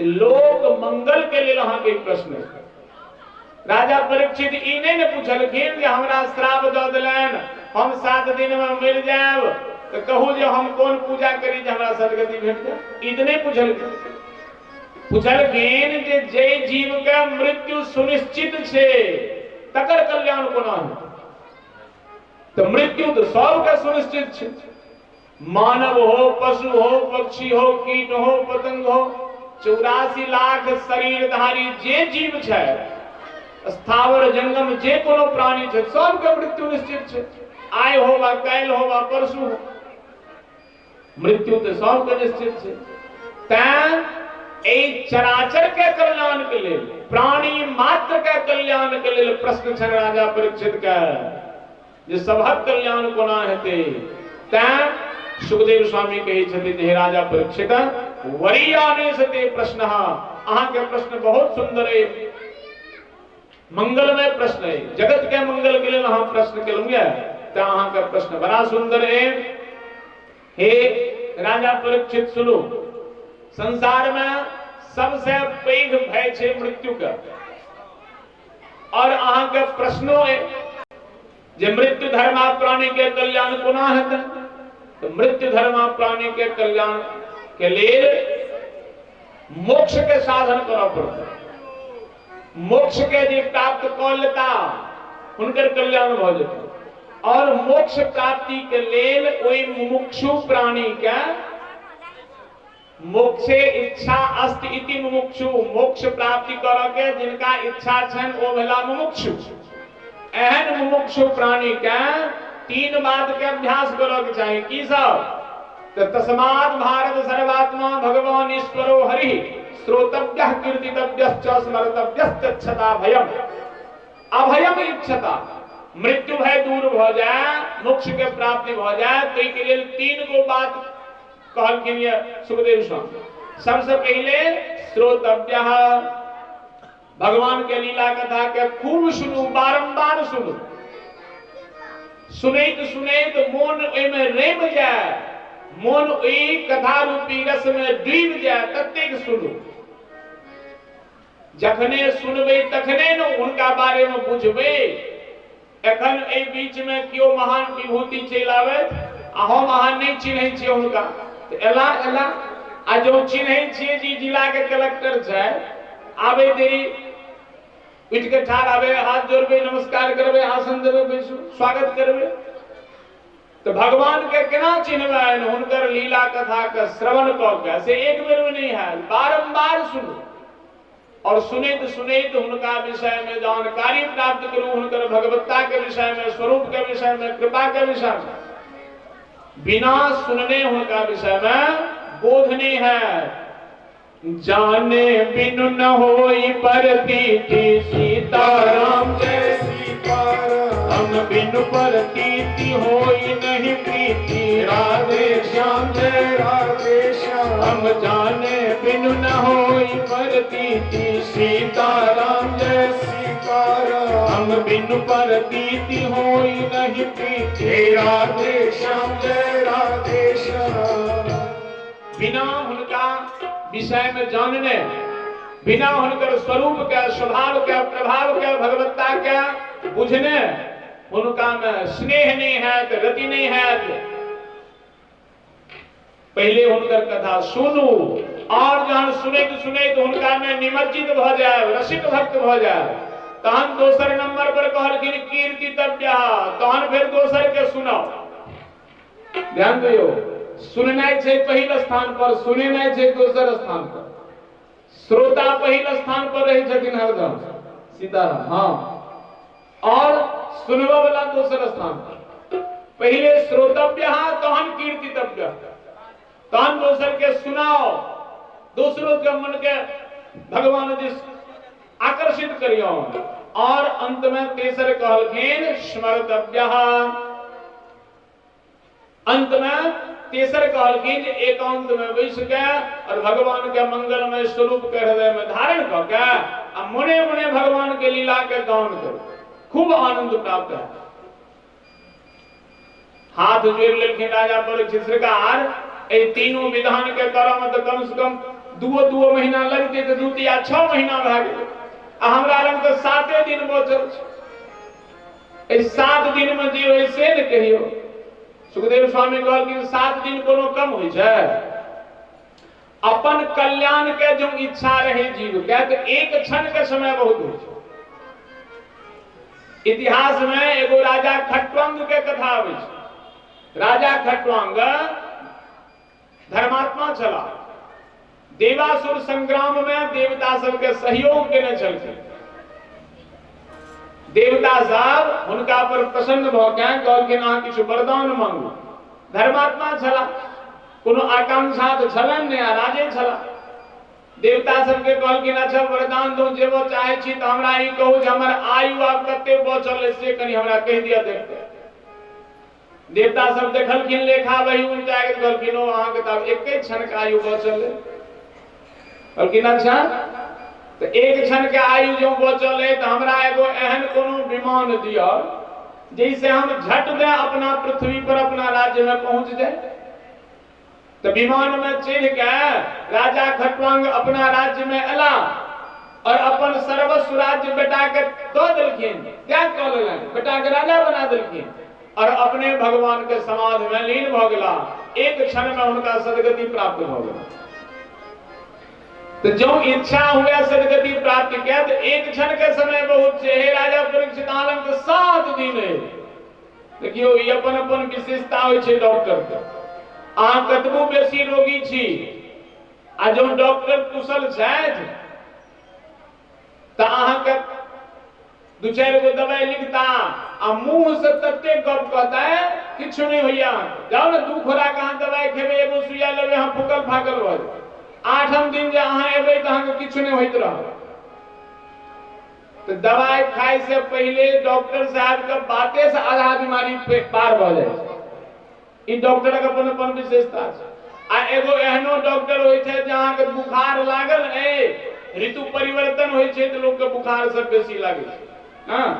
लोक मंगल के लेल अहाँ के प्रश्न है। राजा परीक्षित ई नहीं ने पूछलखिन जे हमरा श्राप दऽ देलनि, हम 7 दिन में मरि जायब, तो कहू जे हम कोन पूजा करी जे हमरा सदगति भेट जाय, ई तऽ नहीं पूछलखिन। पूछलखिन जे जे जीव के मृत्यु सुनिश्चित छै तकर कल्याण कोना हेतै। तो मृत्यु तो सबके सुनिश्चित छै, मानव हो, पशु हो, पक्षी हो, कीट हो, पतंग हो, 84 लाख शरीरधारी जे जीव छै, स्थावर जंगम जे कोनो प्राणी छै, सबके मृत्यु निश्चित छै। आइ हो वा काल्हि हो वा परसू हो, मृत्यु तो सबके निश्चित छै। तैं एहि चराचर के कल्याण के लेल, प्राणी मात्र के कल्याण के लेल प्रश्न छनि राजा परीक्षित के जे सबहक कल्याण कोना हेतै। तैं सुखदेव स्वामी कहै छथिन हे राजा परीक्षित, वरीयाने सते प्रश्न, अहाँ के प्रश्न बहुत सुंदर है, मंगलमय प्रश्न है, जगत के मंगल के लेल अहाँ प्रश्न केलहुँ ये, तो अहाँ के प्रश्न बड़ा सुंदर है। हे राजा परीक्षित सुनू, संसार में सबसे पैघ भय छै मृत्यु के, और अहाँ के प्रश्नो है जे मृत्यु धर्मा प्राणी के कल्याण कोना हेतै। तो मृत्यु धर्मा प्राणी के कल्याण के लेल मोक्ष के साधन करऽ पड़तै। मोक्ष के जे प्राप्त कऽ लेता हुनकर कल्याण भऽ जेतै, और मोक्ष प्राप्ति के लेल ओहि मुमुक्षु प्राणी के मोक्षे इच्छा अस्ति इति मुमुक्षु, मोक्ष प्राप्ति करऽ के जिनका इच्छा छनि ओ भेला मुमुक्षु। एहन मुमुक्षु प्राणी के 3 बात के अभ्यास करऽ के चाही। की सब? तो तस्मात् भारत सर्वात्मा भगवान ईश्वरो हरि श्रोतव्यः कीर्तितव्यश्च स्मर्तव्यश्चच्छता भयम अभयम इच्छता। मृत्यु भय दूर भ जाए, मोक्ष के प्राप्ति भ जाए, तो के लेल 3 गो बात कहलखिन ये सुखदेव स्वामी। सबसे पहले श्रोतव्यः, भगवान के लीला कथा के खूब सुनू, बारंबार सुनू, सुनैत सुनैत मोन ओहिमे रमि जाए, मोन ओहि कथा रूपी रस में डूबि जाए, ततेक सुनू। जखने सुनबै तखने ने हुनका बारे में बुझबै। एखन एहि बीच में केओ महान विभूति चलि आबथि आ हम अहाँ नहि चिन्है छियै हुनका, तऽ एला एला, आ जो चिन्है छियै जे जिला के कलेक्टर छै, आबै देरी उठि के ठाढ़ आबै, हाथ जोड़बै, नमस्कार करबै, आसन देबै, बैसू, स्वागत करबै। तो भगवान के केना चिन्हबनि? हुनकर लीला कथा के श्रवण कऽ के, से एक बेर में नहीं है, बारंबार सुनू, और सुनैत सुनैत हुनका विषय में जानकारी प्राप्त करू, हुनकर भगवत्ता के विषय में, स्वरूप के विषय में, कृपा के विषय में। बिना सुनने हुनका विषय में बोध नहीं है। जाने बिनु न होई परतीति सीताराम जय सीताराम, हम बिनु परतीति होई नहीं प्रीति राधे श्याम जय राधे श्याम, हम जाने बिनु न होई परतीति सीताराम जय सीताराम, हम बिनु परतीति होई नहीं प्रीति राधे श्याम जय राधे श्याम। बिना हुनका विषय में जानने, बिना हुनकर स्वरूप के, स्वभाव के, प्रभाव के, भगवत्ता के बुझने, हुनका में स्नेह नहीं है, रति नहीं है। पहले हुनकर कथा सुनू, और जहन सुनैत सुनैत हुनका में निमज्जित भ जाए, रसिक भक्त भ जाए, तहन दोसर नंबर पर कहलखिन कीर्तितव्य, तहन फिर दोसर के सुनाओ। ध्यान दियौ, सुननाइ छै पहिल स्थान पर, सुनेनाइ छै दोसर स्थान पर। श्रोता पहिल स्थान पर रहै छथिन हरदम, सीताराम, हाँ, और सुनबऽ वाला दोसर स्थान पर। पहिले श्रोतव्य तहन कीर्तितव्य, तहन दोसर के सुनाओ, दूसरों के मन के भगवान दिस आकर्षित करियो। और अंत में तेसर कहलखिन स्मर्तव्य। अंत में तेसर कहलखिन जे एकांत में बैस के और भगवान के मंगलमय स्वरूप के हृदय में धारण क के आ मने मने भगवान के लीला के गान करू, खूब आनंद प्राप्त है। हाथ जोड़ लेलखिन राजा परीक्षित, सरकार ए तीनों विधान के करम तो कम से कम 2-2 महीना लगते, तो 2 या 6 महीना भए गेलै, आ हमरा लग तो 7 दिन बचल छै। ए 7 दिन में जे होय से ने कहियो। सुखदेव स्वामी कहलखिन 7 दिन कोनो कम होइ छै? अपन कल्याण के जो इच्छा रहे जीव के तो एक क्षण के समय बहुत होइ छै। इतिहास में एगो राजा खट्वांग के कथा आबै छै। राजा खट्वांग धर्मात्मा छला, देवासुर संग्राम में देवता सबके सहयोग केने छलखिन। देवता सब हुनका पर प्रसन्न भ के कहलखिन अहाँ किछु वरदान मांगू। धर्मात्मा छला, कोनो आकांक्षा तो छलनि नहि, आ राजे छला। देवता सबके कहलखिन अच्छा वरदान दो, जेबो चाहे छी तो हमरा ई कहू जे हमर आयु आब कते बचल से कनि हमरा कहि दिअ। देखते देवता सब देखलखिन लेखा वही उल्टा के कहलखिन ओ अहाँके तऽ आब एके क्षण के आयु बचल है। कहलखिन अच्छा तो एक क्षण के आयु जो बचल है तो हमरा एगो एहन कोनो विमान दिअ जैसे हम झट दे अपना पृथ्वी पर अपना राज्य में पहुंच जाए। तो विमान में चढ़ के राजा खट्वांग अपना राज्य में अला और अपन सर्वस्व राज्य बेटा के दऽ देलखिन, त्याग कऽ लेलनि, बेटा के राजा बना देलखिन और अपने भगवान के समाधि में लीन भऽ गेला। एक क्षण में हुनका सदगति प्राप्त भऽ गेला। तो जो इच्छा हुए सदगति प्राप्त किया तो एक क्षण के समय बहुत छै। हे राजा परीक्षित आलम के 7 दिन है। देखियो ई अपन अपन विशेषता होइ छै डॉक्टर के। अहाँ कतबो बेसी रोगी छी आ जो डॉक्टर कुशल छथि तऽ अहाँके 2-4 गो दवाई लिखता आ मुंह से तते गप कहता है किछु नहीं होइया। जाओ ने 2 खोराक अहाँ दवाई खेबै, एगो सुइया लेबै, अहाँ फूकल फाकल भऽ जायब। 8म दिन जे अहाँ एबै तऽ अहाँके किछु नहीं होइत रहत। तो दवाई खाय से पहले डॉक्टर साहब के बाते से आधा बीमारी पार भऽ जाइ छै। ई डॉक्टर के अपन अपन विशेषता छै। आ एगो एहनो डॉक्टर होइ छै जे अहाँके बुखार लागल ए, ऋतु परिवर्तन होइ छै तऽ लोक के बुखार सब बेसी लागै छै। हाँ,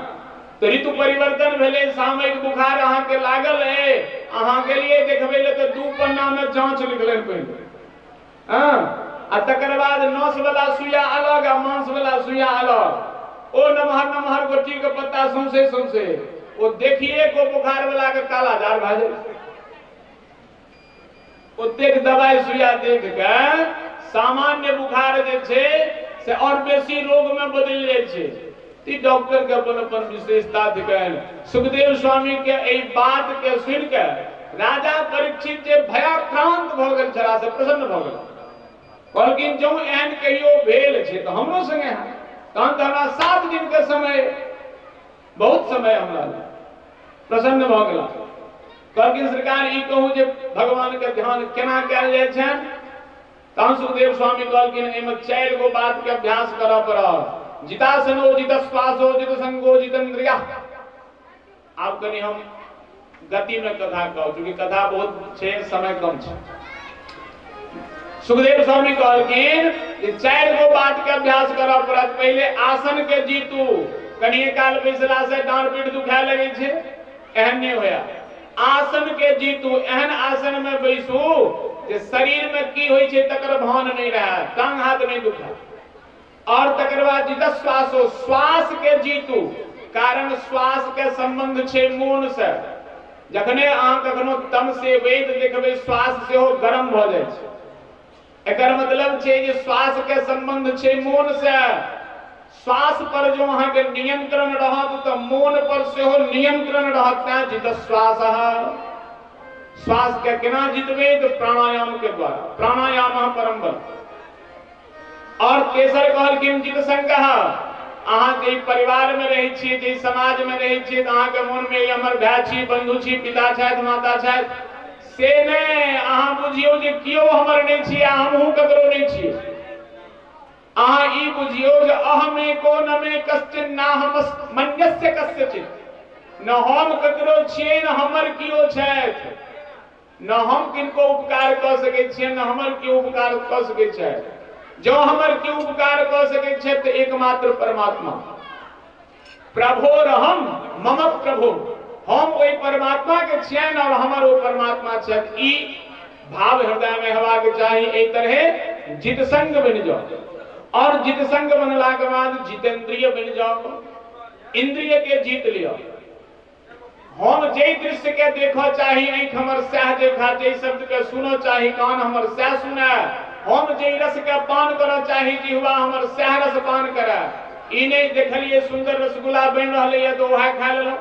तो ऋतु परिवर्तन भेलै, सामयिक बुखार अहाँके लागल ए, अहाँ गेलियै देखबै लए तऽ 2 पन्ना में जांच लिखलनि पहिले। हाँ, आ तकर बाद नस वाला सुइया अलग आ मांस वाला सुइया अलग। ओ नमहर नमहर गोटी के पत्ता सौंसे सौंसे ओ देखिए को बुखार वाला के काला जार भए जाइ। ओतेक दवाई सुइया देख के सामान्य बुखार जे छै से और बेसी रोग में बदलि जाइ छै। ई डॉक्टर के अपन अपन विशेषता थिकनि। सुखदेव स्वामी के एहि बात के सुनि के राजा परीक्षित जे भयाक्रांत भऽ गेल छलाह से प्रसन्न भऽ गेल। कहलखिन जँ एहन कहियो भेल छै तऽ हमरो संगे हैत, तहन तऽ हमरा 7 दिन के समय, बहुत समय हमरा। प्रसन्न भऽ गेला। कहलखिन सरकार ई कहू जे भगवान के ध्यान केना कयल जाइ छनि? तहन सुखदेव स्वामी कहलखिन एहिमे 4 गो बात के अभ्यास करऽ पड़त। जितासनो जित श्वासो जित संगो जितेन्द्रिया। आब कनि हम गति में कथा कहू, चूँकि कथा बहुत छै, समय कम छै। सुखदेव स्वामी कहलखिन जे 4 गो बात के अभ्यास करऽ पड़त। पहिले आसन के जीतू। कनिए काल बैसला से डाँड़ पीठ दुखाय लगै छै, एहन नहि होया। आसन के जीतू, एहन आसन में बैसू जे शरीर में की होइ छै तकर भान नहीं रहे, टांग हाथ नहीं दुखाय। और तकर बाद जित श्वासो, श्वास के जीतू, कारण श्वास के संबंध छै मोन से। जखने अहाँ कखनो तम से वेद देखबै श्वास सेहो गरम भऽ जाइ छै। एकर मतलब छै जे श्वास के संबंध छै मोन से। श्वास पर जो अहाँ के नियंत्रण रहत तऽ मोन पर सेहो नियंत्रण रहत। तें जित श्वास, श्वास के केना जीतबै? तऽ प्राणायाम के द्वारा। प्राणायाम परम बल। और तेसर कहलखिन जित संगः, अहाँ जे परिवार में रहै छियै, जे समाज में रहै छियै, तऽ अहाँके मोन में हमर भाय छी, बंधु छी, पिता छथि, माता छथि, से नहि। अहाँ बुझियौ जे केओ हमर नहि छी आ हमहूँ ककरो नहि छी। अहाँ ई बुझियौ जे अहमे को न मे कश्चिन ना हम मन्यस्य कस्यचित्, न हम ककरो छियै न हमर केओ छथि, न हम किनको उपकार कऽ सकै छियै न हमर केओ उपकार कऽ सकै छथि। जो हमर केओ उपकार कऽ सकै छथि तऽ एकमात्र परमात्मा। प्रभोरहम मम प्रभु, हम ओहि परमात्मा के छियनि और हमर ओ परमात्मा छथि। ई भाव हृदय में हेबाक चाही। एहि तरहे जित संग बनि जाओ, और जित संग बनला के बाद जितेंद्रिय बनि जाओ, इंद्रिय के जीत लिअ। हम जे दृश्य के देखऽ चाही आँखि हमर सएह देखा, जे शब्द के सुनऽ चाही कान हमर सएह सुनय, हम जे रस के पान करऽ चाही जिह्वा हमर सएह रस पान करय। ई नहि देखलियै सुंदर रसगुल्ला बनि रहलैए तऽ वएह खा लेलहुँ,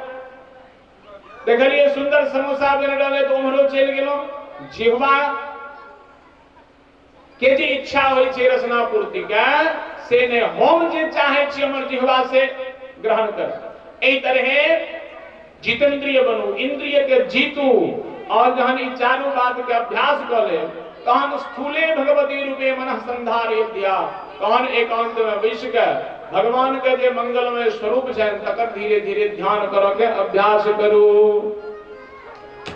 देखलियै सुंदर समोसा बनि रहलै तऽ उम्हरो चलि गेलहुँ। जिह्वा के जे इच्छा होइ छै रसना पूर्ति के, से नहि, हम जे चाहै छी हमर जिह्वा से ग्रहण कर। एहि तरहे जितेंद्रिय बनू, इंद्रिय के जीतू। और जहन ई चारू बात के अभ्यास कऽ ले तहन स्थूले भगवती रूपे मनः संधारयत्या, तहन एकांत में बैस के भगवान के जे मंगलमय स्वरूप छनि तकर धीरे धीरे ध्यान करऽ के अभ्यास करू।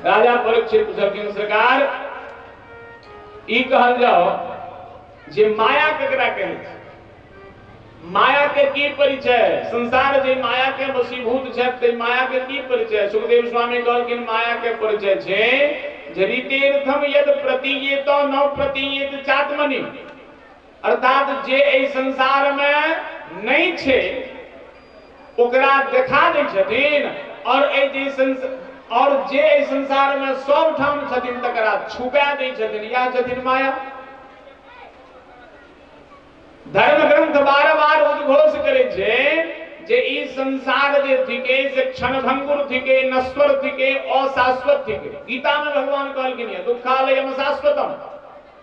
राजा परीक्षित पुछलखिन, सरकार ई कहल जाओ जे माया केकरा कहै छै, माया के की परिचय? संसार जे माया के वशीभूत छै ते माया के की परिचय? सुखदेव स्वामी कहलखिन माया के परिचय छै जे रीतेर्थम यद प्रतीयेत न प्रतीयेत चात्मनि, अर्थात जे एहि संसार में नहीं छै ओकरा देखा दै छथिन, और और जे एहि संसार में सब ठाम छथिन तकरा छुपा दै छथिन, यह छथिन माया। धर्म ग्रंथ बार बार उद्घोष करे छे जे ई संसार जे थिके से क्षणभंगुर थिके, नश्वर थिके, अशाश्वत थिके। गीता में भगवान कहलखिन दुःखालयम शाश्वतम,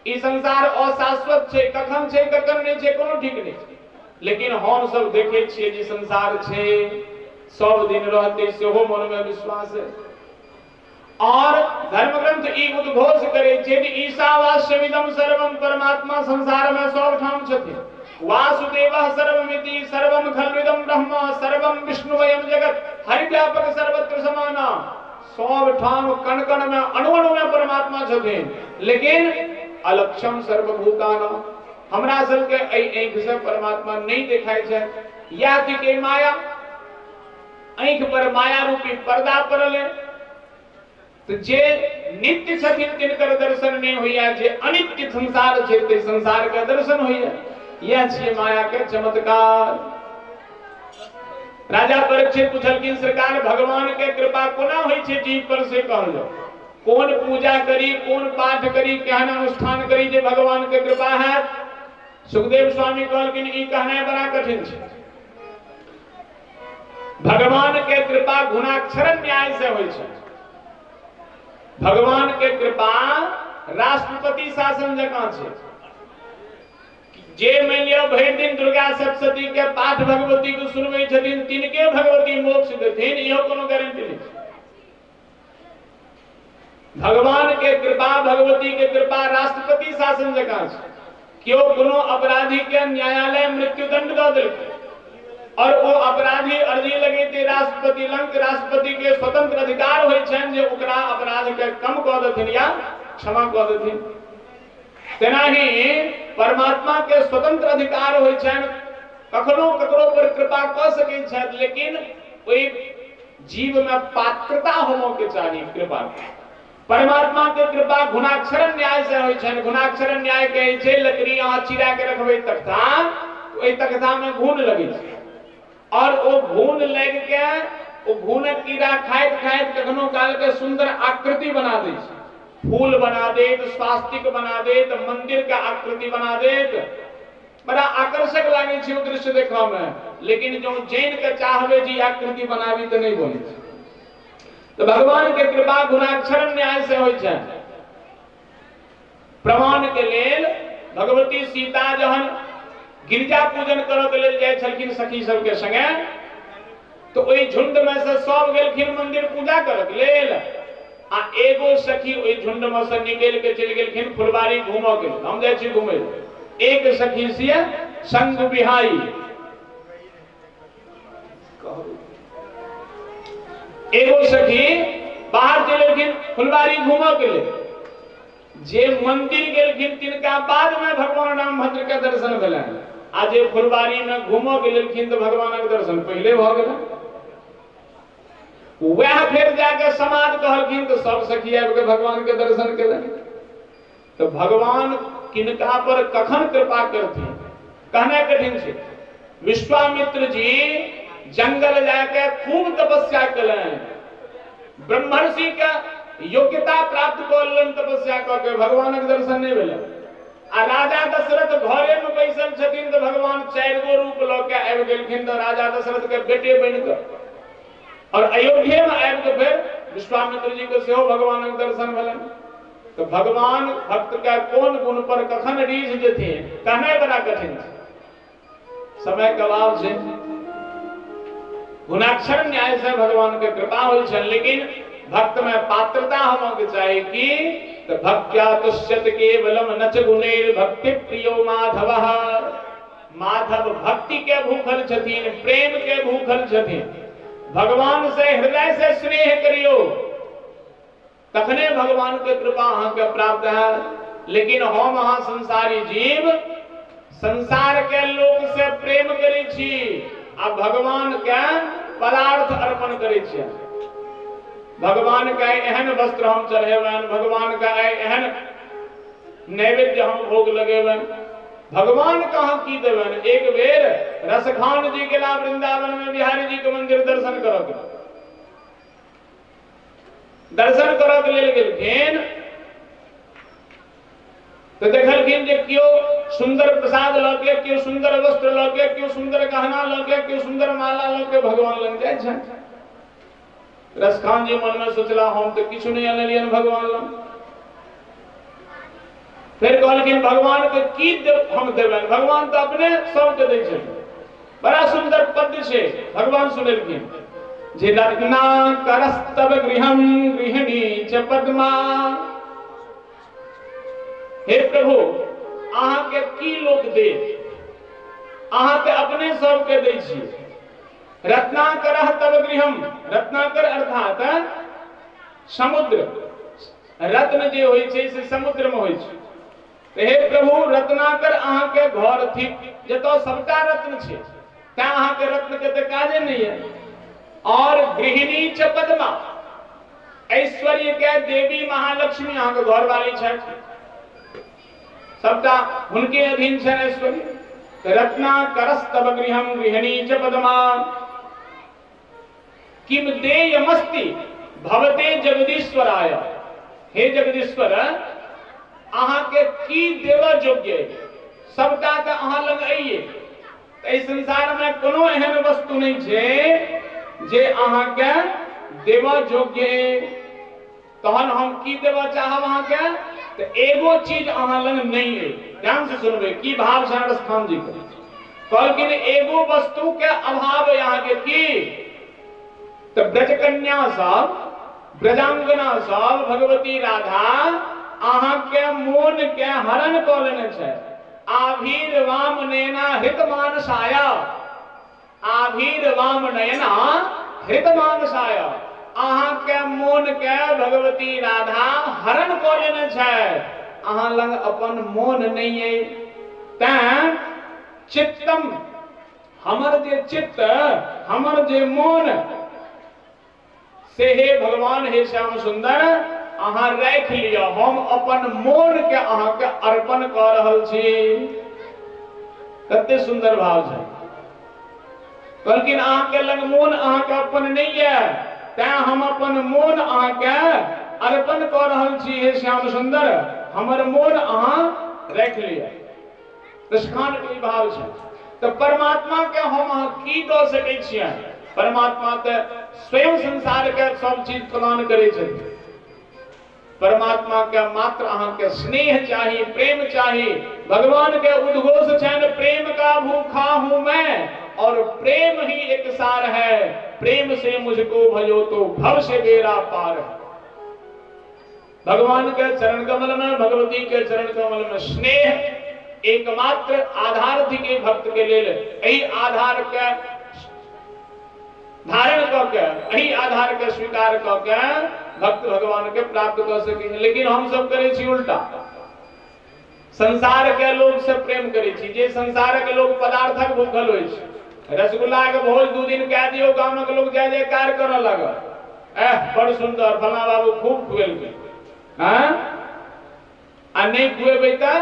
ई संसार अशाश्वत छै, कखन छै कखन नहि छै कोनो ठीक नहि छै। लेकिन हम सब देखे छियै जे संसार छै सब दिन रहते, सेहो मन में विश्वास है। और धर्म ग्रंथ ई उद्घोष करे छे जे ईशावास्यमिदं सर्वं, परमात्मा संसार में सब ठाम छथिन। वासुदेवः सर्वमिति सर्वं खल्विदं ब्रह्म सर्वं विष्णुमयं जगत हरिव्यापक सर्वत्र समाना, सब ठाम कण कण में अणु अणु में परमात्मा छथिन। लेकिन अलक्षम सर्वभूतानां, हमरा सबके एहि आँखि से परमात्मा नहीं देखाइ छै। यह थिके माया, आँखि पर माया रूपी पर्दा पड़ल है, तो जे नित्य छथिन तिनकर दर्शन नहीं होइया, जे अनित्य संसार छै ते संसार के दर्शन होइया। यह छियै माया के चमत्कार। राजा परीक्षित पुछलखिन, सरकार भगवान के कृपा कोना होइ छै जीव पर से कहल जाओ, कोन पूजा करी, कोन पाठ करी, केहन अनुष्ठान करी जे भगवान के कृपा है? सुखदेव स्वामी कहलखिन ई कहनाइ बड़ा कठिन छै। भगवान के कृपा गुणाक्षर न्याय से होइ छै। भगवान के कृपा राष्ट्रपति शासन जकाँ छै। जे मान लिअ भरि दिन दुर्गा सप्तशती के पाठ भगवती के सुनबै छथिन तिनके भगवती मोक्ष देथिन, इहो कोनो गारंटी नहीं। भगवान के कृपा, भगवती के कृपा राष्ट्रपति शासन जकाँ छै। केओ कोनो अपराधी के न्यायालय मृत्युदंड दऽ देलकै और ओ अपराधी अर्जी लगेते राष्ट्रपति लंग, राष्ट्रपति के स्वतंत्र अधिकार होइ छनि जे ओकरा अपराध के कम कऽ देथिन या क्षमा कऽ देथिन। तेनाही परमात्मा के स्वतंत्र अधिकार होइ छनि, कखनो ककरो पर कृपा कऽ सकै छथि, लेकिन ओहि जीव में पात्रता होमऽ के चाही कृपा। परमात्मा के कृपा गुणाक्षर न्याय से होइ छनि। गुणाक्षर न्याय कहै छै लकड़ी अहाँ चिरा के रखबै तख्ता, ओहि तख्ता में घुन लगै छै, और ओ घुन लागि के ओ घुनक कीड़ा खाइत खाइत कखनो काल के सुंदर आकृति बना दै छै, फूल बना देत, स्वास्तिक बना देत, मंदिर के आकृति बना देत, बड़ा आकर्षक लागै छै ओ दृश्य देखऽ में। लेकिन जो जैन के चाहबै जे आकृति बनाबी तऽ नहि बनै छै। तो भगवान के कृपा गुणाक्षर न्याय से होइ छै। प्रमाण के लेल भगवती सीता जहन गिरिजा पूजन करऽ के लेल जाइ छलखिन सखी सबके संगे, तो ओहि झुंड में से सब गेलखिन मंदिर पूजा करऽ के लेल, आ एगो सखी ओहि झुंड में से निकलि के चलि गेलखिन फुलबाड़ी घूमऽ के लेल। हम जाइ छी घूमै, एक सखी से संग बिहाई, एगो सखी बाहर चलि गेलखिन फुलबाड़ी घूमऽ के लेल। जे मंदिर गेलखिन तिनका बाद में भगवान रामभद्र के दर्शन भेलनि, आ जे फुलबाड़ी में घूमऽ गेलखिन तो भगवानक दर्शन पहिले भऽ गेलनि। वएह फेर जाके समाज कहलखिन तो सब सखी आबि के भगवान के दर्शन केलनि। तो भगवान किनका पर कखन कृपा करथिन कहनाइ कठिन छै। विश्वामित्र जी जंगल जाके खूब तपस्या केलनि, ब्रह्मर्षि के योग्यता प्राप्त कऽ लेलनि तपस्या कऽ के, भगवानक दर्शन नहि भेलनि। आ राजा दशरथ घरे में बैसल छथिन तो भगवान 4 गो रूप लऽ के आबि गेलखिन, तो राजा दशरथ के बेटे बनि कऽ और अयोध्या में आबि के फेर विश्वामित्र जी के सेहो भगवानक दर्शन भेलनि। तो भगवान भक्त के कोन गुण पर कखन रीझ जेथिन कहनाइ बड़ा कठिन छै। समय के अभाव छै, गुणाक्षर न्याय से भगवान के कृपा होइ छनि, लेकिन भक्त में पात्रता होना के चाही कि तो भक्त्या तुष्यत केवलम न च गुणैर भक्ति प्रियो माधवः। माधव भक्ति के भूखल छथिन, प्रेम के भूखल छथिन। भगवान से हृदय से स्नेह करियो तखने भगवान के कृपा अहाँ के प्राप्त है। लेकिन हम अहाँ संसारी जीव संसार के लोक से प्रेम करै छी आ भगवान के पदार्थ अर्पण करै छी। भगवान के एहन वस्त्र हम चढ़ेबनि, भगवान के एहन नैवेद्य हम भोग लगेबनि, भगवान कहाँ की देबनि। एक बेर रसखान जी गेला वृंदावन में बिहारी जी के मंदिर दर्शन करऽ के, दर्शन करऽ के लेल गेलखिन तो देखलखिन जे केओ सुंदर प्रसाद लऽ के, केओ सुंदर वस्त्र लऽ के, केओ सुंदर गहना लऽ के, केओ सुंदर माला लऽ के भगवान लग जाइ छनि। रसखान जी मन में सोचला हम तो किछु नहीं अनलियन भगवान लग। फिर कहलखिन भगवान के की हम देबनि, भगवान तो अपने सबके दै छथिन। बड़ा सुंदर पद्य छै, भगवान सुनेलखिन जे रत्ना करस्तव गृहम गृहिणी च पद्मा। हे प्रभु अहाँ के की लोक दे, अहाँ के अपने सबके दै छी। रत्नाकर तब गृहम, रत्नाकर अर्थात समुद्र, रत्न जे होइ छै से समुद्र में होइ छै। तो हे प्रभु रत्नाकर अहाँ के घर थिक जतऽ सबटा रत्न छै, तैं अहाँ के रत्न के तऽ काजे नहीं है। और गृहिणी च पद्मा, ऐश्वर्य के देवी महालक्ष्मी अहाँ के घर वाली छथि, सबटा हुनके अधीन छनि ऐश्वर्य। रत्नाकरस्तव गृहम गृहिणी च पद्मा किम देयमस्ति भवते जगदीश्वराय। हे जगदीश्वर अहाँ के की देवा योग्य, सबटा तऽ अहाँ लग अइये। एहि संसार में कोनो एहन वस्तु नहीं छै जे अहाँ के देवा योग्य। तहन हम की देवा चाहब अहाँ के, तो एगो चीज अहाँ लग नहीं है। ध्यान से सुनबे की भाव छनि रसखान जी के, कहलखिन एगो वस्तु के अभाव अहाँ के की, तो ब्रजकन्या सब, ब्रजांगना सब, भगवती राधा अहाँ के मोन के हरण कऽ लेने छै। आभीर वाम नयना हृत मानसाय, आभीर वाम नयना हृत मानसाय, अहाँ के मोन के भगवती राधा हरण कऽ लेने छै। अहाँ लग अपन मोन नहीं है, तैं चित्तम हमर जे चित्त, हमर जे मोन से हे भगवान हे श्याम सुंदर अहाँ राखि लिअ, हम अपन मोन के अहाँ के अर्पण कऽ रहल छी। कते सुंदर भाव छै। कहलखिन अहाँ के लग मोन अहाँ के अपन नहीं है, तैं हम अपन मोन अहाँ के अर्पण कऽ रहल छी। हे श्याम सुंदर हमर मोन अहाँ राखि लिअ। रसखान के ई भाव छै। तो परमात्मा के हम अहाँ की दऽ सकै छियै? परमात्मा तऽ स्वयं संसार के सब चीज प्रदान करै छथिन। परमात्मा के मात्र अहाँ के स्नेह चाही, प्रेम चाही। भगवान के उद्घोष छनि प्रेम का भूखा हूं मैं, और प्रेम ही एक सार है, प्रेम से मुझको भजो तो भव से बेड़ा पार है। भगवान के चरण कमल में, भगवती के चरण कमल में स्नेह एकमात्र आधार थी भक्त के लेल। एहि आधार के धारण क के, एहि आधार के स्वीकार क के भक्त भगवान के प्राप्त कर सके। लेकिन हम सब करै छी उल्टा, संसार के लोग से प्रेम करै छी। जे संसार के लोग पदार्थक भूखल होइ छै, रसगुल्ला के भोज 2 दिन कह दियौ, गामक लोग जय जयकार करऽ लागल, एह बड़ सुंदर फलां बाबू खूब खुएलकै। हाँ, आ नहीं खुएबै तऽ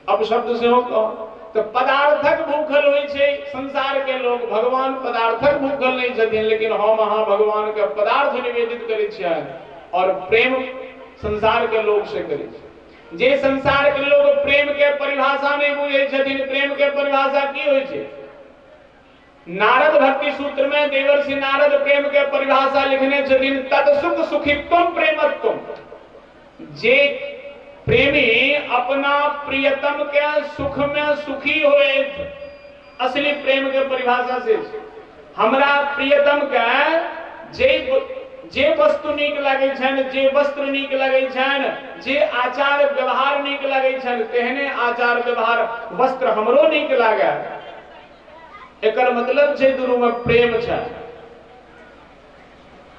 अपशब्द सेहो कह। तो पदार्थक भूखल होइ छै संसार के लोग, भगवान पदार्थक भूखल नहीं छथिन। लेकिन हम अहाँ भगवान के पदार्थ निवेदित करै छियै और प्रेम संसार के लोग से करै छियै। जे संसार के लोग प्रेम के परिभाषा नहीं बुझै छथिन, प्रेम के परिभाषा की होइ छै? नारद भक्ति सूत्र में देवर्षि नारद प्रेम के परिभाषा लिखने छथिन, तत्सुख सुखित्वम प्रेमत्वम। जे प्रेमी अपना प्रियतम के सुख में सुखी होए, असली प्रेम के परिभाषा से हमरा प्रियतम के जे वस्तु नीक लगै छनि, जे वस्त्र नीक लगै छनि, जे आचार व्यवहार नीक लगै छनि, तेहने आचार व्यवहार वस्त्र हमरो नीक लागे। एकर मतलब छै दुनू में प्रेम छै।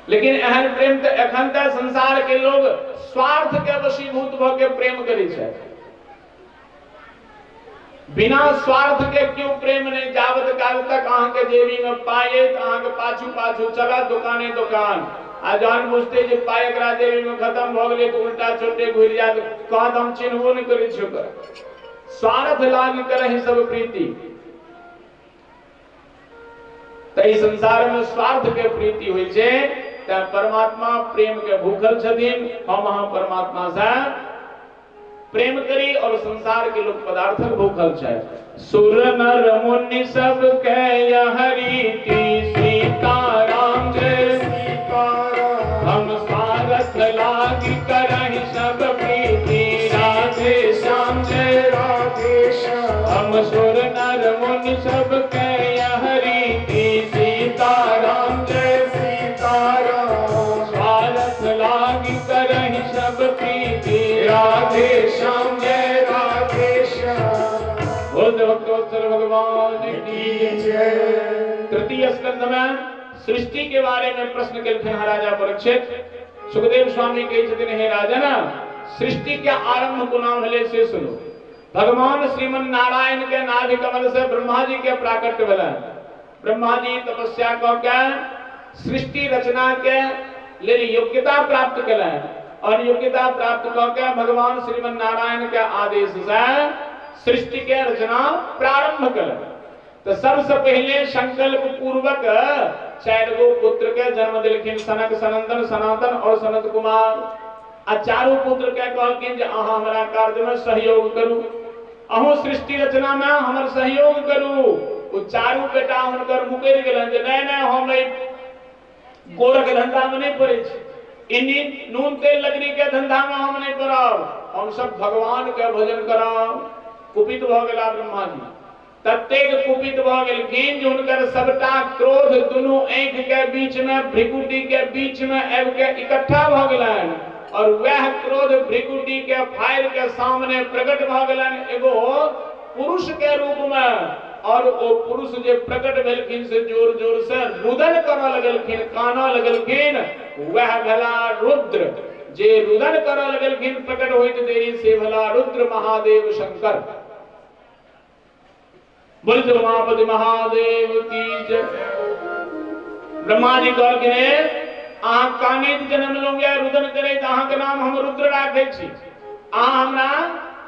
लेकिन एहन प्रेम तऽ एखन तक संसार के लोग स्वार्थ के वशीभूत भऽ के प्रेम करै छै। बिना स्वार्थ के क्यों प्रेम नहीं? जावत काल तक अहाँ के जेबी में पाई अछि, अहाँ के पाछू पाछू चलत दुकाने दुकान, आ जहन बुझते जे पाई एकरा जेबी में खत्म भऽ गेलै तऽ उल्टा छोटे घुरि जायत, कहत हम चिन्हबो नहि करै छी ओकरा। स्वार्थ लागी करहि सब प्रीति। तऽ संसार में स्वार्थ के प्रीति होइ छै। तैं परमात्मा प्रेम के भूखल छथिन, हम अहाँ परमात्मा से प्रेम करी और संसार के लोग पदार्थक भूखल छै। सुर नर मुनि सब के यह रीति, सीताराम जय सीताराम। हम स्वार्थ लागी करहि सब प्रीति, राधे श्याम जय राधे श्याम। हम सुर नर मुनि सब के यह रीति, सीताराम जय सीताराम। स्वार्थ लागी करहि सब प्रीति, राधे श्याम जय राधे श्याम। बोल भक्तवत्सल भगवान की जय। तृतीय स्कंध में सृष्टि के बारे में प्रश्न केलखिन राजा परीक्षित। सुखदेव स्वामी कहै छथिन, हे राजन, सृष्टि के आरंभ कोना भेलै से सुनू। भगवान श्रीमन नारायण के नाभि कमल से ब्रह्मा जी के प्राकट्य भेलनि। ब्रह्मा जी तपस्या कऽ के सृष्टि रचना के लेल योग्यता प्राप्त केलनि और योग्यता प्राप्त कऽ के भगवान श्रीमन नारायण के आदेश से सृष्टि के रचना प्रारंभ केलनि। तो सबसे पहले संकल्प पूर्वक 4 गो पुत्र के जन्म देलखिन, सनक, सनंदन, सनातन और सनत कुमार। आ चारू पुत्र के कहलखिन जे अहाँ हमरा कार्य में सहयोग करू, अहूँ सृष्टि रचना में हमर सहयोग करू। ओ चारू बेटा हुनकर मुकरि गेलनि जे नहीं नहीं, हम एहि गोरक धंधा में नहीं पड़ै छी, इन्नी नून तेल लकड़ी के धंधा में हम नहीं पड़ब, हम सब भगवान के भजन करब। कुपित भऽ गेला ब्रह्मा जी, ततेक कुपित भऽ गेलखिन जे हुनकर सबटा क्रोध दुनू आँखि के बीच में, भ्रिकुटी के बीच में आबि के इकट्ठा भऽ गेलनि और वह क्रोध भ्रिकुटी के फायर के सामने प्रकट भऽ गेलनि एगो पुरुष के रूप में। और ओ पुरुष जे प्रकट भेलखिन से जोर जोर से रुदन करऽ लगलखिन, कानऽ लगलखिन। वह भेला रुद्र। जे रुदन करऽ लगलखिन प्रकट होइत देरी से भेला रुद्र महादेव शंकर। बोल उमापति महादेव की जय। ब्रह्मा जी कहलखिन, अहाँ कानैत जन्म लौं, रुदन करैत, अहाँ के नाम हम रुद्र राखै छी, अहाँ हमरा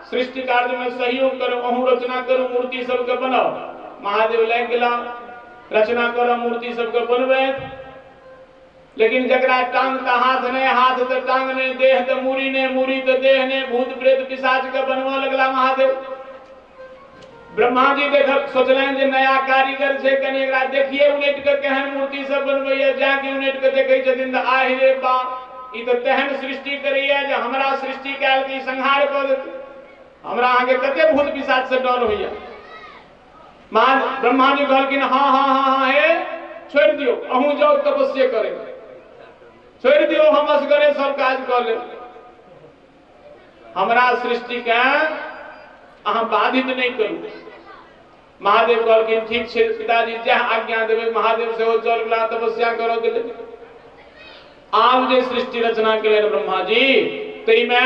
सृष्टि कार्य में सहयोग करू, अहूँ रचना करू, मूर्ति सबके बनाओ। महादेव लागि गेला रचना कर, मूर्ति सबके बनबैत। लेकिन जकरा टांग त हाथ नहीं, हाथ त टांग नहीं, देह त मूरी नहीं, मूरी त देह नहीं, भूत प्रेत पिशाच के बनबऽ लगला महादेव। ब्रह्मा जी देख सोचलनि जे नया कारीगर छै, कनि एकरा देखिए उलटि के केहन मूर्ति सब बनबैया। जाके उलटि के देखै छथिन तऽ आहि रे बा, ई तो तेहन सृष्टि करैया जे हमरा सृष्टि कयल के संहार कऽ देतै। हमरा अहाँके कते भूत पिशाच से डर होइया। ब्रह्मा जी कहलखिन हाँ हाँ हाँ हाँ हे छोड़ि दियौ, अहूँ जाउ तपस्या करे, छोड़ि दियौ, हम असगरे सब काज कऽ लेब, हमरा सृष्टि के अहाँ बाधित नहि करू। महादेव कहलखिन ठीक छै पिताजी, जएह आज्ञा देबै। महादेव सेहो चल गेला तपस्या करऽ के लेल। आब जे सृष्टि रचना केलनि ब्रह्मा जी ताहिमे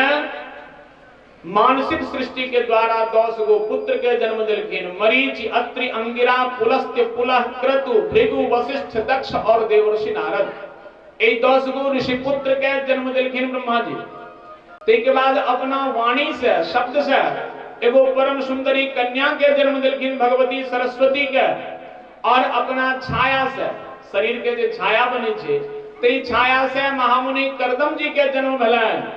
मानसिक सृष्टि के द्वारा 10 गो पुत्र के जन्म देलखिन। मरीचि, अत्रि, अंगिरा, पुलस्त्य, पुलह, क्रतु, भृगु, वशिष्ठ, दक्ष और देवर्षि नारद, एहि 10 गो ऋषि पुत्र के जन्म देलखिन ब्रह्मा जी। ताहिके बाद अपना वाणी से, शब्द से एगो परम सुंदरी कन्या के जन्म देलखिन भगवती सरस्वती के। और अपना छाया से, शरीर के जे छाया बनै छै तै छाया से महामुनि करदम जी के जन्म भेलनि।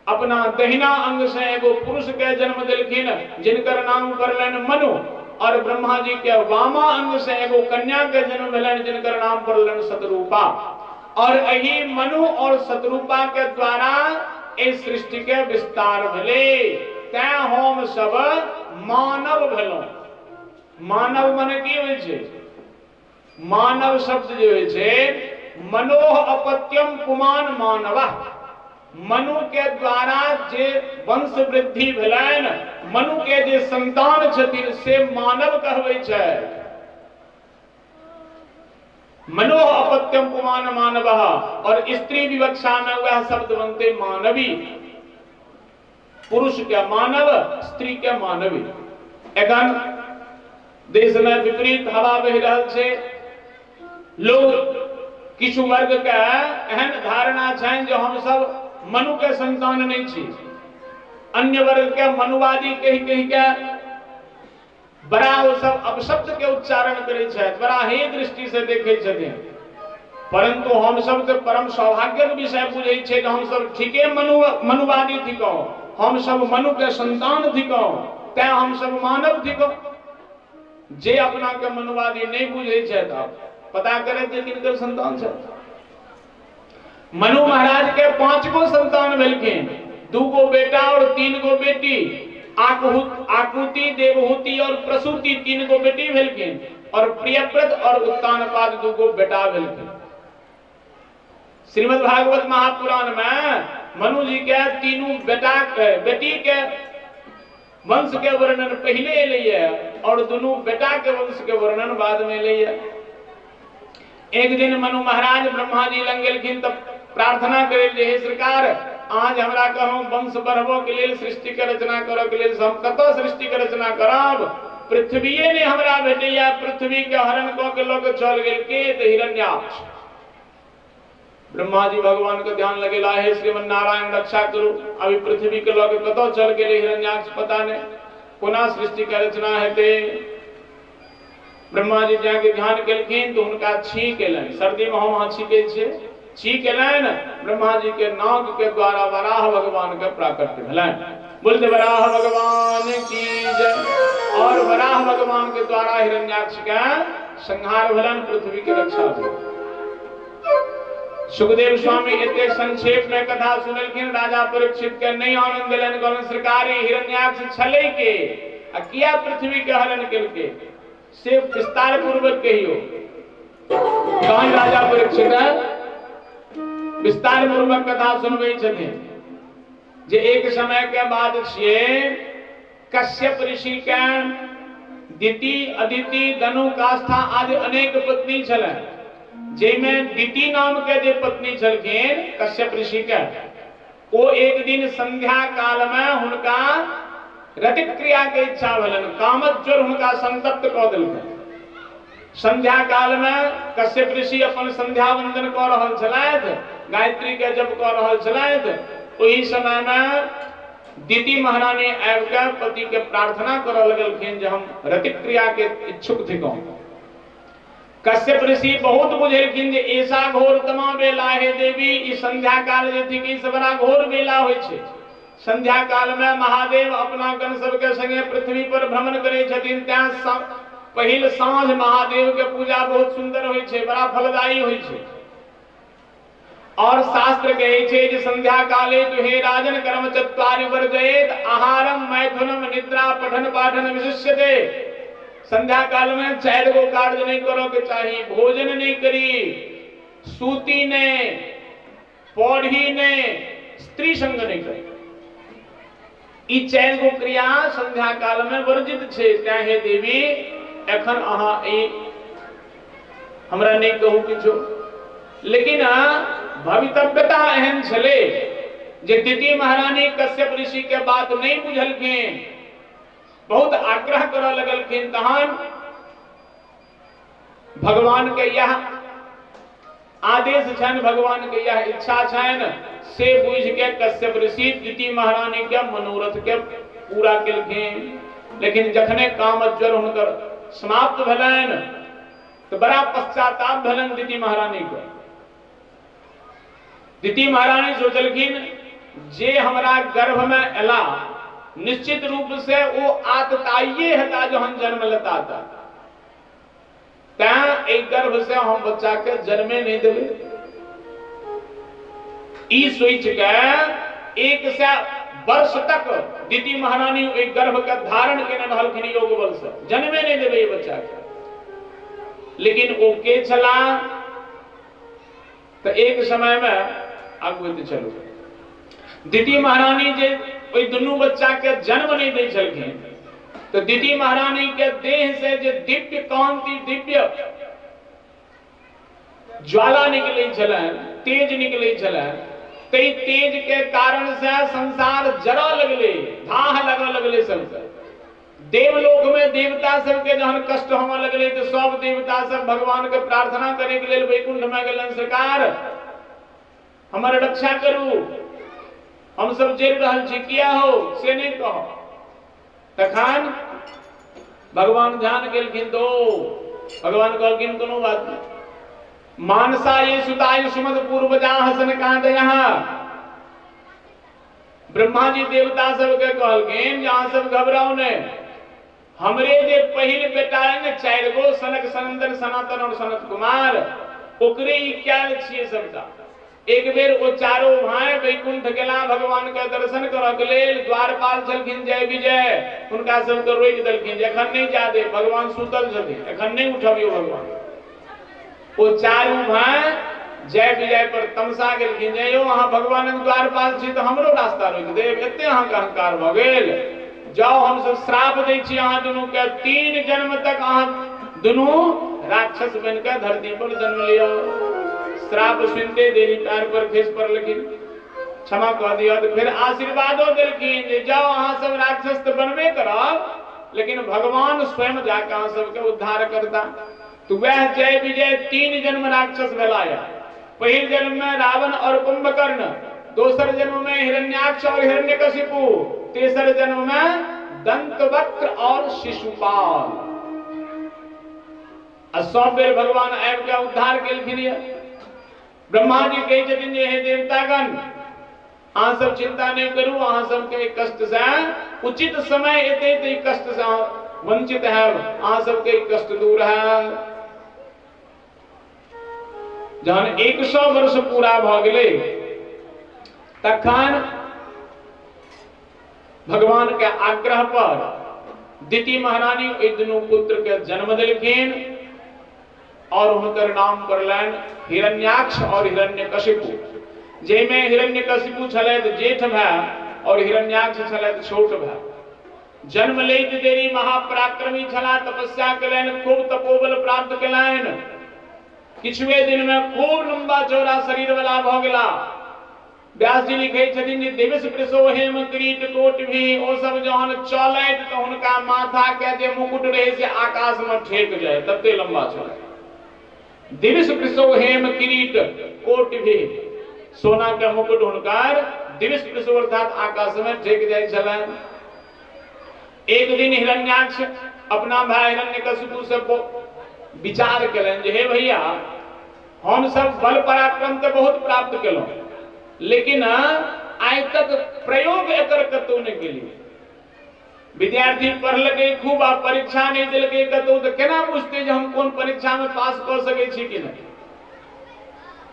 अपना दहिना अंग से एगो पुरुष के जन्म देलखिन जिनकर नाम पड़लनि मनु। और ब्रह्मा जी के वामा अंग से एगो कन्या के जन्म भेलनि जिनकर नाम पड़लनि शतरूपा। और एही मनु और शतरूपा के द्वारा इस सृष्टि के विस्तार भेलै। तैं हम सब मानव भेलहुँ। मानव मने की होइ छै? मानव शब्द जे होइ छै मनोह अपत्यम पुमान मानवः, मनु के द्वारा जे वंश वृद्धि भेलनि, मनु के जे संतान छथिन से मानव कहबै छै। मनोह अपत्यम पुमान मानवः, और स्त्री विवक्षा में वह शब्द बनते मानवी। पुरुष के मानव, स्त्री के मानवी। एखन देश में विपरीत हवा बहि रहल छै। लोग किछु वर्ग के एहन धारणा छनि जे हम सब मनु के संतान नहीं छी। अन्य वर्ग के मनुवादी कहि कहि के बड़ा ओ सब अपशब्द के उच्चारण करै छथि, बड़ा ही दृष्टि से देखै छथिन। परंतु हम सब तो परम सौभाग्यक विषय बुझै छियै जे हम सब ठीके मनुवादी थिकहुँ, हम सब मनु के संतान थिकहुँ, तैं हम सब मानव थिकहुँ। जे अपना के मनुवादी नहीं बुझै छथि पता करे जे किनकर संतान छथि। मनु महाराज के 5 गो संतान भेलखिन, 2 गो बेटा और 3 गो बेटी। आकुति, देवहूति और प्रसूति 3 गो बेटी भेलखिन, और प्रियव्रत और उत्तानपाद 2 गो बेटा भेलखिन। श्रीमद् भागवत महापुराण में मनु जी के 3 बेटा बेटी के वंश के वर्णन पहले एलैया और दोनों बेटा के वंश के वर्णन बाद में एलैया। एक दिन मनु महाराज ब्रह्मा जी लग गेलखिन तब प्रार्थना करे जे हे सरकार, आज हमरा कहूँ वंश बढ़बो के लेल, सृष्टि के रचना करऽ के लेल हम कतऽ सृष्टि के रचना करब? पृथ्वीए ने हमरा भेटैया, पृथ्वी के हरण कऽ के लऽ के चल गेल के? तऽ हिरण्याक्ष। ब्रह्मा जी भगवान के ध्यान लगेला, हे श्रीमन नारायण रक्षा करू, अभी पृथ्वी के लऽ के कतऽ चल गेलै हिरण्याक्ष पता नहि, कोना सृष्टि के रचना हेतै? ब्रह्मा जी जाके ध्यान केलखिन तो हुनका छींक एलनि। सर्दी में हम अहाँ छींकै छियै, छींक एलनि। ब्रह्मा जी के नाक के द्वारा वराह भगवान के प्राकट्य भेलनि। बोलते वराह भगवान की जय। और वराह भगवान के द्वारा हिरण्याक्ष के संहार भेलनि, पृथ्वी के रक्षा भेल। सुखदेव स्वामी एते संक्षेप में कथा सुनलखिन। राजा परीक्षित के नहीं आनंद देलनि, कहलनि सरकार हिरण्याक्ष छलै के आ किया पृथ्वी के हरण केलकै से विस्तार पूर्वक कहियो। तहन राजा परीक्षित विस्तार पूर्वक कथा सुनबै छथिन जे एक समय के बाद छियै, कश्यप ऋषि के दिति, अदिति, दनु, काष्ठा आदि अनेक पत्नी छलनि, जाहिमे दिति नाम के जे पत्नी छलखिन कश्यप ऋषि के, ओ एक दिन संध्या काल में हुनका रतिक क्रिया के इच्छा भेलनि। कामज्वर हुनका संतप्त कऽ देलकनि। संध्या काल में कश्यप ऋषि अपन संध्या वंदन कऽ रहल छलथि, गायत्री के जप कऽ रहल छलथि। ओहि समय में दिति महारानी आबि के पति के प्रार्थना करऽ लगलखिन जे हम रतिक क्रिया के इच्छुक थिकहुँ। कश्यप ऋषि बहुत बुझेलखिन जे ऐसा घोर तमा बेला हे देवी, ई संध्या काल जे थिक ई बड़ा घोर बेला होइ छै। संध्या काल में महादेव अपना गण सबके संगे पृथ्वी पर भ्रमण करै छथिन, तैं पहिल साँझ महादेव के पूजा बहुत सुंदर होइ छै, बड़ा फलदायी होइ छै। और शास्त्र कहै छै जे संध्या काले तु हे राजन कर्म चत्वारि वर्जयेत आहारम मैथुनम निद्रा पठन पाठन विशिष्यते। संध्या काल में 4 गो कार्य नहीं करो के चाही, भोजन नहीं करी, सूती ने, पढ़ी ने, स्त्री संग नहीं करी। ई 4 गो क्रिया संध्या काल में वर्जित छे। तैं हे देवी एखन अहाँ ई हमरा नहीं कहू किछो। लेकिन भवितव्यता एहन छले जे दिति महारानी कश्यप ऋषि के बात नहीं बुझलखिन, बहुत आग्रह करऽ लगलखिन। तहन भगवान के यह आदेश छनि, भगवान के यह इच्छा छनि, से बुझ के कश्यप ऋषि दिति महारानी के मनोरथ के पूरा केलखिन। लेकिन जखने कामज्वर हुनकर समाप्त भेलनि तो बड़ा पश्चाताप भेलनि दिति महारानी के। दिति महारानी सोचलखिन जे हमरा गर्भ में एला निश्चित रूप से वो आतताइये हेता जहन जन्म लेता था, तैं एक गर्भ से हम बच्चा के जन्मे नहीं देवे। ई सोच के 100 वर्ष तक दिति महारानी ओहि गर्भ के धारण केने रहलखिन योग बल से, जन्मे नहीं देवे बच्चा के। लेकिन ओ के छला तो एक समय में आगू चलू दिति महारानी जे ओहि दुनू बच्चा के जन्म नहीं दै छलखिन तो दिति महारानी के देह से जे दिव्य कांति दिव्य ज्वाला निकलै छलनि, तेज निकलै छलनि, तै तेज के कारण से संसार जरऽ लगलै, धाह लगऽ लगलै सबके। देवलोक में देवता सबके जहन कष्ट होमऽ लगलै तो सब देवता सब भगवान के प्रार्थना करे के लेल वैकुंठ में गेलन, सरकार हमर रक्षा करू, हम सब जरि रहल छी, किया हो से नहीं कहो। तखन भगवान ध्यान केलखिन तो भगवान कहलखिन कोनो बात नहीं, मानसा ये सुताय सुमद पूर्वजा हसन कांदयः। ब्रह्मा जी देवता सबके कहलखिन अहाँ सब घबराउ ने, हमरे जे पहिल बेटा है ने 4 गो सनक सनंदन सनातन और सनत कुमार, ओकरे ई कैल छियै सबटा। एक बेर ओ चारो भाई वैकुंठ गेला भगवान के दर्शन करऽ के लेल, द्वारपाल छलखिन जय विजय, हुनका सबके रोकि देलखिन जे एखन नहीं जा दे, भगवान सुतल छथिन, एखन नहीं उठबियौ भगवान। ओ चारू भाई जय विजय पर तमसा गेलखिन जे यौ अहाँ भगवानक द्वारपाल छी तऽ हमरो रास्ता रोकि देब, एते अहाँके अहंकार भऽ गेल, जाओ हम सब श्राप दै छी अहाँ दुनू के, 3 जन्म तक अहाँ दुनू राक्षस बन के धरती पर जन्म लिअ। श्राप सुनते देरी पैर पर खसि पड़लखिन, क्षमा कऽ दिअ। तो फिर आशीर्वादो देलखिन जे जाओ अहाँ सब राक्षस तऽ बनबे करब, लेकिन भगवान स्वयं जाके अहाँ सबके उद्धार करता। तो वह जय विजय 3 जन्म राक्षस भेला। पहिल जन्म में रावण और कुंभकर्ण, दोसर जन्म में हिरण्याक्ष और हिरण्यकशिपु, तेसर जन्म में दंतवक्र और शिशुपाल। आ सब बेर भगवान आबि के उद्धार केलखिन। ब्रह्मा जी कहै छथिन जे हे देवतागण अहाँ सब चिंता नहीं करू, अहाँ सबके कष्ट से उचित समय एतै तऽ कष्ट से वंचित हैब, अहाँ सबके कष्ट दूर है। जहन 100 वर्ष पूरा भऽ गेलै तखन भगवान के आग्रह पर दिति महारानी ओहि दुनू पुत्र के जन्म देलखिन और हुनकर नाम पड़लनि हिरण्याक्ष और हिरण्यकशिपु। जाहिमे हिरण्यकशिपु छलथि जेठ भाय और हिरण्याक्ष छलथि छोट भाय। जन्म लैत देरी महापराक्रमी छलाह, तपस्या केलनि, खूब तपोबल प्राप्त केलनि, किछुए दिन में खूब लंबा चौड़ा शरीर वाला भऽ गेला। व्यास जी लिखै छथिन जे दिवस प्रसो हेम किरीट कोट भी, ओ सब जहन चलैत तऽ हुनका माथा के जे मुकुट रहे से आकाश में ठेक जाय, तते लंबा छलै। दिवस प्रसो हेम किरीट कोट भी, सोना के मुकुट हुनकर दिवस प्रसो अर्थात आकाश में ठेक जाय छलनि। एक दिन हिरण्याक्ष अपना भाई हिरण्यकशिपु से विचार केलनि जे हे भैया, हम सब बल पराक्रम तऽ बहुत प्राप्त केलहुँ, लेकिन आइ तक प्रयोग एकर कतौ नहि केलियै। विद्यार्थी पढ़लकै खूब आ परीक्षा नहि देलकै कतौ, तऽ केना बुझतै जे हम कोन परीक्षा में पास कऽ सकै छी कि नहि।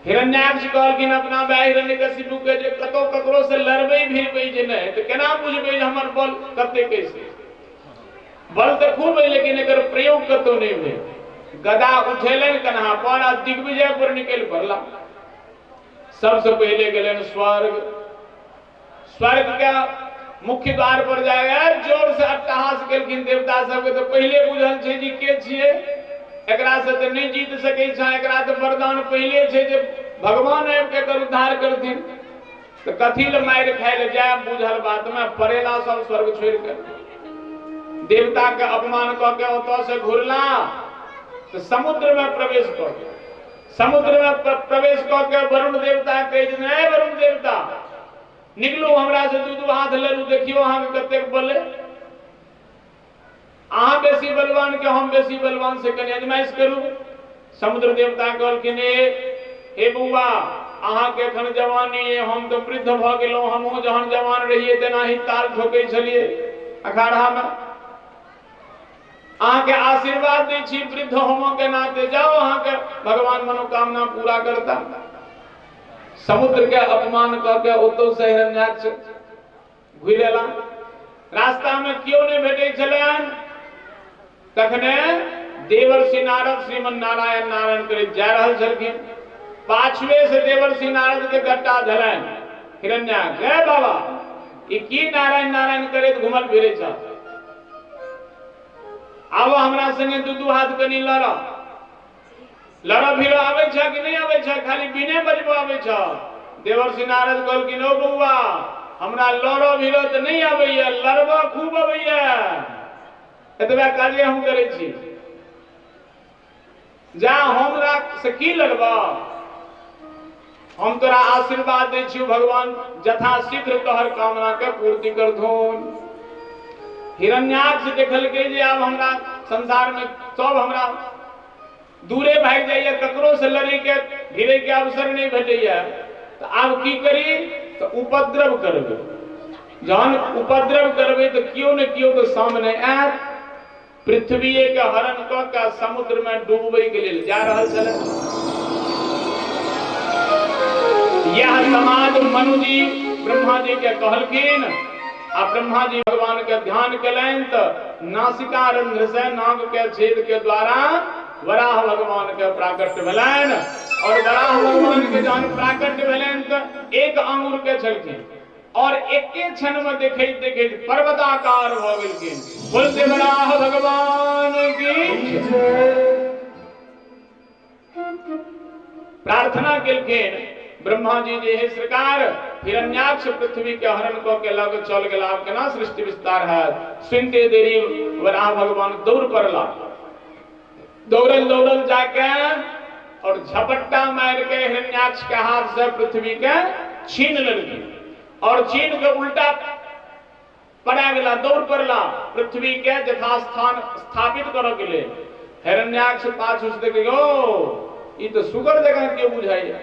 हिरण्याक्ष कहलखिन अपना भाय हिरण्यकशिपु के जे कतौ ककरो से लड़बै भिड़बै जे नहि तऽ केना बुझबै जे हमर बल कते कैसे। बल तऽ खूब है लेकिन एकर प्रयोग कतौ नहि भेल। गदा उठेलनि कन्हा पर आ दिग्विजय पर निकलि पड़ला। सबसे पहले गेलनि स्वर्ग। स्वर्ग के मुख्य द्वार पर जाय जोर से अट्टहास केलखिन देवता सबके। तो पहले बुझल छै जे के छियै, एकरा से तऽ नहि जीत सकै छै, एकरा तऽ वरदान पहले छै जे भगवान आबि के एकर उद्धार करथिन। तऽ कथी लए मारि खाय लए जाय, बुझल बात में परेला सब स्वर्ग छोड़ि के देवता के अपमान कऽ के ओतऽ से घुरला तऽ समुद्र में प्रवेश कऽ गेल। समुद्र में प्रवेश कऽ के वरुण देवता कहै छथिन, हे वरुण देवता निकलू हमरा से दू दू हाथ लड़ू, देखियो अहाँके कतेक बल है, अहाँ बेसी बलवान के हम बेसी बलवान से कनि अजमाइश करू। समुद्र देवता कहलखिन, हे बौआ अहाँके एखन जवानी है, हम तऽ वृद्ध भऽ गेलहुँ, हमहूँ जहन जवान रहियै तेनाही ताल ठोकै छलियै अखाड़ा में, अहाँके आशीर्वाद दै छी वृद्ध होमो के नाते, जाओ अहाँके भगवान मनोकामना पूरा करता। समुद्र के अपमान कऽ के ओतौ से हिरण्याक्ष घुरि एला। रास्ता में केओ नहि भेटै छलनि। तखने देवर्षि नारद श्रीमन नारायण नारायण करैत जा रहल छलखिन। पाछुए से देवर्षि नारद के गट्टा धलनि हिरण्याक्ष, हे बाबा ई की नारायण नारायण करैत घुमल फिरै छल, आब हमरा संगे दू दू हाथ कनि लड़ लड़ भिड़ आबै छ कि नहि आबै छ, खाली बिने बजबो आबै छ। देवर्षि नारद कहलखिन, ओ बौआ हमरा लड़ भिड़ तऽ नहि आबैया, लड़बा खूब अबैया, एतबा काजे हम करै छी, जा हमरा से की लड़बा, हम तोरा आशीर्वाद दै छियौ भगवान यथाशीघ्र तोहर कामना के पूर्ति करथुन। हिरण्याक्ष देखलकै जे आब हमरा संसार में सब हमरा दूरे भागि जाइए, ककरो से लड़े के भिड़े के अवसर नहीं भेटैया, तो आब की करी, तो उपद्रव करबै। जहन उपद्रव करबै तो केओ ने केओ तो सामने आयत। पृथ्वीए के हरण कऽ के समुद्र में डूबे के लेल जा रहल छलै। यह समाज मनुजी ब्रह्मा जी के कहलखिन आ ब्रह्मा जी भगवान के ध्यान केलनि तऽ नासिका रंध्र से नाग के छेद के द्वारा वराह भगवान के प्राकट्य भेलनि। और वराह भगवान के जहन प्राकट्य भेलनि तऽ एक आंगुर के छलखिन और एके क्षण में देखैत देखैत पर्वताकार भऽ गेलखिन। बोलते वराह भगवान की। प्रार्थना केलखिन ब्रह्मा जी जे हे सरकार, हिरण्याक्ष पृथ्वी के हरण कऽ के लग चल गेला, आब केना सृष्टि विस्तार हैत। सुनते देरी वराह भगवान दौड़ पड़ला, दौड़ल दौड़ल जाके और झपट्टा मार के हिरण्याक्ष के हाथ से पृथ्वी के छीन लेलखिन और छीन के उल्टा पड़ा गेला, दौड़ पड़ला पृथ्वी के यथास्थान स्थापित करऽ के लेल। हिरण्याक्ष पाछू से देखियो ई तो सुगर जकाँ के बुझाइया।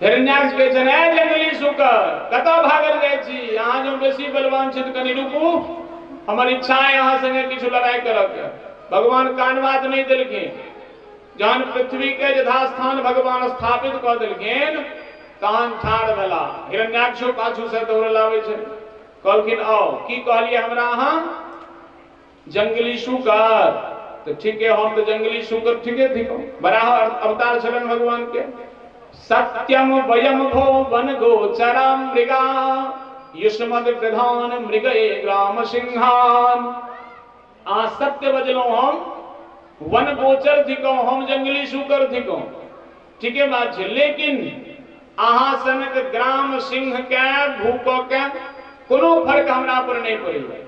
हिरण्याक्ष कहै छनि, ए जंगली सुकर कतऽ भागल जाइ छी, अहाँ जँ बेसी बलवान छी तऽ कनि रुकू, हमर इच्छा है अहाँ संगे किछु लड़ाई करऽ के। भगवान कान बात नहीं देलखिन। जहन पृथ्वी के यथास्थान भगवान स्थापित कऽ देलखिन तहन ठाढ़ भेला। हिरण्याक्षो पाछू से दौड़ल आबै छै, कहलखिन आओ की कहलियै हमरा अहाँ, जंगली सुकर, तऽ ठीके हम तऽ जंगली सुकर ठीके थिकहुँ। वराह अवतार छलनि भगवान के। सत्यम वयम भो वन गोचरा मृगा युष्मद प्रधान मृगये ग्राम सिंहान। आ सत्य बजलहुँ, हम वन गोचर थिकहुँ, हम जंगली सुकर थिकहुँ, ठीके बात छै, लेकिन अहाँ सनक ग्राम सिंह के भूख के कोनो फर्क हमरा पर नहीं पड़ैया।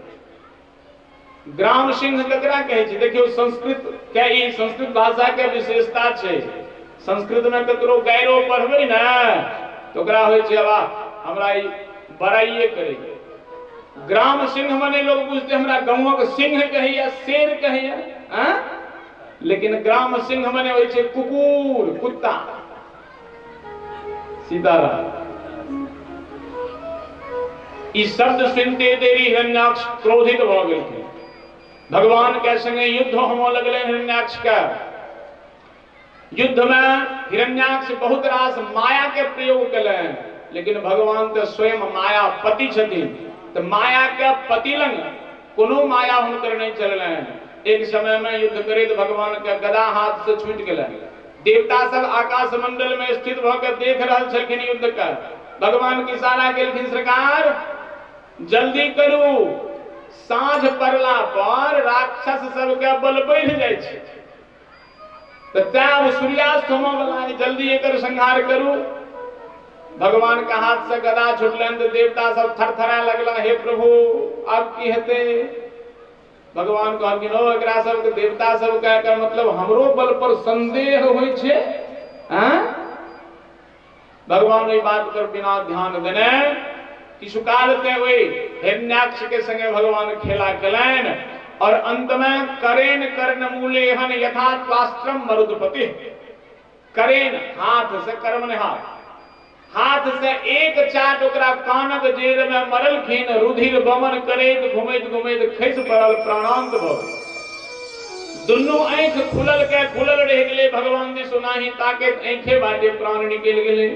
ग्राम सिंह ककरा कहै छै? देखियौ संस्कृत के ई संस्कृत भाषा के विशेषता छै। संस्कृत में ककरो गायरो पढ़बै ने तो ओकरा होइ छै वाह हमरा ई बड़ाइए करै। ग्राम सिंह मने लोग बुझते हमरा गाँवक सिंह कहैया, शेर कहैया, लेकिन ग्राम सिंह मने होइ छै कुकुर, कुत्ता। सीताराम ई शब्द सुनते देरी हिरण्याक्ष क्रोधित भऽ गेलखिन। भगवान के संगे युद्ध होमऽ लगलै हिरण्याक्ष के। युद्ध में हिरण्याक्ष बहुत रास माया के प्रयोग केलनि, लेकिन भगवान तो स्वयं मायापति छथिन, तो माया के पति लंग कोनो माया हुनकर नहीं चललनि। एक समय में युद्ध करैत भगवान के गदा हाथ से छूटि गेलनि। देवता सब आकाश मंडल में स्थित भ के देख रहल छलखिन युद्ध के। भगवान के इशारा केलखिन, सरकार जल्दी करू, साँझ पड़ला पर राक्षस सबके बल बढ़ि जाइ छै, तऽ तैं आब सूर्यास्त होमऽ वाला है, जल्दी एकर संहार करू। भगवान के हाथ से गदा छुटलनि तऽ देवता सब थरथराय लगला, हे प्रभु आब की हेतै? भगवान कहलखिन, ओ एकरा सबके देवता सबके एकर मतलब हमरो बल पर संदेह होइ छै। भगवान ओहि बात पर बिना ध्यान देने किछु काल ते ओहि हिरण्याक्ष के संगे भगवान खेला केलनि और अंत में करेन कर्ण मूलेहन यथा त्वास्त्रम मरुदपति, करेन हाथ से, कर्म ने हाथ, हाथ से एक चाट ओकरा कानक जेर में मरलखिन, रुधिर बमन करैत घुमैत घुमैत खसि पड़ल, प्राणांत भऽ गेल। दुनू आँखि खुलल के खुलल रहि गेलै, भगवान दिस ओनाही ताकैत आँखे बाटे प्राण निकलि गेलै।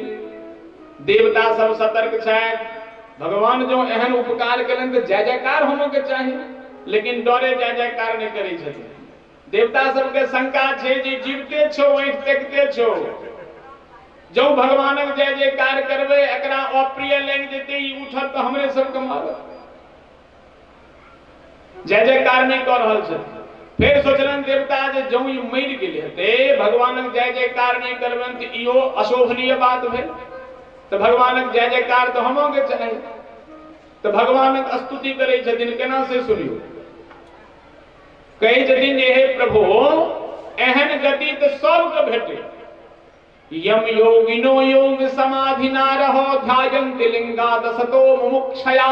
देवता सब सतर्क छथि, भगवान जो एहन उपकार केलनि तऽ जय जयकार होमऽ के चाही, लेकिन डरे जय जयकार नहि करै छथिन। देवता सबके शंका छै जे जीवते छौ, आँखि तकिते छौ, जौ भगवानक जय जयकार करबै एकरा अप्रिय लागि जेतै, ई उठत तऽ हमरे सबके मारत। जय जयकार नहि कऽ रहल छथिन। फेर सोचलनि देवता जे जौ ई मरि गेल हेतै, भगवानक जय जयकार नहि करबनि तऽ इहो अशोभनीय बात भेल, तऽ भगवानक जय जयकार तऽ हमोके चाही। तऽ भगवानक स्तुति करै छथिन, केना से सुनियौ। कहै छथिन जे हे प्रभु, एहन गति तऽ सबके भेटै, यम योगिनो योग समाधि ना रहो ध्यायन्ति लिंगा दसतो मुमुक्षया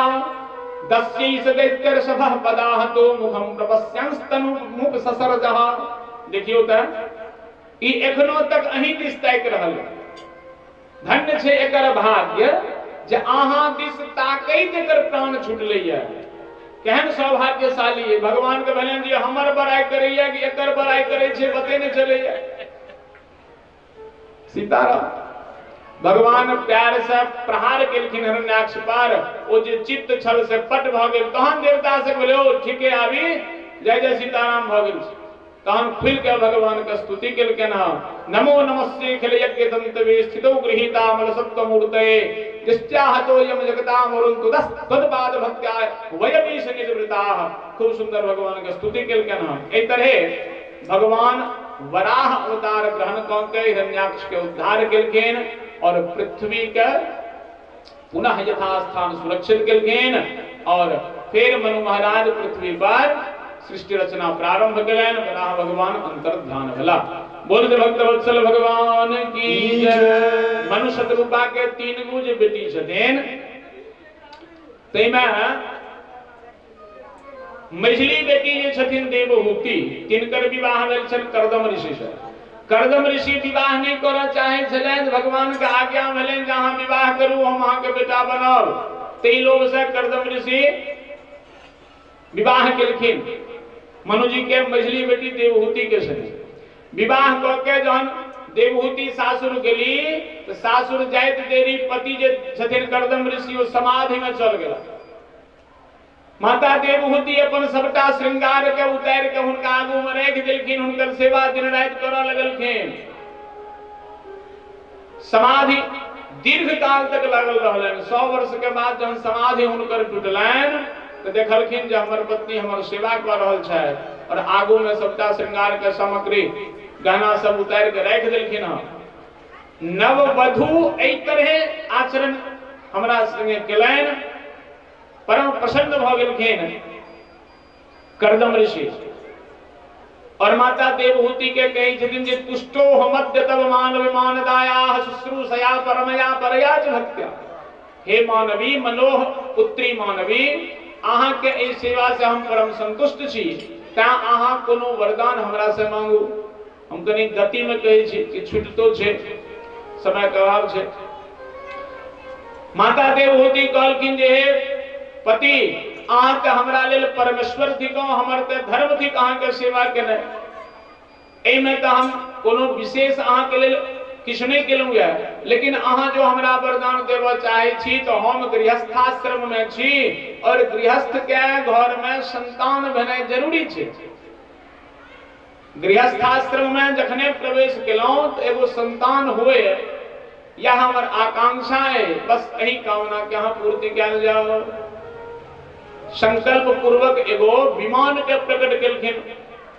दस्यैष दैत्यर्षभः पदाहतो मुखम प्रपश्यंस्तनु मुख ससरजः। देखियौ तऽ ई एखनो तक अहीं दिस ताकि रहल, धन्य छै एकर भाग्य जे अहाँ दिस ताकैत एकर प्राण छुटलैया। केहन सौभाग्यशाली है। भगवान के भेलनि जे हमर बड़ाई करैया कि एकर बड़ाई करै छै पते नहि चलैया। सीताराम भगवान प्यार से प्रहार केलखिन हिरण्याक्ष पर, ओ जे चित्त छल से पट भऽ गेल। तहन देवता से बोले ओ ठीके आबी जय जय सीताराम भऽ गेल। तहन खुलि के भगवान के स्तुति केलखिन हँ। नमो नमस्ते खिल यज्ञ तंतवे स्थितौ गृहीतामल सत्वमूर्तये दृष्ट्याहतो यम जगतामरुन्तु तत्पाद भक्त्या वयमीश निवृताः। खूब सुंदर भगवान के स्तुति केलखिन हँ। एहि तरहे भगवान वराह अवतार ग्रहण कऽ के हिरण्याक्ष के उद्धार केलखिन और पृथ्वी के पुनः यथास्थान सुरक्षित केलखिन और फिर मनु महाराज पृथ्वी पर सृष्टि रचना प्रारंभ केलनि। वराह भगवान अंतर्ध्यान भेला। बोल दे भक्त वत्सल भगवान की जय। मनु शतरूपा के 3 गो जे बेटी छथिन ताहिमे मझिली बेटी जे छथिन देवहूति, तिनकर विवाह भेल छनि कर्दम ऋषि से। कर्दम ऋषि विवाह नहीं करऽ चाहे छलनि, भगवान के आज्ञा भेलनि जे अहाँ विवाह करू, हम अहाँके बेटा बनब। ताहि लोभ से कर्दम ऋषि विवाह केलखिन मनुजी के मझिली बेटी देवहूति के संगे। विवाह कऽ के जहन देवहूति सासुर गेली तऽ सासुर जाइत देरी पति जे छथिन कर्दम ऋषि ओ समाधि में चल गेला। माता देवहूति अपन सबटा श्रृंगार के उतार के हुनका आगू में राखि देलखिन, हुनकर सेवा दिन राति करऽ लगलखिन। समाधि दीर्घ काल तक लागल रहलनि। 100 वर्ष के बाद जहन समाधि हुनकर टूटलनि तऽ देखलखिन जे हमर पत्नी हमर सेवा कऽ रहल छथि और आगू में सबटा श्रृंगार के सामग्री गहना सब उतार के राखि देलखिन हँ। नववधू एहि तरहे आचरण हमरा संगे केलनि, परम प्रसन्न भऽ गेलखिन कर्दम ऋषि। और माता देवहूति के कहै छथिन जे तुष्टो हमद्य तव मानव मानदायाः शुश्रूषया परमया परया च भक्त्या। हे मानवी मनोह पुत्री मानवी, अहाँ के एहि सेवा से हम परम संतुष्ट छी, तैं अहाँ कोनो वरदान हमरा से मांगू। हम कनि गति में कहै छी कि छुटितो छै, समय के अभाव छै। माता देवहूति कहलखिन जे हे पति, अहाँ तऽ हमरा लेल परमेश्वर थिकहुँ, हमर तऽ धर्म थिक अहाँके सेवा केनाइ। एहिमे तऽ हम कोनो विशेष अहाँके लेल किछु नहि केलहुँ यऽ, लेकिन अहाँ जो हमरा वरदान देबऽ चाहै छी तऽ हम गृहस्थाश्रम में छी और गृहस्थ के घर में संतान भेनाइ जरूरी छै। गृहस्थाश्रम में जखने प्रवेश केलहुँ तऽ एगो संतान हुए, यह हमर आकांक्षा है, बस एही कामना के अहाँ पूर्ति कयल जाओ। संकल्प पूर्वक एगो विमान के प्रकट केलखिन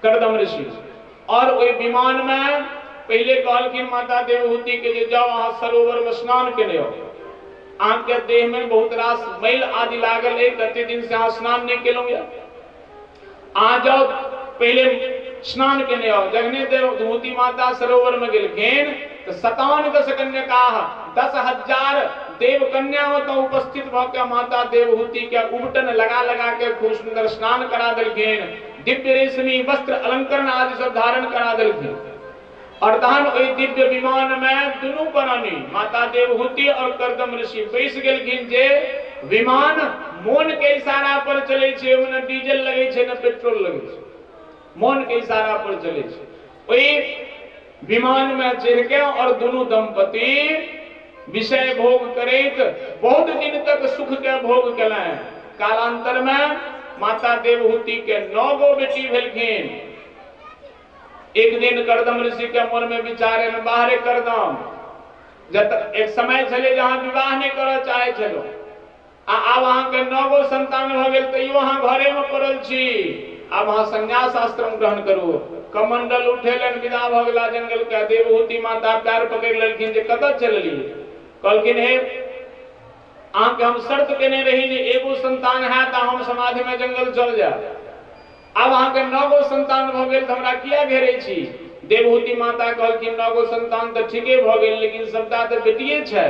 करदम ऋषि, और ओहि विमान में पहले कहलखिन माता देवहूति के जे जाओ अहाँ सरोवर में स्नान केने आउ, अहाँके देह में बहुत रास मैल आदि लागल है, कते दिन से अहाँ स्नान नहीं केलहुँ यऽ, अहाँ जाओ पहले स्नान केने आउ। जखने देवहूति माता सरोवर में गेलखिन तो 97 कन्या 10,000 देव कन्या ओतऽ उपस्थित भऽ के माता देवहूति के उबटन लगा लगा के खूब सुंदर स्नान करा देलखिन, दिव्य रेशमी वस्त्र अलंकरण आदि सब धारण करा देलखिन। और तहन ओहि दिव्य विमान में दुनू प्राणी माता देवहूति और करदम ऋषि बैस गेलखिन। जे विमान मोन के इशारा पर चले छै, ओहिमे न डीजल लगै छै न पेट्रोल लगै छै, मोन के इशारा पर चले छै। ओहि विमान में चढ़ के और दुनू दंपति विषय भोग करैत बहुत दिन तक सुख के भोग केलनि। कालांतर में माता देवहूति के 9 गो बेटी भेलखिन। एक दिन करदम ऋषि के मन में विचार में बाहरे करदम जत एक समय छले जहां विवाह नहीं करऽ चाहे छलो, आ आब अहाँ के 9 गो संतान भऽ गेल तैयो अहाँ घरे में पड़ल छी, आब अहाँ संन्यास आश्रम ग्रहण करू। कमंडल उठेलनि, विदा भऽ गेला जंगल के। देवहूति माता पैर पकड़ि लेलखिन जे कतऽ चललियै। कहलखिन हे अहाँके हम शर्त केने रही जे एगो संतान हैत आ हम समाधि में जंगल चल जायब, आब अहाँके 9 गो संतान भऽ गेल तऽ हमरा किया घेरै छी। देवहूति माता कहलखिन 9 गो संतान तऽ ठीके भऽ गेल, लेकिन सबटा तऽ बेटिए छै,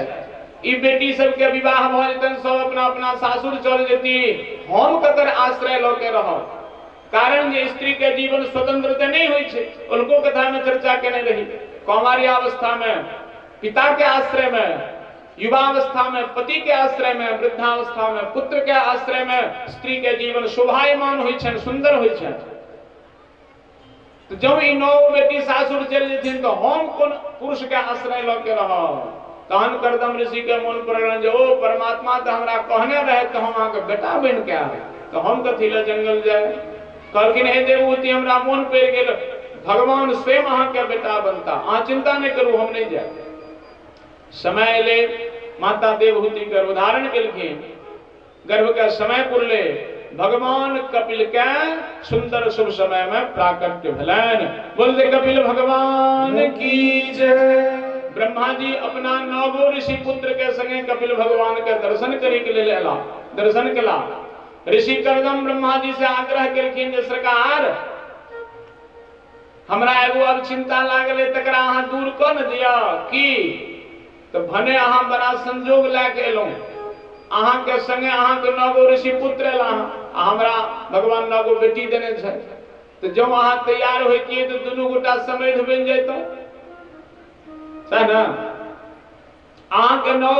ई बेटी सबके विवाह भऽ जेतनि, सब अपना अपना सासुर चल जेती, हम ककर आश्रय लऽ के रहब। कारण जे स्त्री के जीवन स्वतंत्र तऽ नहीं होइ छै, उनको कथा में चर्चा केने रही। कौमार्यावस्था में पिता के आश्रय में, युवावस्था में पति के आश्रय में, वृद्धावस्था में पुत्र के आश्रय में स्त्री के जीवन शोभायमान होइ छनि, सुंदर होइ छनि। तो जब ई 9 बेटी सासुर चलि जेथिन तो हम कोन पुरुष के आश्रय लऽ के रहब। तहन करदम ऋषि के मन पड़लनि जे ओ परमात्मा तऽ हमरा कहने रहे तऽ हम अहाँके बेटा बनि के आयब, तऽ हम कथी लए जंगल जाय। कहलखिन हे देवहूति हमरा मोन पड़ि गेल, भगवान स्वयं अहाँके बेटा बनता, अहाँ चिंता नहीं करू, हम नहीं जायब। समय एलै, माता देवहूति गर्भधारण केलखिन, गर्भ के समय पुरले, भगवान कपिल के सुंदर शुभ समय में प्राकट्य भेलनि। बोलते कपिल भगवान की जय। ब्रह्मा जी अपना 9 गो ऋषि पुत्र के संगे कपिल भगवान के दर्शन करे के लेल एला, दर्शन केला। ऋषि करदम ब्रह्मा जी से आग्रह केलखिन जे सरकार हमरा एगो अब चिंता लागल तकरा अहाँ दूर कऽ ने दिअ। की तो भने अहाँ बड़ा संजोग लए के एलहुँ, अहाँके संगे अहाँके 9 गो ऋषि पुत्र एला आ हमरा भगवान 9 गो बेटी देने छै, तो जब अहाँ तैयार होइतियै तऽ दुनू गोटा समैध बनि जैतहुँ, सएह ने। अहाँके 9